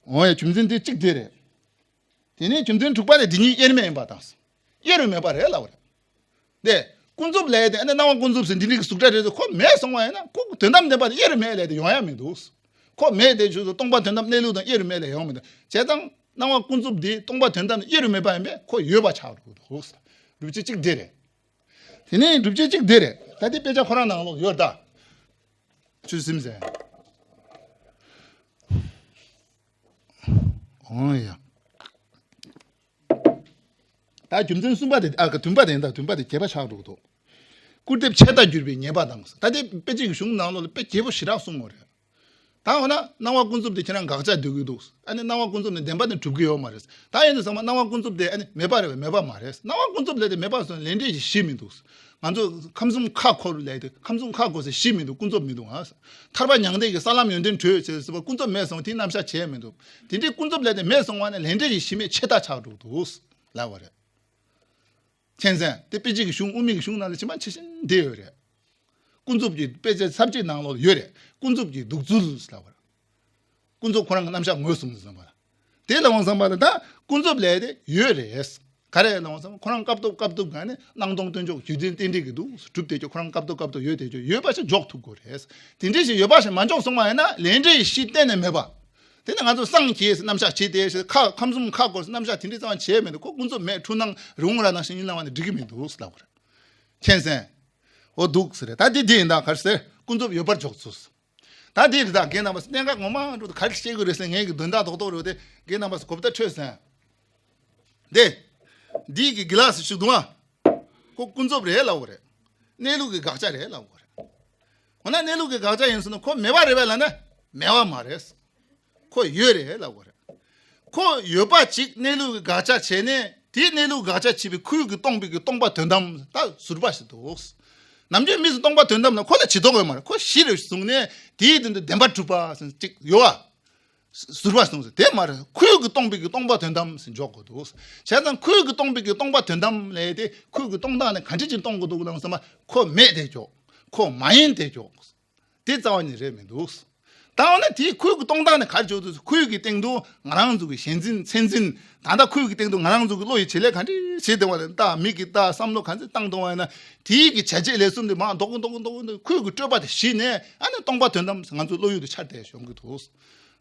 འོ་ཡ། རྒྱུ་མཚན་དེ་གཅིག་དེ་རེད། དེ་ནས་རྒྱུ་མཚན་དྲུག་པ་དེ་འདི་གཉིས་དབྱེར་མེད་ཡིན་པ་དང་། དབྱེར་མེད་པ་རེད་ལབ་པ་རེད། དེ་ཀུན་རྫོབ་ལས་དེ་ཨ་ནི་སྣང་བ་ཀུན་རྫོབ་ཟེར་འདི་འདྲའི་གི་གཟུགས་སྒྲ་རེད་ཟེར་ཁོ་མེད་སོང་བ་ཡིན་ན། ཁོ་དོན་དམ་བདེན་པ་དེ་དབྱེར་མེད་ལས་དེ་ཡོང་ཡ་མི་འདུག་ཁོ་མེད་དེ་ཆོས་སུ་སྟོང་པ་དོན་དམ་གནས་ལུགས་དང་དབྱེར་མེད་ལས་ཡོང་མི་འདུག་བྱས་ཙང་སྣང་བ་ཀུན་རྫོབ་དེ་སྟོང་པ་དོན་དམ་དབྱེར་མེད་པ་ཡིན་པས་ཁོ་ཡོད་པ་ཆགས་འགྲོ་གི་འདུག་སྒྲུབ་བྱེད་གཅིག་དེ་རེད། དེ་ནས་སྒྲུབ་བྱེད་གཅིག་དེ་རེད། ད་དེ་དཔེ་ཆ་ཁོ་རང་ནང་ལོགས་ཡོད་ད། ཆུ་སིམ་ཟེར། འོ་ཡ། ད་རྒྱུ་མཚན་གསུམ་པ་དེ། ཨ། ག་བདུན་པ་དེ་ཡིན་ད། བདུན་པ་དེ་རྒྱས་པ་ཆགས་འགྲོ་གི་འདུག་སྐུར་འདེབས་ཆད་ལྟར་གྱུར་པའི་ཉེས་པ་དང་། ད་དེ་དཔེ་ཆའི་གཞུང་ནང་ལོགས་ལ་དཔེ་རྒྱས་པོ་ཞེ་དྲག་གསུངས་ཡོད་རེད། ད་འོ་ན་སྣང་བ་ཀུན་རྫོབ་དེ་ཁྱེད་རང་དགག་བྱ་འདོད་ཀྱི་འདུག་ཨ་ནི་སྣང་བ་ཀུན་རྫོབ་ནི་བདེན་པ་ནི་གྲུབ་ཀྱི་ཡོད་མ་རེད། ད་ཡིན་དུས་ཚང་མ་སྣང་བ་ཀུན་རྫོབ་དེ་ཨ་ནི་མེད་པ་རེད་པས། མེད་པ་མ་རེད། སྣང་བ་ཀུན་རྫོབ་ལས་དེ་མེད་པ་སོང་ལས་འབྲས་ཀྱི་གཞི་མི་འདུག་ང་ཚོ་ཁམས་གསུམ་ཁ་འཁོར་ལས་དེ་ཁམས་གསུམ་ཁ་འཁོར་ཟེར་གཞི་མི་འདུག་ཀུན་རྫོབ་མི་འདུག་ཨ། ཐར་པ་མྱང་འདས་ཀྱི་ས་ལམ་ཡོན་ཏན་བགྲོད་ཟེར་ཟེར་བ་ཀུན་རྫོབ་མེད་སོང་དེའི་རྣམ་གཞག་བྱས་མི་འདུག་དེ་འདྲའི་ཀུན་རྫོབ་ལས་དེ་མེད་སོང་བ་ནི་ལས་འབྲས་ཀྱི་གཞི་མེད་ཆད་ལྟར་ཆགས་འགྲོ་གི་འདུག་ལབ་པ་རེད། མཁྱེན་གསལ། དེ་དཔེ་ཆའི་གི་གཞུང་དབུ་མའི་གི་གཞུང་ནང་ལ་ཇི་མ་ཇི་བཞིན་བསྡད་ཡོད་རེད། ཀུན་རྫོབ་ཀྱི་དཔེ་ཆ་ཚར་གཅིག་ནང་ལོགས་ཡོད་རེད། ཀུན་རྫོབ་ཀྱི་འདུག་ཚུལ་ལབ་པ་རེད། ཀུན་རྫོབ་ཁོ་རང་གི་རྣམ་གཞག་ངོས་བཟུང་ཟིན་པ་ལ། དེ་ལ་འོང་བསམ་པ་ལ་ད་ཀུན་རྫོབ་ལས་དེ་ཡོད་རེད། ག་རེ་ལ་འོང་བསམ་པ་ཁོ་རང་སྐབས་ཐོག་སྐབས་ཐོག་ག་ནས་སྣང་སྟོང་སྟོན་ཕྱོགས་རྒྱུ་མཚན་རྟེན་འབྲེལ་གྱི་འདུག་གྲུབ་བསྡད་ཀྱི་ཁོ་རང་སྐབས་ཐོག་སྐབས་ཐོག་ཡོད་བསྡད་ཀྱི་ཡོད་པ་ཞིག་འཇོག་ཐུབ་དགོས་རེད། དེ་འདྲ་ཞིག་ཡོད་པ་ཞིག་མ་འཇོག་སོང་བ་ཡིན་ན་ལས་འབྲས་ཀྱི་གཞི་གཏན་ནས་མེད་པ། དེ་ནས་ང་ཚོ་སངས་རྒྱས་ཟེར་རྣམ་གཞག་བྱས་ཏེ་ཁ་ཁམས་གསུམ་ཁ་འཁོར་ཟེར་རྣམ་གཞག་དེ་འདྲ་ཙམ་བྱས་མེད་དུ་ཁོ་ཀུན་རྫོབ་མེད་འཁྲུལ་སྣང་རི་བོང་རྭ་ནང་བཞིན་ཡིན་ལ་བ་ནས་འགྲིག་གི་མི་འདུག་ལབ་པ་རེད། མཁྱེན་གསལ། འོ་འདུག་ཟེར་རེད། ད་འདི་འདི་ཡིན་ད་ག་རེ་ཟེར་ཀུན་རྫོབ་ཡོད་པར་འཇོག་ཚུལ། ད་འདི་རེད། ད་རྒན་རྣམ་པ་གནད་འགག་ངོ་མ་འགྲོ་ད་ག་རེ་བཤད་དགོས་རེད་ཟེར་ངས་ཀྱི་དོན་དག་རྡོག་རྡོག་རེད་དེ་རྒན་རྣམ་པ་གོ་བརྡ་འཕྲོད་སོང་། འདི། འདི་གི་གི་ལ་སི་ཞིག་འདུག་ཨ། ཁོ་ཀུན་རྫོབ་རེད་ལབ་དགོས་རེད། གནས་ལུགས་ཀྱི་དགག་བྱ་རེད་ལབ་དགོས་རེད། འོ་ན་གནས་ལུགས་ཀྱི་དགག་བྱ་ཡིན་ཟེར་ན་ཁོ་མེད་པ་རེད་པས་ལབ་ན་མེད་པ་མ་རེད། ཁོ་ཡོད་རེད་ལབ་དགོས་རེད། ཁོ་ཡོད་པ་ཅིག་གནས་ལུགས་ཀྱི་དགག་བྱ་བྱས་ནས་དེའི་གནས་ལུགས་དགག་བྱ་བྱེད་པའི་ཁོའི་གི་སྟོང་པའི་གི་སྟོང་པ་དོན་དམ་ད་ཟུར་པ་ཞིག་འདུག་ནམ་རྒྱུན་མི་ཚོ་སྟོང་པ་དོན་དམ་ལ་ཁོ་ལ་ཇི་ལྟ་བ་མ་རེད། ཁོ་གཞི་རེད་བཟུང་ནས་དེའི་སྟེང་དུ་བདེན་པར་གྲུབ་པ་ཟེར་ཅིག་ཡོད་པ། ཟུར་པ་གསུངས་སོ། དེ་མ་རེད། ཁོས་ཀྱིས་སྟོང་པའི་གི་སྟོང་པ་དོན་དམ་ཟེར་འཇོག་དགོས་འདུག་བྱས་ཙང་ཁོས་ཀྱིས་སྟོང་པའི་གི་སྟོང་པ་དོན་དམ་ལས་དེ་ཁོས་ཀྱིས་སྟོང་སྟངས་ནི་ག་འདྲ་ཅིག་སྟོང་དགོས་འདུག་ལབ་སོང་ན་ཁོ་མེད་དེ་འཇོག་ཁོ་མ་ཡིན་དེ་འཇོག་དེ་རྩ་བ་ནས་རེད་མི་འདུག་ད་འོ་ན་དེ་ཁོས་ཀྱིས་སྟོང་སྟངས་ནི་ག་རེ་འཇོག་འདུག་ཁོས་ཀྱི་སྟེང་དུ་ང་རང་ཚོ་གི་ཞེན་འཛིན་མཚན་འཛིན། ད་ལྟ་ཁོས་ཀྱི་སྟེང་དུ་ང་རང་ཚོ་གི་བློ་ཡི་བྱེད་ལས་ག་འདྲ་བྱེད་བསྡད་པ་ལས་ད་མིག་གིས་ལྟ། བསམ་བློ་ག་ཚོད་བཏང་བཏང་བ་ཡིན་ན་དེའི་གི་བྱ་བྱེད་ལས་གསུམ་དེ་མར་རྡོག་རྡོག་རྡོག་རྡོག་ཁོས་ཀྱི་སྤྲོས་པ་དེ་ཞི་ནས་ཨ་ནི་སྟོང་པ་དོན་དམ་ང་ཚོ་བློ་ཡུལ་དུ་འཆར་བསྡད་ཡོང་གི་འདུག་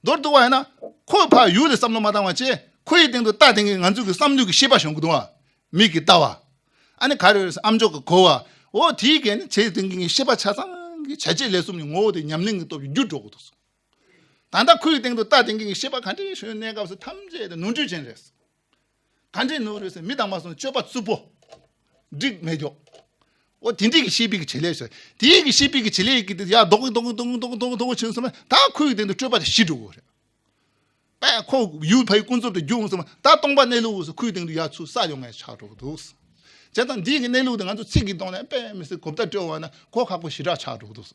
མདོར་བསྡུ་བ་ཡིན་ན། ཁོས་ཕར་ཡུལ་ལ་བསམ་བློ་མ་བཏང་བ་བྱས་ཁོའི་སྟེང་དུ་ལྟ་སྟེང་གི་ང་ཚོ་གི་བསམ་བློ་གི་ཤེས་པ་ཞོན་གི་འདུག་བ། མིག་གིས་ལྟ་བ། ཨ་ནི་ག་རེ་རེད་ཨམ་ཅོག་གིས་གོ་བ། འོ་དེའི་གན་ནི་བྱས་སྟེང་གི་ཤེས་པ་ཆ་ཚང་གི་བྱ་བྱེད་ལས་གསུམ་གྱི་ངོ་བོ་དེ་ཉམས་ལེན་གྱི་སྟོབས་ཀྱིས་འགྱུར་འགྲོ་གི་འདུག་ད་ལྟ་ཁོའི་སྟེང་དུ་ལྟ་སྟེང་གི་ཤེས་པ་ག་འདྲས་ཞོན་གནས་སྐབས་སུ་ཐམས་ཅད་དུ་ནོར་འཁྲུལ་ཅན་རེད། ག་འདྲས་ནོར་རེད་ཟེར་མི་དང་མ་སོང་སྤྱོད་པ་རྩུབ་པོ། འགྲིག་མེད་ཀྱོག་འོ་དེ་འདྲས་ཀྱི་ཤེས་པའི་གི་བྱེད་ལས་ཤོད། དེའི་གི་ཤེས་པའི་གི་བྱེད་ལས་ཀྱི་དེ་ཡ་རྡོག་རྡོག་རྡོག་རྡོག་རྡོག་རྡོག་ཕྱིན་སོང་ན་ད་ཁོའི་སྟེང་དུ་སྤྲོས་པ་དེ་ཞི་འགྲོ་གི་རེད། པས་ཁོ་ཡུལ་ཕའི་ཀུན་རྫོབ་ཏུ་རྒྱུ་འོང་སོང་ན་ད་སྟོང་པ་གནས་ལུགས་སུ་ཁོའི་སྟེང་དུ་ཡ་ཚུར་ས་ཡོང་ངེས་ཆགས་འགྲོ་གི་འདུག་བྱས་ཙང་འདིའི་གི་གནས་ལུགས་དེ་ང་ཚོ་ཚིག་གི་ཐོག་ནས་དཔེ་མི་སྲིད་གོ་བརྡ་སྤྲོད་པ་ན་གོ་ཁག་པོ་ཞེ་དྲག་ཆགས་འགྲོ་གི་འདུག་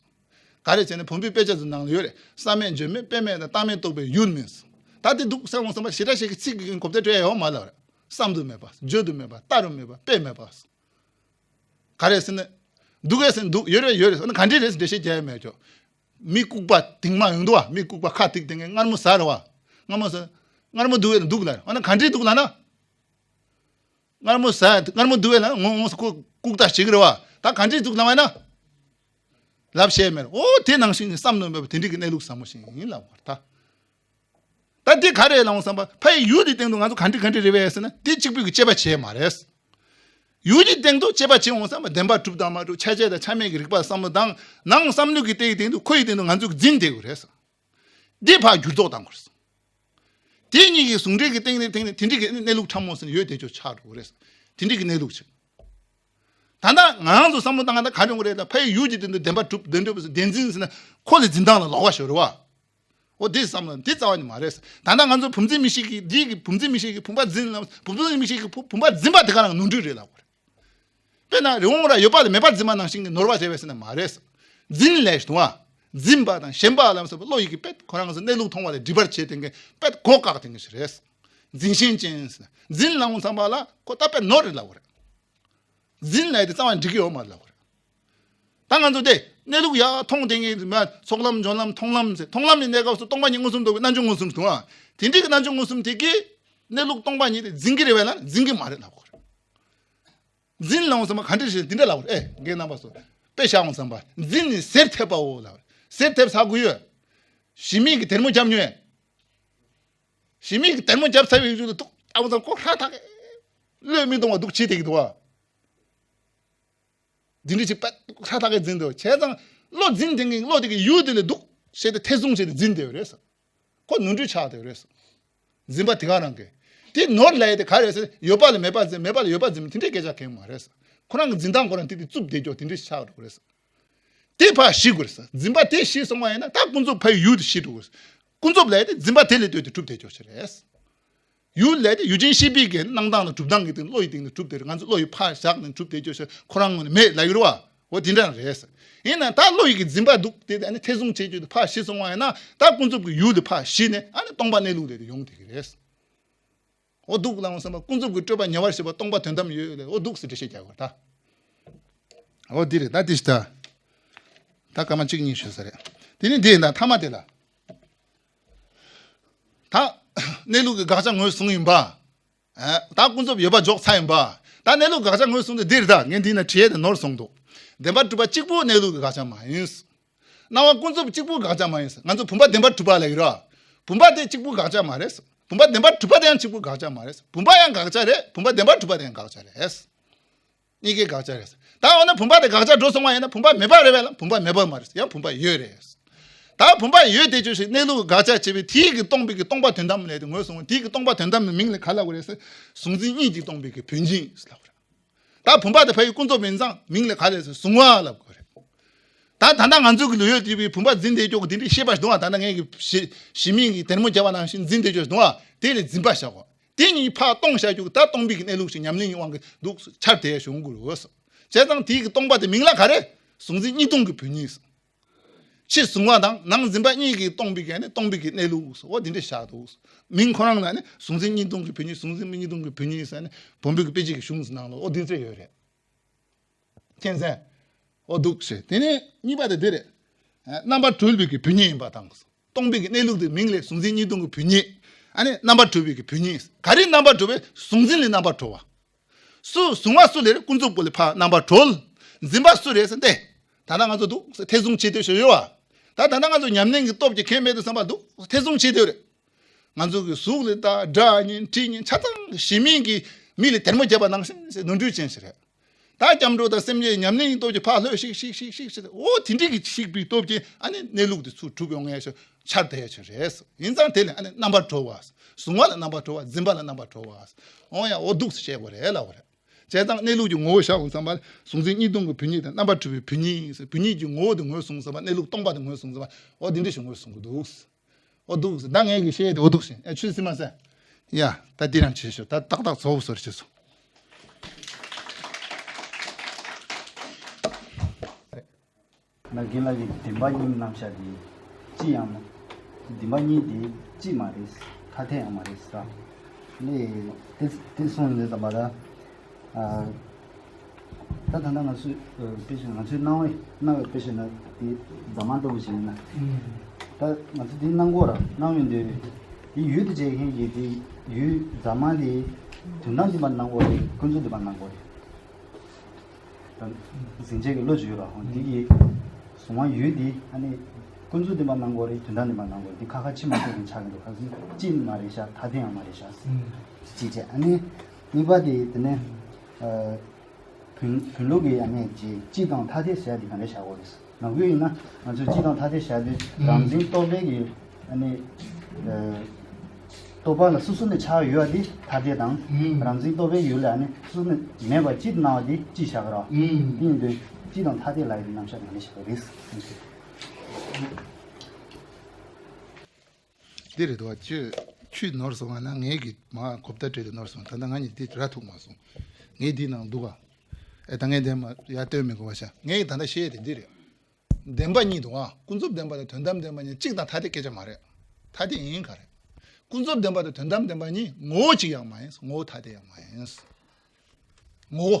ག་རེ་བྱས་ན་བུམ་པའི་དཔེ་ཆ་ཚོ་ནང་ལ་ཡོད་རེད། བསམ་མེད་བརྗོད་མེད་དཔེ་མེད་དང་བཏང་མེད་རྟོག་པའི་ཡུལ་མིན། ད་དེ་འདུག་ཟེར་འོང་བསམ་པ་ཞེ་དྲག་ཞིག་གི་ཚིག་གི་གོ་བརྡ་སྤྲོད་ཡ་ཡོད་མ་རེད། བསམ་དུ་མེད་པ། བརྗོད་དུ་མེད་པ། ལྟ་རུ་མེད་པ། དཔེ་མེད་པ། ག་རེ་ཟེར་ན། འདུག་གས་ཟེར་ན་འདུག་ཡོད་རེད་ཡོད་རེད་ཟེར་ན་ག་འདྲས་རེད་ཟེར་འགྲེལ་བཤད་རྒྱག་ཡ་མེད་ཀྱོག་མི་ལྐུགས་པ་དེང་མ་ཡོང་འདུག་བ། མི་ལྐུགས་པ་ཁ་ཐིག་དེ་ངས་མངར་མོ་ཟ་རེད་བ། མངར་མོ་ཟ། མངར་མོ་འདུག་གས་ལ་འོ་ན་ག་འདྲས་འདུག་ལབ་ན། མངར་མོ་ཟ། མངར་མོ་འདུག་གས་ལ་ངོ་ངོ་སོ་ཁོ་ལྐུགས་ད་ཞིག་རེད་བ། ད་ག་འདྲས་འདུག་ལབ་ན། ལབ་ཤེས་མེད། འོ་དེ་ནང་བཞིན་བསམ་ནོར་མེད་པ་དེ་འདྲས་ཀྱི་གནས་ལུགས་ཟབ་མོ་ཞིག་ཡིན་ལབ་པར་ད། ད་འདི་ག་རེ་ལབ་འོང་བསམ་པ་ཕའི་ཡུལ་འདི་སྟེང་དུ་ང་ཚོ་ག་འདྲ་ག་འདྲ་རེད་པས་ཟེར་ན་འདི་གཅིག་པུས་ཀྱི་དཔྱད་པ་བྱས་མ་རེད། ཡུལ་འདི་སྟེང་དུ་དཔྱད་པ་བྱས་འོང་བསམ་པ་བདེན་པ་གྲུབ་དང་མ་གྲུབ་ཆ་བྱད་དང་ཆ་མེད་ཀྱི་རིགས་པ་བསམ་བློ་དང་ནང་བསམ་བློ་གི་སྟེང་དུ་ཁོ་ཡི་སྟེང་དུ་ང་ཚོས་འཛིན་བསྡད་དགོས་རེད། འདི་ཕར་འགྱུར་ལྡོག་བཏང་དགོས་རེད། དེ་གཉིས་ཀྱི་ཟུང་འབྲེལ་གྱི་སྟེང་ནས་སྟེང་ནས་དེ་འདྲའི་གི་གནས་ལུགས་ཕྲ་མོ་ཟེར་ན་ཡོད་དེ་ཆོག་ཆགས་འགྲོ་གི་རེད། དེ་འདྲའི་གི་གནས་ལུགས་ཅིག་ད་ལྟ་ང་རང་ཚོ་བསམ་བློ་བཏང་ན་ག་རེ་ཡོང་གི་རེད་ལ་ཕའི་ཡུལ་གྱི་སྟེང་དུ་བདེན་པ་གྲུབ་བདེན་གྲུབ་བདེན་འཛིན་ཟེར་ན་ཁོ་ལ་འཛིན་སྟངས་ལ་ལོགས་ཀ་ཤོར་བ། འོ་དེ་བསམ་ན་དེ་རྩ་བ་ནས་མ་རེད། ད་ལྟ་ང་ཚོ་བུམ་འཛིན་མིག་ཤེས་ཀྱི་འདི་གི་བུམ་འཛིན་མིག་ཤེས་ཀྱི་བུམ་པ་འཛིན་ལ་བུམ་འཛིན་མིག་ཤེས་ཀྱི་བུ་བུམ་པ་འཛིན་པ་དེ་ག་རང་ནོར་འཁྲུལ་རེད་ལབ་དགོས་རེད། དཔེར་ན་རི་བོང་རྭ་ཡོད་པ་ལ་མེད་པར་འཛིན་པ་ནང་བཞིན་གྱི་ནོར་བ་བྱས་པས་ཟེར་ན་མ་རེད། འཛིན་ལས་དུ་བ། འཛིན་པ་དང་ཞེན་པ་ལ་སོགས་པ་བློ་ཡི་གི་དཔེ་ཁོ་རང་ཚོ་གནས་ལུགས་མཐོང་བ་ལ་སྒྲིབ་པར་བྱེད་དེ་གི་དཔེ་སྒོ་བཀག་དེ་གི་ཞིག་རེད། འཛིན་ཞེན་ཅན་ཟེར་ན་འཛིན་ལ་འོང་བསམ་པ་ལ་ཁོ་ད་དཔེ་ནོར་རེད་ལབ་དགོས་རེད། འཛིན་ལས་དེ་རྩ་བ་འགྲིག་གི་ཡོད་མ་རེད་ལབ་དགོས་རེད། ད་ང་ཚོ་དེ་གནས་ལུགས་ཡག་མཐོང་དེ་ངེས་མ་ཚོགས་ལམ་འཇོམས་ལམ་མཐོང་ལམ་ཟེར། མཐོང་ལམ་ནི་གནས་སྐབས་སུ་སྟོང་པ་ཉིད་མངོན་སུམ་རྟོགས་པའི་རྣལ་འབྱོར་མངོན་སུམ་དུ་འདུག་ཨ། དེ་འདྲའི་གི་རྣལ་འབྱོར་མངོན་སུམ་དེ་གིས་གནས་ལུགས་སྟོང་པ་ཉིད་དེ་འཛིན་གྱི་རེད་བས་ན་འཛིན་གྱི་མ་རེད་ལབ་དགོས་རེད། འཛིན་ལབ་འོང་བསམ་པ་ག་འདྲ་ཞིག་འདི་འདྲ་ལབ་དགོས་རེད། ཨེ་འགན་རྣམ་པ་སོ་དཔེ་བཞག་འོང་བསམ་པ་འཛིན་ནི་གཟེར་ཐེབས་པའོ་ལབ། གཟེར་ཐེབས་ཚར་དགོས་ཡོད། ཞི་མིག་གི་དེར་མོ་རྒྱབ་ཉོན། ཞི་མིག་གི་དེར་མོ་རྒྱབ་ཚར་བའི་གཞུག་ཏུ་ཏོག་ལྟ་བུ་ཙམ་ཁོ་ཧྲ་ཐག་གི་བློས་མི་གཏོང་བ་འདུག་བྱེད་དེ་གི་འདུག་བ། འདི་འདྲ་ཅིག་པད་ཧྲ་ཐག་གི་འཛིན་འདུག་བྱས་ཙང་བློ་འཛིན་དེ་གི་བློ་དེ་གི་ཡུལ་དེ་ལས་འདུག་བྱས་ཏེ་ཐེ་ཚོམ་བྱས་ཏེ་འཛིན་བསྡད་ཡོད་རེད་ཟེར། ཁོ་ནོར་འཁྲུལ་ཆགས་བསྡད་ཡོད་རེད་ཟེར། འཛིན་པ་དེ་ག་རང་གི་དེ་ནོར་ལས་དེ་ག་རེད་ཟེར། ཡོད་པ་ལ་མེད་པ་འཛིན། མེད་པ་ལ་ཡོད་པ་འཛིན། དེ་འདྲའི་སྐད་ཆ་གང་ཡང་མ་རེད་ཟེར། ཁོ་རང་གི་འཛིན་སྟངས་ཁོ་རང་དེ་དེ་རྩུབ་བསྡད་ཀྱོག་དེ་འདྲའི་ཆགས་འགྲོ་གི་རེད་ཟེར། དེ་ཕར་ཞི་དགོས་ཟེར། འཛིན་པ་དེ་ཞི་སོང་བ་ཡིན་ན་ད་ཀུན་རྫོབ་ཕ་ཡི་ཡུལ་དེ་ཞི་འགྲོ་དགོས་ཟེར། ཀུན་རྫོབ་ལས་དེ་འཛིན་པ་དེ་ལས་ལྟོས་ཏེ་གྲུབ་བསྡད་ཀྱོག་ཞིག་རེད། ཡུལ་ལས་དེ་ཡུལ་ཅན་ཤེས་པའི་གི་སྣང་སྟངས་དང་གྲུབ་སྟངས་ཀྱི་སྟེང་བློ་ཡི་སྟེང་དུ་གྲུབ་བསྡད་རེད། ང་ཚོ་བློ་ཡི་ཕར་བཞག་ནས་གྲུབ་བསྡད་ཀྱོག་ཞིག་ཁོ་རང་ངོས་ནས་མེད་ལབ་ཡོད་རེད་བ། འོ་དེ་འདྲ་རེད་ཟེར། ཡིན་ན་ད་བློ་ཡི་གི་འཛིན་པ་འདུག་དེ་ཨ་ནི་ཐེ་ཚོམ་བྱེད་རྒྱུ་དེ་ཕར་ཞི་སོང་བ་ཡིན་ན་ད་ཀུན་རྫོབ་ཀྱི་ཡུལ་དེ་ཕར་ཞི་ནས་ཨ་ནི་སྟོང་པ་གནས་ལུགས་དེ་དེ་ཡོང་བསྡད་ཀྱི་རེད། འོ་འདུག་ལབ་འོང་བསམ་པ་ཀུན་རྫོབ་ཀྱི་སྤྲོས་པ་ཉེ་བར་ཞི་བ་སྟོང་པ་དོན་དམ་ཡོད་ལས། འོ་འདུག་ཟེར་འགྲེལ་བཤད་རྒྱག་དགོས་ད། འོ་འདི་རེད་ད། འདི་ཞིག་ད། ད་སྐར་མ་གཅིག་གཉིས་ཤོད་ས་རེད། དེ་ནི་འདི་ཡིན་ད་མཐའ་མ་དེ་ལ། ད་གནས་ལུགས་ཀྱི་དགག་བྱ་ངོས་བཟུང་ཡིན་པ། ཨ། ད་ཀུན་རྫོབ་ཡོད་པ་འཇོག་ཚར་ཡིན་པ། ད་གནས་ལུགས་དགག་བྱ་ངོས་བཟུང་དེ་འདི་རེད་ད། ངས་འདི་ན་བྲིས་ཡས་དེ་ནོར་སོང་འདུག་བདེན་པར་གྲུབ་པ་གཅིག་པུ་གནས་ལུགས་ཀྱི་དགག་བྱ་མ་ཡིན། སྣང་བ་ཀུན་རྫོབ་གཅིག་པུ་དགག་བྱ་མ་ཡིན། ང་ཚོ་བུམ་པ་བདེན་པར་གྲུབ་པ་ལབ་ཀྱི་རེད། བུམ་པ་དེ་གཅིག་པུ་དགག་བྱ་མ་རེད། བུམ་པ་བདེན་པར་གྲུབ་པ་དེ་ཡང་གཅིག་པུ་དགག་བྱ་མ་རེད། བུམ་པ་ཡང་དགག་བྱ་རེད། བུམ་པ་བདེན་པར་གྲུབ་པ་དེ་ཡང་དགག་བྱ་རེད། གཉིས་ཀའི་དགག་བྱ་རེད། ད་འོ་ན་བུམ་པ་དེ་དགག་བྱ་འགྲོ་སོང་བ་ཡིན་ན་བུམ་པ་མེད་པ་རེད་པས་ལ། བུམ་པ་མེད་པ་མ་རེད། ཡང་བུམ་པ་ཡོད་རེད། ད་བུམ་པ་ཡོད་དེ་ཆོས་ཤིག་གནས་ལུགས་དགག་བྱ་བྱེད་པའི་དེའི་གི་སྟོང་པའི་གི་སྟོང་པ་དོན་དམ་ལས་དེ་ངོས་བཟུང་བ། དེའི་གི་སྟོང་པ་དོན་དམ་གྱི་མིང་ལ་ག་ལབ་དགོས་རེད་ཟེར། གཟུང་འཛིན་གཉིས་ཀྱི་སྟོང་པའི་གི་བོད་ཉིད་ལབ་དགོས་རེད། ད་བུམ་པ་དེ་ཕ་ཡི་ཀུན་རྫོབ་ཡིན་ཙང་མིང་ལ་ག་ལབ་ཟེར། གཟུང་བ་ལབ་དགོས་རེད། ད་ད་ལྟ་ང་ཚོ་གི་ལུས་ཡོད་དེ་བའི་བུམ་པ་འཛིན་བསྡད་ཀྱོག་གི་དེ་འདྲའི་ཤེས་པ་ཞིག་འདུག་བ། ད་ལྟ་ངས་གི་ཞི་ཞི་མིག་གི་དེར་མོ་བརྒྱབ་པ་ནང་བཞིན་འཛིན་བསྡད་ཀྱོག་ཞིག་འདུག་བ། དེ་ལས་འཛིན་པ་བཞག་གོ། དེ་གཉིས་ཕར་སྟོང་བཞག་རྒྱུ་ད་སྟོང་པའི་གི་གནས་ལུགས་ཤིག་ཉམས་ལེན་གྱི་དབང་གིས་འདུག་འཆར་དེ་བྱུང་དགོས་རེད། བྱས་ཙང་དེའི་གི་སྟོང་པ་དེ་མིང་ལ་ག་རེ། གཟུང་འཛིན་གཉིས་སྟོང་གི་བོད་ཉིད། ཕྱི་གཟུང་བ་དང་ནང་འཛིན་པ་གཉིས་ཀྱི་སྟོང་པའི་གི་ནི་སྟོང་པའི་གི་གནས་ལུགས་སོ། འོ་འདི་འདྲ་བཞག་འདུག་མིང་ཁོ་རང་ལ་ནི་གཟུང་འཛིན་གཉིས་སྟོང་གི་བོད་ཉིད། གཟུང་འཛིན་གཉིས་སྟོང་གི་བོད་ཉིད་ཟེར་ནི་བོན་པོའི་གི་དཔེ་ཆའི་གི་གཞུང་ཟེར་ནང་ལ་འོ་འདི་ཚོ་ཡོད་རེད། མཁྱེན་གསལ། འོ་འདུག་ཟེར། དེ་ནས་གཉིས་པ་དེ་འདི་རེད། རྣམ་པར་གྲོལ་བའི་གི་བོད་ཉིད་ཡིན་པ་དང་། སྟོང་པའི་གི་གནས་ལུགས་དེ་མིང་ལས་གཟུང་འཛིན་གཉིས་སྟོང་གི་བོད་ཉིད། ཨ་ནི་རྣམ་པར་གྲོལ་བའི་གི་བོད་ཉིད། ག་རེ་རྣམ་པར་གྲོལ་བའི། གཟུང་འཛིན་ལས་རྣམ་པར་གྲོལ་བ། སུ་གཟུང་བ་སུ་ལས་རེད། ཀུན་རྫོབ་པོ་ལས་ཕར་རྣམ་པར་གྲོལ། འཛིན་པ་སུ་རེད་ཟེར་ཏེ། ད་ལྟ་ང་ཚོ་འདུག་ཟེར་ཐེ་ཚོམ་བྱེད་དུས་ཤོད་ཡོད་བ། ད་ད་ལྟ་ང་ཚོ་ཉམས་ལེན་གྱི་སྟོབས་ཀྱིས་ཁེངས་མེད་དུ་བསམ་པ་འདུག་ཟེར་ཐེ་ཚོམ་བྱེད་དུས་རེད། ང་ཚོ་གི་གཟུགས་ལ་ད་སྒྲ་ཉན་དྲི་ཉན་ཆ་ཚང་ཞི་མིང་གི་མིག་ལ་དལ་མོ་བརྒྱབ་པ་ནང་བཞིན་ཟེར་ནོར་འཁྲུལ་ཅན་ཞིག་རེད། ད་སྐྱབས་འགྲོ་དང་སེམས་བསྐྱེད་ཉམས་ལེན་གྱི་སྟོབས་ཀྱིས་ཕར་ལྷོད་ཤིག་ཤིག་ཤིག་ཤིག་ཤིག་འོ་དེ་འདྲ་གི་ཤིག་པའི་སྟོབས་ཀྱིས་ཨ་ནི་གནས་ལུགས་དེ་ཚུར་གྲུབ་ཡོང་ངེས་ཤོག་འཆར་བསྡད་ཡ་ཆོས་རེད། ཡིན་ཙང་དེ་ལས་ཨ་ནི་རྣམ་པར་གྲོལ་བ། གཟུང་བ་ལ་རྣམ་པར་གྲོལ་བ། འཛིན་པ་ལ་རྣམ་པར་གྲོལ་བ། འོ་ཡ་འོ་འདུག་སེ་བཤད་དགོས་རེད་ལབ་པ་རེད། བྱས་ཙང་གནས་ལུགས་ཀྱི་ངོ་བོ་བཞག་འོང་བསམ་པ་ལ་གཟུང་འཛིན་གཉིས་སྟོང་གི་བོད་ཉིད་དང་རྣམ་པར་གྲོལ་བའི་བོད་ཉིད་ཟེར། བོད་ཉིད་ཀྱི་ངོ་བོ་དེ་ངོས་བཟུང་བསམ་པ་གནས་ལུགས་སྟོང་པ་དེ་ངོས་བཟུང་བསམ་པ་འོ་འདི་འདྲ་ཞིག་ངོས་བཟུང་གི་འདུག་འོ་འདུག་ཟེར། ད་ངས་གི་བཤད་དེ་འོ་འདུག་ཟེར། ཨ་ཆུ་སི་མ་ཟེར། ཡ་ད་འདི་རང་བྱེད་ཤོག་ད་ཏག་ཏག་ཚོགས་སོར་བྱེད་སོང་། ན་རྒན་ལགས་ཀྱིས་བདེན་པ་གཉིས་རྣམ་གཞག་དེ་ཅི་ཡང་མ། བདེན་པ་གཉིས་དེ་ཅི་མ་རེད། ཐ་དད་ཡང་མ་རེད་ཟེར། ནས་དེ་དེ་གསུངས་ནས་ཙམ་པ་ལ། ད་ད་ལྟ་ང་ཚོས་དཔེ་བཞག་ང་ཚོའི་སྣང་བའི་སྣང་བའི་དཔེ་བཞག་ན་དེ་རྫ་མ་ལྟ་བུ་ཞིག་ཡིན་ན། ད་ང་ཚོ་དེ་སྣང་གོ་ར་སྣང་ཡོང་དུས་དེ་ཡུལ་དུ་བྱེད་མཁན་གྱི་དེ་ཡུལ་རྫ་མ་དེ་དོན་དམ་བདེན་པ་སྣང་གོ་རེད། ཀུན་རྫོབ་བདེན་པ་སྣང་གོ་རེད། ད་འཛིན་བྱེད་ཀྱི་བློ་ཅིག་ཡོད་ར། འདི་གི་གཟུང་བ་ཡུལ་འདི་ཨ་ནི་ཀུན་རྫོབ་བདེན་པ་སྣང་གོ་རེད། དོན་དམ་བདེན་པ་སྣང་གོ་རེད། འདི་ཁ་ཁ་ཕྱི་མ་ཐུག་ནས་ཆགས་ཀྱི་འདུག་ཁ་སང་གཅིག་མ་རེད་ཤག་ཐ་དད་ཡང་མ་རེད་ཤག་གཅིག་བྱས། ཨ་ནི་གཉིས་པ་དེ་དེ་ནས་བོན་བོན་ལུགས་ཀྱི་ཨ་ནི་སྤྱི་དང་ཐ་དད་ཟེར་ཡ་དེ་ག་འདྲ་བཞག་གོ་རེད། ནང་ཁུལ་ཡིན་ན་ང་ཚོས་སྤྱི་དང་ཐ་དད་བཞག་དུས་རང་འཛིན་རྟོག་པའི་གི་ཨ་ནི་རྟོག་པ་ལ་སོ་སོ་ནས་ཆགས་ཡོད་པ་དེ་ཐ་དད་དང་། རང་འཛིན་རྟོག་པའི་ཡུལ་ལ་ཨ་ནི་སོ་སོ་ནས་མེད་པ་སྤྱི་དུ་སྣང་བ་དེ་སྤྱི་བཞག་གི་རེད། དེ་ཡིན་དུས་སྤྱི་དང་ཐ་དད་ལབ་ཡ་དེ་རྣམ་གཞག་ག་འདྲ་བཞག་གི་རེད། འདི་རེད་དོ། ཁྱོད་ཁྱོད་ནོར་སོང་བ་ན་ངས་གི་མ་གོ་བརྡ་སྤྲད་དེ་ནོར་སོང་། ད་ལྟ་ང་གཉིས་འདི་ར་ཐུག་མ་སོང་། ངས་འདི་ནང་འདུག་ག་ཨེ་ད་ངས་འདི་མ་ཡར་སྟོན་མི་དགོས་པ་ཤ། ངས་ད་ལྟ་བཤད་དེ་འདི་རེད། བདེན་པ་གཉིས་འདུག་ཨ། ཀུན་རྫོབ་བདེན་པ་དང་དོན་དམ་བདེན་པ་གཉིས་གཅིག་དང་ཐ་དད་སྐད་ཆ་མ་རེད། ཐ་དད་ཡིན་ག་རེད། ཀུན་རྫོབ་བདེན་པ་དང་དོན་དམ་བདེན་པ་གཉིས་ངོ་བོ་གཅིག་ཡང་མ་ཡིན། ངོ་བོ་ཐ་དད་ཡང་མ་ཡིན། ངོ་བོ།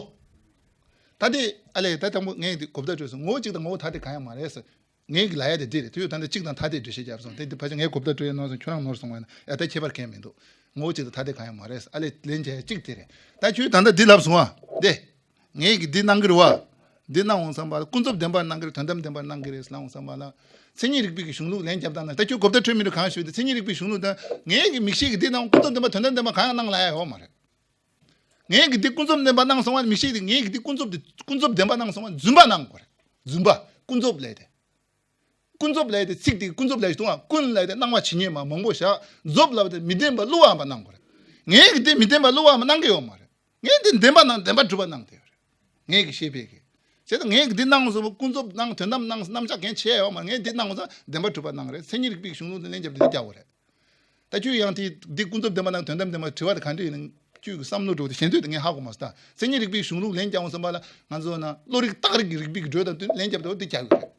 ད་དེ་ཨ་ལས་ད་དང་པོ་ངས་དེ་གོ་བརྡ་སྤྲོད་སོང་། ངོ་བོ་གཅིག་དང་ངོ་བོ་ཐ་དད་གང་ཡང་མ་རེད་ཟེར། ངས་ཀྱི་ལབ་ཡ་དེ་འདི་རེད། དུས་ད་ལྟ་གཅིག་དང་ཐ་དད་འགྲེལ་བཤད་རྒྱབ་སོང་། དེ་འདི་ཕལ་ཆེར་ངས་གོ་བརྡ་སྤྲོད་ཡ་ནོར་སོང་། ཁྱོད་རང་ནོར་སོང་བ་ཡིན་ན་ཡ་ད་ཁྱད་པར་གང་ཡང་མི་འདུག། ངོ་བོ་གཅིག་དང་ཐ་དད་གང་ཡང་མ་རེད་ཟེར། ཨ་ལས་ལན་རྒྱག་ཡ་གཅིག་དེ་རེད། ད་ཁྱོད་ད་ལྟ་འདི་ལབ་སོང་བ། དེ་ངས་ཀྱི་འདི་གནང་གི་རེད་བ། འདི་གནང་འོང་བསམ་པ་ལ་ཀུན་རྫོབ་བདེན་པར་སྣང་གི་རེད། དོན་དམ་བདེན་པར་སྣང་གི་རེད་ལབ་འོང་བསམ་པ་ལ། མཚན་ཉིད་རིག་པའི་གི་གཞུང་ལུགས་ལན་རྒྱབ་སྟངས་ན་ད་ཁྱོད་གོ་བརྡ་འཕྲོད་མི་འཕྲོད་གང་ཞུས་ཏེ། མཚན་ཉིད་རིག་པའི་གཞུང་ལུགས་དང་ངས་ཀྱི་མིག་ཤེས་ཀྱི་འདི་གནང་ཀུན་རྫོབ་བདེན་པ་དོན་དམ་བདེན་པ་གང་ཡང་སྣང་ལབ་ཡ་ཡོད་མ་རེད། ངས་ཀྱི་འདི་ཀུན་རྫོབ་བདེན་པ་སྣང་སོང་བ། མིག་ཤེས་ཀྱི་ངས་ཀྱི་འདི་ཀུན་རྫོབ་འདི་ཀུན་རྫོབ་བདེན་པ་སྣང་སོང་བ། རྫུན་པ་སྣང་དགོས་རེད། རྫུན་པ། ཀུན་རྫོབ་ལས་ཏེ། ཀུན་རྫོབ་ལས་ཏེ་ཚིག་དེ་ཀུན་རྫོབ་ལས་ཏེ་ཀུན་ལས་ཏེ་སྣང་བ་ཇི་སྙེད་མ་མང་པོ་བཞག། རྫོབ་ལབ་དེ་མི་ལྡན་པ་བསླུ་བ་འམ་སྣང་དགོས་རེད། ངས་ཀྱི་འདི་མི་ལྡན་པ་བསླུ་བ་འམ་སྣང་གི་ཡོད་མ་རེད། ངས་འདི་བདེན་པ་སྣང་བདེན་པ་གྲུབ་པ་སྣང་དེ་ཡོད་རེད། ངས་ཀྱི་ཤེས་པས་ཀྱི། བྱས་ཙང་ངས་ཀྱི་འདི་སྣང་སོང་བ་ཀུན་རྫོབ་སྣང་དོན་དམ་སྣང་རྣམ་གཞག་གན་ཆེ་ཡོད་མ་རེད། ངས་འདི་སྣང་སོང་བདེན་པ་གྲུབ་པ་སྣང་རེད། མཚན་ཉིད་རིག་པའི་གཞུང་ལུགས་དེ་ལན་རྒྱབ་དེ་འདི་རྒྱག་དགོས་རེད། ད་ཁྱོད་ཡང་དེ་འདི་ཀུན་རྫོབ་བདེན་པ་དང་དོན་དམ་བདེན་པ་དྲི་བ་དེ་ག་འདྲ་ཡིན་ན་ཁྱོད་ཀྱི་བསམ་བློ་འགྲོ་དེ་ཞེ་འདོད་དེ་ངས་ཧ་གོ་མ་སོང་། ད་མཚན་ཉིད་རིག་པའི་གཞུང་ལུགས་ལན་རྒྱག་འོང་བསམ་པ་ལ་ང་ཚོ་ན་བློ་རིག་རྟགས་རིག་གི་རིག་པའི་གི་འགྲོས་དང་བསྟུན་ལན་རྒྱབ་དེ་འདི་རྒྱག་གི་རེད།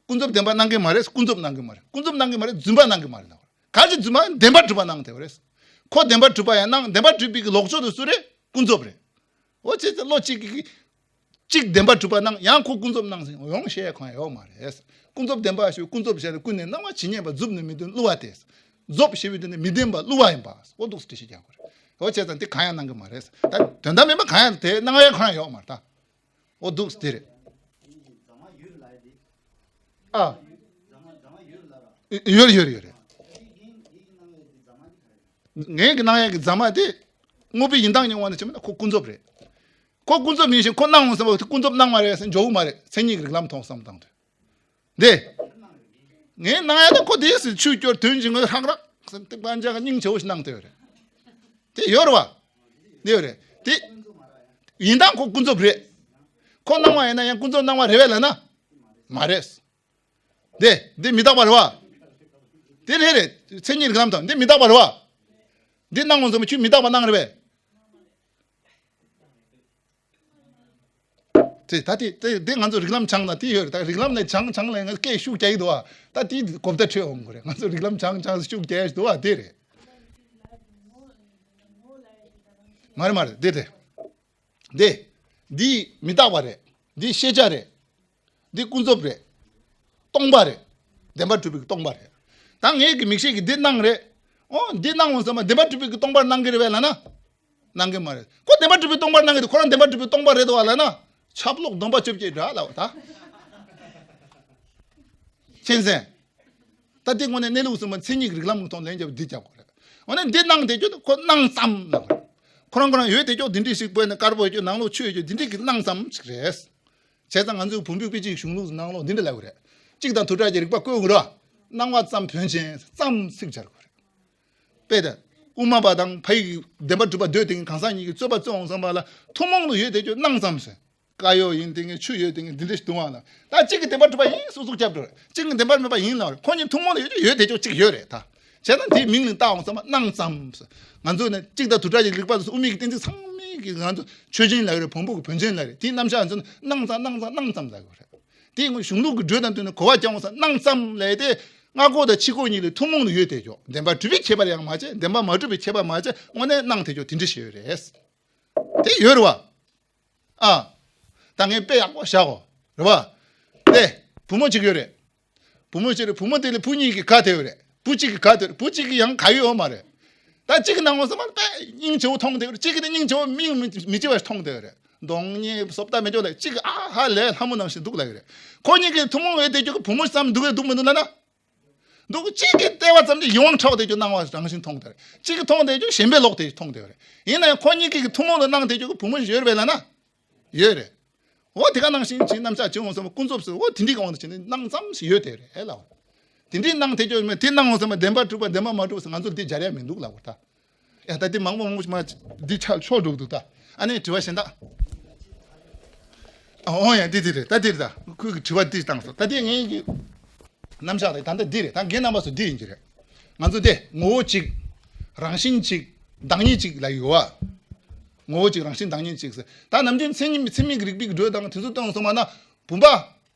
ཀུན་རྫོབ་བདེན་པ་སྣང་གི་མ་རེད། ཀུན་རྫོབ་སྣང་གི་མ་རེད། ཀུན་རྫོབ་སྣང་གི་མ་རེད། རྫུན་པ་སྣང་གི་མ་རེད་ལབ། ག་ཅི་རྫུན་པ་བདེན་པ་གྲུབ་པ་སྣང་དེ་རེད། ཁོ་བདེན་པ་གྲུབ་པ་ཡང་སྣང་། བདེན་པ་གྲུབ་པའི་གི་ལོག་ཕྱོགས་དེ་སུ་རེད། ཀུན་རྫོབ་རེད། འོ་ཅེ་ཙེ་བློ་གཅིག་གིས་གཅིག་བདེན་པ་གྲུབ་པ་སྣང་། ཡང་ཁོ་ཀུན་རྫོབ་སྣང་ཟིན་ཡོང་ཤེས་གང་ཡོད་མ་རེད། ཀུན་རྫོབ་བདེན་པ་ཞེས་ཀུན་རྫོབ་ཞེས་ནི་ཀུན་ནས་སྣང་བ་ཇི་སྙེད་པ་རྫུབ་ནི་མི་ལྡན་བསླུ་བ་སྟེ། རྫོབ་ཞེས་པའི་དོན་ནི་མི་ལྡན་པ་བསླུ་བ་ཡིན་པ། འོ་འདུག་སེ་འགྲེལ་བཤད་རྒྱག་དགོས་རེད། འོ་བྱས་ཙང་དེ་གང་ཡང་སྣང་གི་མ་རེད། ད་དོན་དམ་མིན་པ་གང་ཡང་དེ་སྣང་ཡ་གང་ཡང་ཡོད་མ་རེད་ད། འོ་འདུག་སེ་དེ་རེད། ཨ། ཡོད་རེད་ཡོད་རེད་ཡོད་རེད། ངས་ཀྱི་སྣང་ཡ་གི་རྫ་མ་དེ་དངོས་པོའི་ཡིན་སྟངས་ཀྱི་དབང་དུ་བྱས་པ་ན་ཁོ་ཀུན་རྫོབ་རེད། ཁོ་ཀུན་རྫོབ་ཡིན་ཞིང་ཁོ་སྣང་འོང་བསམ་པ་དེ་ཀུན་རྫོབ་སྣང་བ་རེད་ཟེར་འཇོག་གི་མ་རེད། མཚན་ཉིད་ཀྱི་རིགས་ལམ་མཐོང་བསམ་བཏང་དུས། འདི། ངའི་སྣང་ཡ་ད་ཁོ་དེ་སྲིད་ཆུ་སྐྱོར་དོན་གྱི་ངོས་ཧྲག་ཧྲག་ཟེར་ཏིག་པ་འཇག་སྙིང་རྗེ་བོ་ཞིག་སྣང་དེ་ཡོད་རེད། དེ་ཡོད་རེད་བ། དེ་ཡོད་རེད་དེ། ཡིན་སྟངས་ཁོ་ཀུན་རྫོབ་རེད། ཁོ་སྣང་བ་ཡིན་ན་ཡང་ཀུན་རྫོབ་སྣང་བ་རེད་བས་ལབ་ན། མ་རེད། འདི་འདི་མི་རྟག་པ་རེད་བ། དེ་རེད་རེད། མཚན་ཉིད་ཀྱི་ལམ་དང་འདི་མི་རྟག་པ་རེད་བ། འདི་སྣང་འོང་ཟེར་མ་ཁྱོད་མི་རྟག་པ་སྣང་རེད་བས། དེ་ད་དེ་དེ་དེ་ང་ཚོ་རིགས་ལམ་སྦྱངས་ན་དེ་ཡོད་རེད། ད་རིགས་ལམ་ནས་སྦྱངས་སྦྱངས་ལས་ང་སྐད་ཤུགས་རྒྱག་གི་འདུག་བ། ད་དེ་གོ་བརྡ་འཕྲོད་འོང་གི་རེད། ང་ཚོ་རིགས་ལམ་སྦྱངས་སྦྱངས་ཤུགས་རྒྱག་གི་འདུག་བ་དེ་རེད། མ་རེད་མ་རེད་དེ་དེ། འདི། འདི་མི་རྟག་པ་རེད། འདི་ཤེས་བྱ་རེད། འདི་ཀུན་རྫོབ་རེད། སྟོང་པ་རེད། བདེན་པར་གྲུབ་པའི་སྟོང་པ་རེད། ད་ངས་ཀྱི་མིག་ཤེས་ཀྱིས་འདི་སྣང་རེད། ཨོ་འདི་སྣང་འོང་ཟེར་མ་བདེན་པར་གྲུབ་པའི་སྟོང་པར་སྣང་གི་རེད་བས་ལབ་ན། སྣང་གི་མ་རེད། ཁོ་བདེན་པར་གྲུབ་པའི་སྟོང་པར་སྣང་གི་འདུག། ཁོ་རང་བདེན་པར་གྲུབ་པའི་སྟོང་པ་རེད་དོ་བ་ལབ་ན། ཆབ་ལོག་སྡོམ་པ་བཅོ་བརྒྱད་འདྲ་ལབ་ད། མཁྱེན་གསལ། ད་དེ་དངོས་གནས་གནས་ལུགས་གསུམ་པ་མཚན་ཉིད་ཀྱི་རིགས་ལམ་གྱི་ཐོག་ལན་རྒྱབ་འདི་རྒྱབ་དགོས་རེད། འོ་ན་འདི་སྣང་བསྡད་རྒྱུ་དེ་ཁོ་སྣང་ཙམ་ལབ་དགོས་རེད། ཁོ་རང་ཁོ་རང་ཡོད་བསྡད་རྒྱུ་འདི་འདྲའི་ཞིག་བོད་ནས་དཀར་པོ་ཡོད་རྒྱུ་ནང་ལོགས་ཆུ་ཡོད་རྒྱུ་འདི་འདྲའི་གི་སྣང་ཙམ་ཞིག་རེད། བྱས་ཙང་ང་ཚོའི་བོན་པོའི་དཔེ་ཆའི་གཞུང་ལུགས་ནང་ལོགས་འདི་འདྲ་ལབ་དགོས་རེད། གཅིག་དང་དུ་བྲལ་གྱི་རིགས་པ་བཀོད་དགོས་རེད། སྣང་བ་ཙམ་བོན་ཅན་ཙམ་ཚིག་སྦྱར་དགོས་རེད། དཔེ་དེ། དབུ་མ་པ་དང་ཕ་ཡི་གི་བདེན་པ་གྲུབ་པ་འདོད་དེ་གང་ཟག་གཉིས་ཀྱི་རྩོད་པ་རྩོད་འོང་བསམ་པ་ལ་ཐུན་མོང་དུ་ཡོད་བསྡད་རྒྱུ་སྣང་ཙམ་ཟེར། དཀར་ཡོལ་ཡིན་དེ་ངས་ཆུ་ཡོད་དེ་ངས་འདི་འདྲ་ཞིག་འདུག་ཨང་ལ། ད་གཅིག་གི་བདེན་པ་གྲུབ་པ་ཡིན་སུག་སུག་རྒྱབ་འགྲོ་རེད། གཅིག་གི་བདེན་པ་མེད་པ་ཡིན་ལབ་རེད། ཁོ་གཉིས་ཐུན་མོང་ལ་ཡོད་ཡོད་བསྡད་ཆོག་གཅིག་ཡོད་རེད་ད། བྱས་ན་དེའི་མིང་ལ་བཏགས་འོང་ཙམ་སྣང་ཙམ། ང་ཚོ་ནི་གཅིག་དང་དུ་བྲལ་གྱི་རིགས་པ་དེ་ཚོ་དབུ་མའི་གི་བསྟན་ཚིག་ཚང་མའི་གི་ང་ཚོ་ཆོས་ཅན་ལབ་ཡོད་རེད། བོན་པོ་གི་བོན་ཅན་ལབ་རེད། དེའི་རྣམ་གཞག་ཚོ་ནི་སྣང་ཙམ་སྣང་ཙམ་སྣང་ཙམ་ལབ་ཡོད་རེད། དེའི་ངོ་གཞུང་ལུགས་ཀྱི་འགྲོས་དང་བསྟུན་ནས་གོ་བ་རྒྱག་འོང་ཙམ་སྣང་ཙམ་ལབ་དེ་སྔ་རྒོལ་དང་ཕྱི་རྒོལ་གཉིས་ལས་ཐུན་མོང་དུ་ཡོད་བསྡད་ཆོག། བདེན་པ་གྲུབ་པའི་ཁྱད་པར་ཡང་མ་བྱས། བདེན་པ་མ་གྲུབ་པའི་ཁྱད་པར་མ་བྱས། དངོས་གནས་སྣང་བསྡད་ཆོག། དེ་འདྲ་ཞིག་ཡོད་རེད། དེ་ཡོད་རེད་བ། ཨ། ད་ངས་དཔེ་ཡག་པོ་བཞག་གོ། རེད་བ། དེ། བུ་མོ་གཅིག་ཡོད་རེད། བུ་མོ་གཅིག་རེད། བུ་མོ་དེ་ལ་བུ་གཉིས་ཀྱི་ག་དེ་ཡོད་རེད། བུ་གཅིག་གི་ག་དེ་ཡོད་རེད། བུ་གཅིག་གི་ཡང་ག་ཡོད་ཡོད་མ་རེད། ད་གཅིག་གི་སྣང་བ་ཙམ་པ་དཔེ་སྙིང་རྗེ་བོ་མཐོང་དེ་ཡོད་རེད། གཅིག་གི་དེ་སྙིང་རྗེ་བོ་མིག་མི་མི་ལྕི་བ་ཞིག་མཐོང་དེ་ཡོད་རེད། གདོང་བརྙན་བཟོ་ལྟ་མེད་ཅོག་ལ་གཅིག་གི་ཨ་ཧ་ལས་ལྷ་མོ་ནང་བཞིན་འདུག་ལབ་ཡོད་རེད། ཁོ་གཉིས་ཀྱི་ཐུན་མོང་བའི་དེ་ཅོག་གི་བུ་མོ་ཙམ་འདུག་གས་འདུག་མི་འདུག་ལབ་ན། འདུག། གཅིག་གིས་བལྟས་པ་ཙམ་གྱིས་ཡིད་དབང་འཕྲོག་བསྡད་རྒྱུ་སྣང་བ་རང་བཞིན་མཐོང་དེར། གཅིག་གིས་མཐོང་བསྡད་རྒྱུ་ཞེན་པས་ལོག་སྟེ་མཐོང་དེ་རེད། ཡིན་ན་ཡང་ཁོ་གཉིས་ཀྱིས་ཐུན་མོང་དུ་སྣང་བསྡད་རྒྱུ་གི་བུ་མོ་ཞིག་ཡོད་རེད་པས་ལབ་ན། ཡོད་རེད། འོ་དེ་ག་ནང་བཞིན་གྱི་རྣམ་གཞག་བྱུང་འོང་བསམ་པ་ཀུན་རྫོབ་སུ་འོ་དེ་འདྲའི་གི་དབང་དུ་བྱས་ནས་སྣང་ཙམ་ཞིག་ཡོད་དེ་རེད་ལ། དེ་འདྲའི་སྣང་བསྡད་རྒྱུ་མེད་དེ་སྣང་འོང་བསམ་པ་བདེན་པར་གྲུབ་པ་བདེན་པར་མ་གྲུབ་ཟེར་ང་ཚོར་འདི་སྦྱར་ཡ་མི་འདུག་ལབ་དགོས་ད། ཡ་ད་འདི་མང་པོ་མང་པོ་ཞིག་མ་འདི་ཆ་ཕྱོགས་འགྲོ་གི་འདུག་ད། ཨ་ནི་དྲི་བ་གཞན་དག། ཨ་འོ་ཡ་འདི་འདི་རེད་ད་འདི་རེད་ད། ཁོས་གི་དྲི་བ་འདི་བཏང་སོང་ད་འདི་ངས་གི། རྣམ་གཞག་དེ་ད་ལྟ་འདི་རེད། ད་རྒན་རྣམ་པ་ཚོ་འདི་ཡིན་གྱི་རེད། ང་ཚོ་དེ་ངོ་བོ་གཅིག། རང་བཞིན་གཅིག། བདག་ཉིད་གཅིག་ལབ་ཡོད་བ། ངོ་བོ་གཅིག་རང་བཞིན་བདག་ཉིད་གཅིག་ཟེར། ད་ནམ་རྒྱུན་མཚན་ཉིད་མཚན་མིག་གི་རིགས་པའི་གི་འགྲོས་དང་དེ་ཚོ་སྟོན་སོང་བ་ན། བུམ་པ།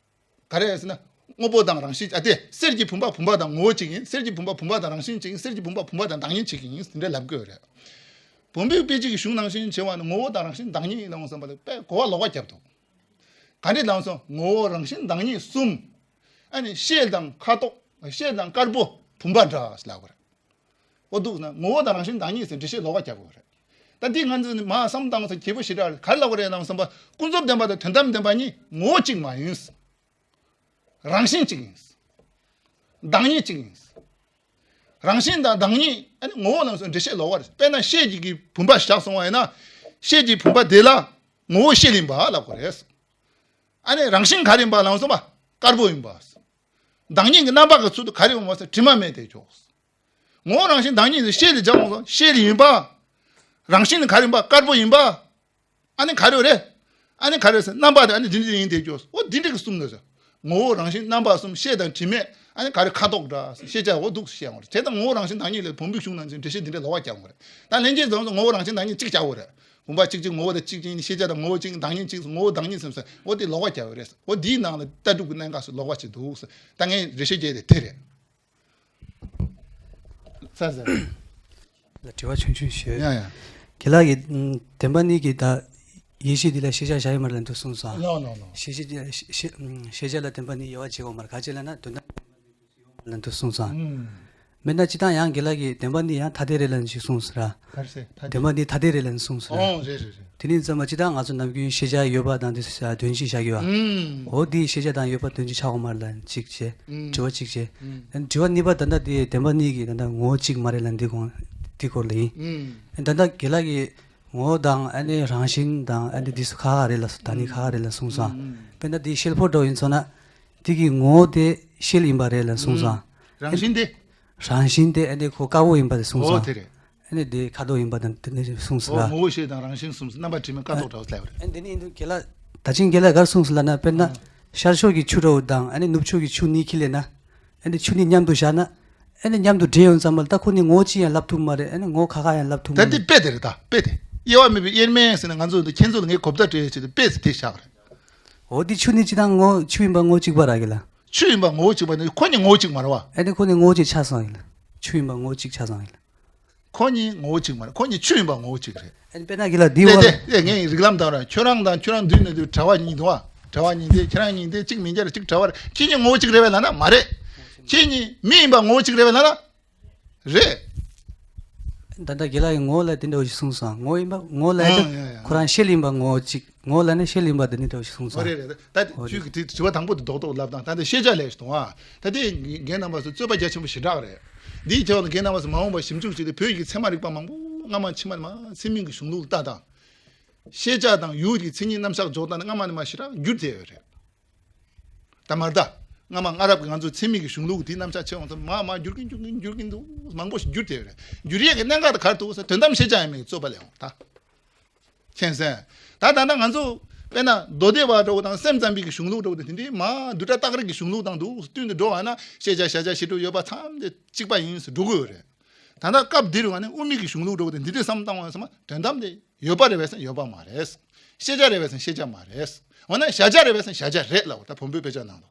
ག་རེ་ཟེར་ན། དངོས་པོ་དང་རང་བཞིན་ཨ་དེ་གསེར་གྱི་བུམ་པ་བུམ་པ་དང་ངོ་བོ་གཅིག་ཡིན། གསེར་གྱི་བུམ་པ་བུམ་པ་དང་རང་བཞིན་གཅིག་ཡིན། གསེར་གྱི་བུམ་པ་བུམ་པ་དང་བདག་ཉིད་གཅིག་ཡིན་དེ་འདྲ་ལབ་དགོས་རེད། བོན་པོའི་དཔེ་ཆའི་གཞུང་ནང་བཞིན་བྱས་པ་ན་ངོ་བོ་དང་རང་བཞིན་བདག་ཉིད་ལ་འོང་བསམ་པ་ལ་དཔེ་གོ་བ་ལོག་པ་བརྒྱབ་འདུག་ག་འདྲ་ལབ་སོང་། ངོ་བོ་རང་བཞིན་བདག་ཉིད་གསུམ། ཨ་ནི་ཤེལ་དང་ཁ་དོག་ཤེལ་དང་དཀར་པོ་བུམ་པ་འདྲ་ལབ་པ་རེད། འོ་འདུག་ན་ངོ་བོ་དང་རང་བཞིན་བདག་ཉིད་ཟེར་འགྲེལ་བཤད་ལོག་པ་རྒྱབ་པ་རེད། ད་འདི་ང་ཚོས་ནི་མ་བསམ་བཏང་ས་གལ་པོ་ཞེ་དྲག་རེད། ག་རེ་ལབ་པ་རེད་ལབ་བསམ་པ། ཀུན་རྫོབ་བདེན་པ་དང་དོན་དམ་བདེན་པ་གཉིས་ངོ་བོ་གཅིག་མ་ཡིན། རང་བཞིན་གཅིག་ཡིན། བདག་ཉིད་གཅིག་ཡིན། རང་བཞིན་དང་བདག་ཉིད་ཨ་ནི་ངོ་བོ་ལ་སོགས་འགྲེལ་བཤད་ལོག་པ་རེད། དཔེར་ན་ཤེལ་གྱི་བུམ་པ་བཞག་སོང་བ་ཡིན་ན། ཤེལ་གྱི་བུམ་པ་དེ་ལ་ངོ་བོ་ཤེལ་ཡིན་པ་ལབ་དགོས་རེད། ཨ་ནི་རང་བཞིན་ག་རེ་ཡིན་པ་ལབ་སོང་བ། དཀར་པོ་ཡིན་པ། བདག་ཉིད་ཀྱི་རྣམ་པ་གི་ཚུལ་དུ་ག་རེ་ཡོང་བ་ཟེར་དྲི་མ་མེད་དེ་ཆོག་ངོ་བོ་རང་བཞིན་བདག་ཉིད་དེ་ཤེལ་ལ་སྦྱར་འོང་སོང་། ཤེལ་ཡིན་པ། རང་བཞིན་ནི་ག་རེ་ཡིན་པ། དཀར་པོ་ཡིན་པ། ཨ་ནི་ག་རེ་རེད། ཨ་ནི་ག་རེ་ཟེར་རྣམ་པ་དེ་ཨ་ནི་འདི་འདྲ་ཡིན་དེ་ཆོག་འོ་འདི་འདྲ་གི་གསུམ་ནི་ཟེར། ངོ་བོ་རང་བཞིན་རྣམ་པ་གསུམ་ཤེལ་དང་དྲི་མེད་ཨ་ནི་ག་རེ་ཁ་དོག་འདྲ་ཤེས་བྱ་འོ་འདུག་བཤད་འོང་རེད། དེ་དང་ངོ་བོ་རང་བཞིན་བདག་ཉིད་ལས་བོན་པོའི་གཞུང་ནང་ཚན་འགྲེལ་བཤད་འདི་འདྲ་ལོག་པ་རྒྱག་འོང་རེད། ད་ལན་ཅིག་ཙམ་ངོ་བོ་རང་བཞིན་བདག་ཉིད་གཅིག་བྱ་འོང་རེད། བུམ་པ་གཅིག་གཅིག་ངོ་བོ་དང་གཅིག་གཅིག་ཤེས་བྱ་དང་ངོ་བོ་གཅིག་བདག་ཉིད་གཅིག་ངོ་བོ་བདག་ཉིད་ཟེར་ཟེར་འོ་དེ་ལོག་པ་རྒྱག་འོང་རེད། འོ་དེའི་ནང་ལ་ལྟ་གྲུབ་ཀྱི་གནད་འགག་སུ་ལོག་པ་ཅིག་འདུག་ད་ངས་འགྲེལ་བཤད་རྒྱག་དེ་དེ་རེད། ས་ས། ལ་དྲི་བ་ཆུང་ཆུང་ཞུ། ཡ་ཡ། དགེ་ལགས་ཀྱིས་ཨམ་བདེན་པ་གཉིས་ཀྱི་ད་ཡེ་ཤེས་འདི་ལ་ཤེས་བྱ་བཞག་ཡོད་མ་རེད་ལབ་འདུག་གསུངས་སོང་། ལོ་ལོ་ལོ། ཤེས་བྱ་ཤེས་ཤེས་ཤེས་བྱ་ལ་བདེན་པ་གཉིས་དབྱེ་བ་འབྱེད་དགོས་མ་རེད། ག་ཅི་ལབ་ན་དོན་དམ་ལབ་འདུག་གསུངས་སོང་། ཨུམ། མེད་ན་སྤྱིར་བཏང་ཡང་དགེ་ལགས་ཀྱིས་བདེན་པ་གཉིས་ཡང་ཐ་དད་རེད་ལབ་ཅིག་གསུངས་སོང་ར། ག་རེ་ཟེར་ཐ་དད། བདེན་པ་གཉིས་ཐ་དད་རེད་ལབ་གསུངས་སོང་ར། ཨོ་རེད་རེད་རེད། དེ་ནི་ཙམ་པ་སྤྱིར་བཏང་ང་ཚོ་ནམ་རྒྱུན་ཤེས་བྱ་ཡོད་པ་དང་དེ་དོན་གཅིག་བཞག་གི་ཡོད། ཨུམ། འོ་དེ་ཤེས་བྱ་དང་ཡོད་པ་དོན་གཅིག་ཆགས་དགོས་མ་རེད་ལབ་གཅིག་བྱས། ཨུམ། དྲི་བ་གཅིག་བྱས། ཨུམ། དྲི་བ་གཉིས་པ་ད་ལྟ་དེ་བདེན་པ་གཉིས་ཀྱི་ད་ལྟ་ངོ་བོ་གཅིག་མ་རེད་ལབ་འདི་གོང་འདི་སྐོར་ལ་ཡིན། ཨུམ། ད་ལྟ་དགེ་ལགས་ཀྱིས་ངོ་བོ་དང་ཨ་ནི་རང་བཞིན་དང་ཨ་ནི་འདི་སུ་ཁ་ཁ་རེད་ལ་ད་ནི་ཁ་ཁ་རེད་ལ་གསུངས་སོང་། ཨུམ། དཔེར་ན་འདི་ཤེལ་ཕོར་འདྲ་བོ་ཡིན་ཚོ་ན། འདི་གི་ངོ་བོ་དེ་ཤེལ་ཡིན་པ་རེད་ལ་གསུངས་སོང་། ཨུམ། རང་བཞིན་དེ། རང་བཞིན་དེ་ཨ་ནི་ཁོ་དཀར་པོ་ཡིན་པ་དེ་གསུངས་ཨོ་སོང་། དེ་རེད། ཨ་ནི་དེ་ཁ་དོག་ཡིན་པ་དང་དེ་ནི་གསུངས་སོང་ཨོ་ལ། ངོ་བོ་ཤེས་དང་རང་བཞིན་གསུམ་རྣམ་པ་དྲི་མེད་ཁ་དོག་འདྲ་བོ་ལབ་རེད། ཨ་ནི་དེ་ནི་ཨིན་དུ་དགེ་ལགས་ད་ཅིང་དགེ་ལགས་གར་གསུངས་སོང་ལ་ན་དཔེར་ན། ཨ། ཤར་ཕྱོགས་ཀྱི་ཆུ་འདྲ་བོ་དང་ཨ་ནི་ནུབ་ཕྱོགས་ཀྱི་ཆུ་གཉིས་ཁྱེར་ལས་ན། ཨ་ནི་ཆུ་གཉིས་མཉམ་དུ་བཞག་ན། ཨ་ནི་མཉམ་དུ་འདྲེས་ཡོང་ཙམ་པ་ལ་ད་ཁོ་གཉིས་ངོ་བོ་གཅིག་ཡང་ལབ་ཐུབ་མ་རེད། ཨ་ནི་ངོ་བོ་ཁ་ཁ་ཡང་ལབ་ཐུབ་མ་ད་རེད། འདི་དཔེ་དེ་རེད་ད་དཔེ་དེ། དབྱེ་བ་མེད་པའི་དབྱེར་མེད་ཟེར་ན་ང་ཚོ་འདི་ཁྱེད་ཚོ་ལ་ངས་གོ་བརྡ་སྤྲད་ཡོད་ཆེད་དུ་དཔེ་ཟེར་དེ་བཞག་པ་རེད། འོ་འདི་ཆུ་གཉིས་གཅིག་དང་ངོ་བོ་ཆུ་ཡིན་པ་ངོ་བོ་གཅིག་པ་ར་གི་ལ། ཆུ་ཡིན་པ་ངོ་བོ་གཅིག་པ་ནི་ཁོ་གཉིས་ངོ་བོ་གཅིག་མ་རེད་བ། ཨ་ནི་ཁོ་གཉིས་ངོ་བོ་གཅིག་ཆགས་སོང་ཡིན་ལ། ཆུ་ཡིན་པ་ངོ་བོ་གཅིག་ཆགས་སོང་ཡིན་ལ། ཁོ་གཉིས་ངོ་བོ་གཅིག་མ་རེད། ཁོ་གཉིས་ཆུ་ཡིན་པ་ངོ་བོ་གཅིག་རེད། ཨ་ནི་དཔེར་ན་གི་ལ་འདི་ལས་འོ་དེ་ལས་ངས་རིགས་ལམ་དང་ར་ཁྱོད་རང་དང་ཁྱོད་རང་འདུས་ནས་འདུས་གྲྭ་བ་གཉིས་འདུག་བ། གྲྭ་བ་གཉིས་དེ་ཁྱེད་རང་གཉིས་དེ་གཅིག་མི་འགྱུར་གཅིག་གྲྭ་བ་རེད། ཁྱེད་གཉིས་ངོ་བོ་གཅིག་རེད་བས་ལབ་ན་མ་རེད། ཁྱེད་གཉིས་མི་ཡིན་པ་ངོ་བོ་གཅིག་རེད་བས་ལབ་ན། རེད། ད་ལྟ་དགེ་ལགས་ཀྱིས་ངོ་བོ་ལ་དེ་འདྲ་བོ་ཞིག་གསུངས་སོང་། ངོ་བོ་ཡིན་པ་ངོ་བོ་ལ་ཨ་ཡ་ཡ། ཁོ་རང་ཤེལ་ཡིན་པ་ངོ་བོ་གཅིག་ངོ་བོ་ལ་ནི་ཤེལ་ཡིན་པ་དེ་འདྲ་བོ་ཞིག་གསུངས་སོང་། ཨོ་རེད་རེད། ད་འོ་ཁྱོད་རེད། ཀྱིས་དེ་དྲི་བ་དང་པོ་དེ་རྡོག་རྡོག་ལབ་དང་ད་ལྟ་ཤེས་བྱ་ལས་ཞིག་དང་བ། ད་དེ་རྒན་རྣམ་པ་ཚོ་རྩོད་པ་རྒྱ་ཆེན་པོ་ཞེ་དྲག་རེད། འདིའི་ཐོག་ལ་རྒན་རྣམ་པ་ཚོ་མ་འོངས་པ་ཞིབ་འཇུག་བྱས་ཏེ་བོད་ཀྱི་ཚད་མ་རིག་པ་མང་པོ་སྔ་མ་ཕྱི་མ་ནས་མ་ཚད་མིན་གྱི་གཞུང་ལུགས་ལྟ་དང་། ཤེས་བྱ་དང་ཡུལ་གྱི་མཚན་ཉིད་རྣམ་གཞག་འཇོག་སྟངས་ནི་སྔ་མ་ནས་མ་ཞེ་དྲག་འགྱུར་བསྡད་ཡོད་རེད། ད་མར་ད། སྔ་མ་སྔ་རབས་ཀྱི་ང་ཚོའི་ཚད་མིན་གྱི་གཞུང་ལུགས་དེའི་རྣམ་གཞག་ཆེ་བ་ཚོ་མར་མར་འགྱུར་གྱིན་འགྱུར་གྱིན་འགྱུར་གྱིན་འདུག་མང་པོ་ཞིག་འགྱུར་བསྡད་ཡོད་རེད། འགྱུར་ཡས་ཀྱི་གནད་འགག་དེ་ག་རེ་འདུག་ཟེར་དོན་དམ་ཤེས་བྱ་ཡིན་མིན་གྱི་རྩོད་པ་ལས་འོང་ད། མཁྱེན་གསལ། ད་ད་ལྟ་ང་ཚོ་དཔེར་ན་མདོ་སྡེ་པ་འདྲ་བོ་དང་སེམས་ཙམ་པའི་གི་གཞུང་ལུགས་འདྲ་བོ་དེ་དེ་འདྲའི་མ་བསྡུས་གྲྭ་སྟག་རིག་གི་གཞུང་ལུགས་དང་འདུག་བསྟུན་ཏེ་འགྲོ་བ་ན་ཤེས་བྱ་བྱ་བྱ་ཞེ་དྲུག་ཡོད་པ་ཚང་མ་གཅིག་པ་ཡིན་ཟེར་འགྲོ་གི་ཡོད་རེད། ད་ལྟ་སྐབས་འདིར་ང་ནི་དབུ་མའི་གི་གཞུང་ལུགས་འདྲ་བོ་དེ་འདི་འདྲའི་བསམ་བཏང་བ་ཡིན་ཙང་དོན་དམ་དེ་ཡོད་པ་རེད་བས་ཟེར་ཡོད་པ་མ་རེད། ཤེས་བྱ་རེད་བས་ཟེར་ཤེས་བྱ་མ་རེད། འོ་ན་བྱ་བྱ་རེད་བས་ཟེར་བྱ་བྱ་རེད་ལབ་པ་ད་བོན་པོའི་དཔེ་ཆ་ནང་ལ།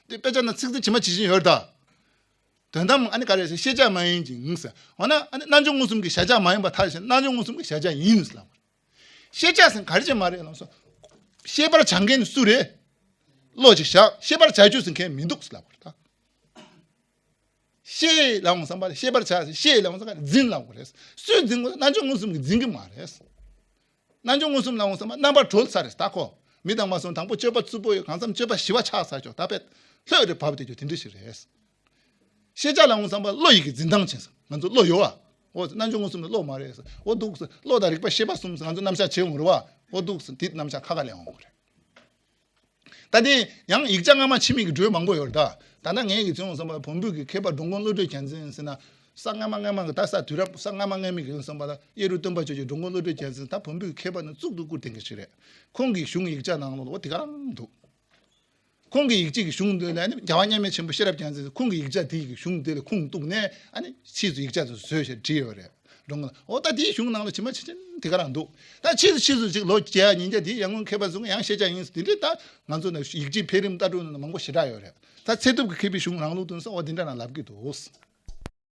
དེ་དཔེ་ཆ་ནང་ཚིག་དེ་ཇི་མ་ཇི་བཞིན་ཡོད་རེད་ད། དོན་དམ་ཨ་ནི་ག་རེ་ཟེར་ཤེས་བྱ་མ་ཡིན་ཅིང་ཟེར། འོ་ན་ཨ་ནི་རྣལ་འབྱོར་མངོན་སུམ་གྱི་བྱ་བྱ་མ་ཡིན་པར་ཐལ་ཞིང་རྣལ་འབྱོར་མངོན་སུམ་གྱི་བྱ་བྱ་ཡིན་ཟེར་ལབ་པ་རེད། ཤེས་བྱ་ཟེར་ག་རེ་བྱས་མ་རེད་ལབ་སོང་། ཤེས་པར་བྱ་མཁན་ནི་སུ་རེད། བློ་ཅིག་བཞག་ཤེས་པར་བྱ་རྒྱུ་ཟེར་མཁན་མི་འདུག་ཟེར་ལབ་པ་རེད་ད། ཤེས་ལབ་འོང་བསམ་པ་ལ་ཤེས་པར་བྱ་ཟེར་ཤེས་ལབ་འོང་བསམ་པ་ལ་འཛིན་ལབ་དགོས་རེད། སུས་འཛིན་དགོས་རྣལ་འབྱོར་མངོན་སུམ་གྱིས་འཛིན་གྱི་མ་རེད། རྣལ་འབྱོར་མངོན་སུམ་ལབ་འོང་བསམ་པ་རྣམ་པར་གྲོལ་ཚར་རེད་ད་ཁོ། མི་དང་མ་སོང་དང་པོ་སྤྱོད་པ་རྩུབ་པོ་ཡོད་གང་འཚམ་སྤྱོད་པ་ཞི་བ་ཆགས་ཚར་ཆོག་ད་དཔེ་ལྷོད་རེ་བབས་བསྡད་རྒྱུ་དེ་འདྲ་ཞིག་རེད། ཤེས་བྱ་ལབ་འོང་བསམ་པ་བློ་ཡི་གི་འཛིན་སྟངས་ཕྱིན་སོང་ང་ཚོ་བློ་ཡོད་བ། འོ་རྣལ་འབྱོར་མངོན་སུམ་ལ་བློ་མ་རེད་ཟེར། འོ་འདུག་ཟེར་བློ་དང་རིག་པ་ཤེས་པ་གསུམ་ཟེར་ང་ཚོ་རྣམ་གཞག་བྱེད་འོང་རེད་བ། འོ་འདུག་ཟེར་དེ་རྣམ་གཞག་ཁ་ཁ་ལས་འོང་དགོས་རེད། ད་དེ་ཡང་ཡིག་ཆ་སྔ་མ་ཕྱི་མའི་གི་འགྲོས་མང་པོ་ཡོད་རེད་ད། ད་ལྟ་ངས་གི་ཚོད་འོང་བསམ་པ་བོན་པོའི་གི་མཁས་པ་འགྲོ་མགོན་བློ་གྲོས་རྒྱལ་མཚན་ཟེར་ན། ས་སྔ་མ་སྔ་མ་གི་ད་ས་དུས་རབས་ས་སྔ་མ་སྔ་མའི་གི་ཡོང་བསམ་པ་ལ་གཡས་རུ་སྟོན་པ་ཆོས་ཀྱི་འགྲོ་མགོན་བློ་གྲོས་རྒྱལ་མཚན་ད་བོན་པོའི་མཁས་པ་ནི་གཙུག་ཏུ་བཀུར་ལྡན་གྱི་ཞིག་རེད། ཁོང་གི་གཞུང་ཡིག་ཆ་ནང་ལོགས་ལ་འོ་དེ་ག་རང་འདུག་ཁོང་གི་ཡིག་ཆའི་གི་གཞུང་འདི་ལ་ནི་རྒྱལ་བ་མཉམ་མེད་ཆེན་པོ་ཤེས་རབ་རྒྱལ་མཚན་ཁོང་གི་ཡིག་ཆ་དེ་གི་གཞུང་དེ་ལ་ཁུངས་གཏུགས་ནས་ཨ་ནི་ཕྱིས་སུ་ཡིག་ཆ་དེ་བཟོས་བྱས་བྲིས་ཡོད་རེད། འགྲོ་མགོན་ལ་འོ་ད་དེའི་གཞུང་ནང་ལ་ཇི་མ་ཇི་བཞིན་དེ་ག་རང་འདུག་ད་ཕྱིས་སུ་ཕྱིས་སུ་ཅིག་ལོ་བརྒྱ་ཉིས་བརྒྱ་དེའི་ཡར་སྔོན་མཁས་པ་ཚོ་གིས་ཡང་ཤེས་བྱ་ཡིན་ཟེར་དེ་འདྲའི་ད་ང་ཚོ་ནང་ཡིག་ཆའི་འཕེལ་རིམ་ལྟ་གྲུབ་ནང་མང་པོ་ཞེ་དྲག་ཡོད་རེད། ད་ཚད་ཐུབ་ཀྱི་མཁས་པའི་གཞུང་རང་ལུགས་དོན་ས་འོ་དེ་འདྲ་རང་ལབ་ཀྱི་འདུག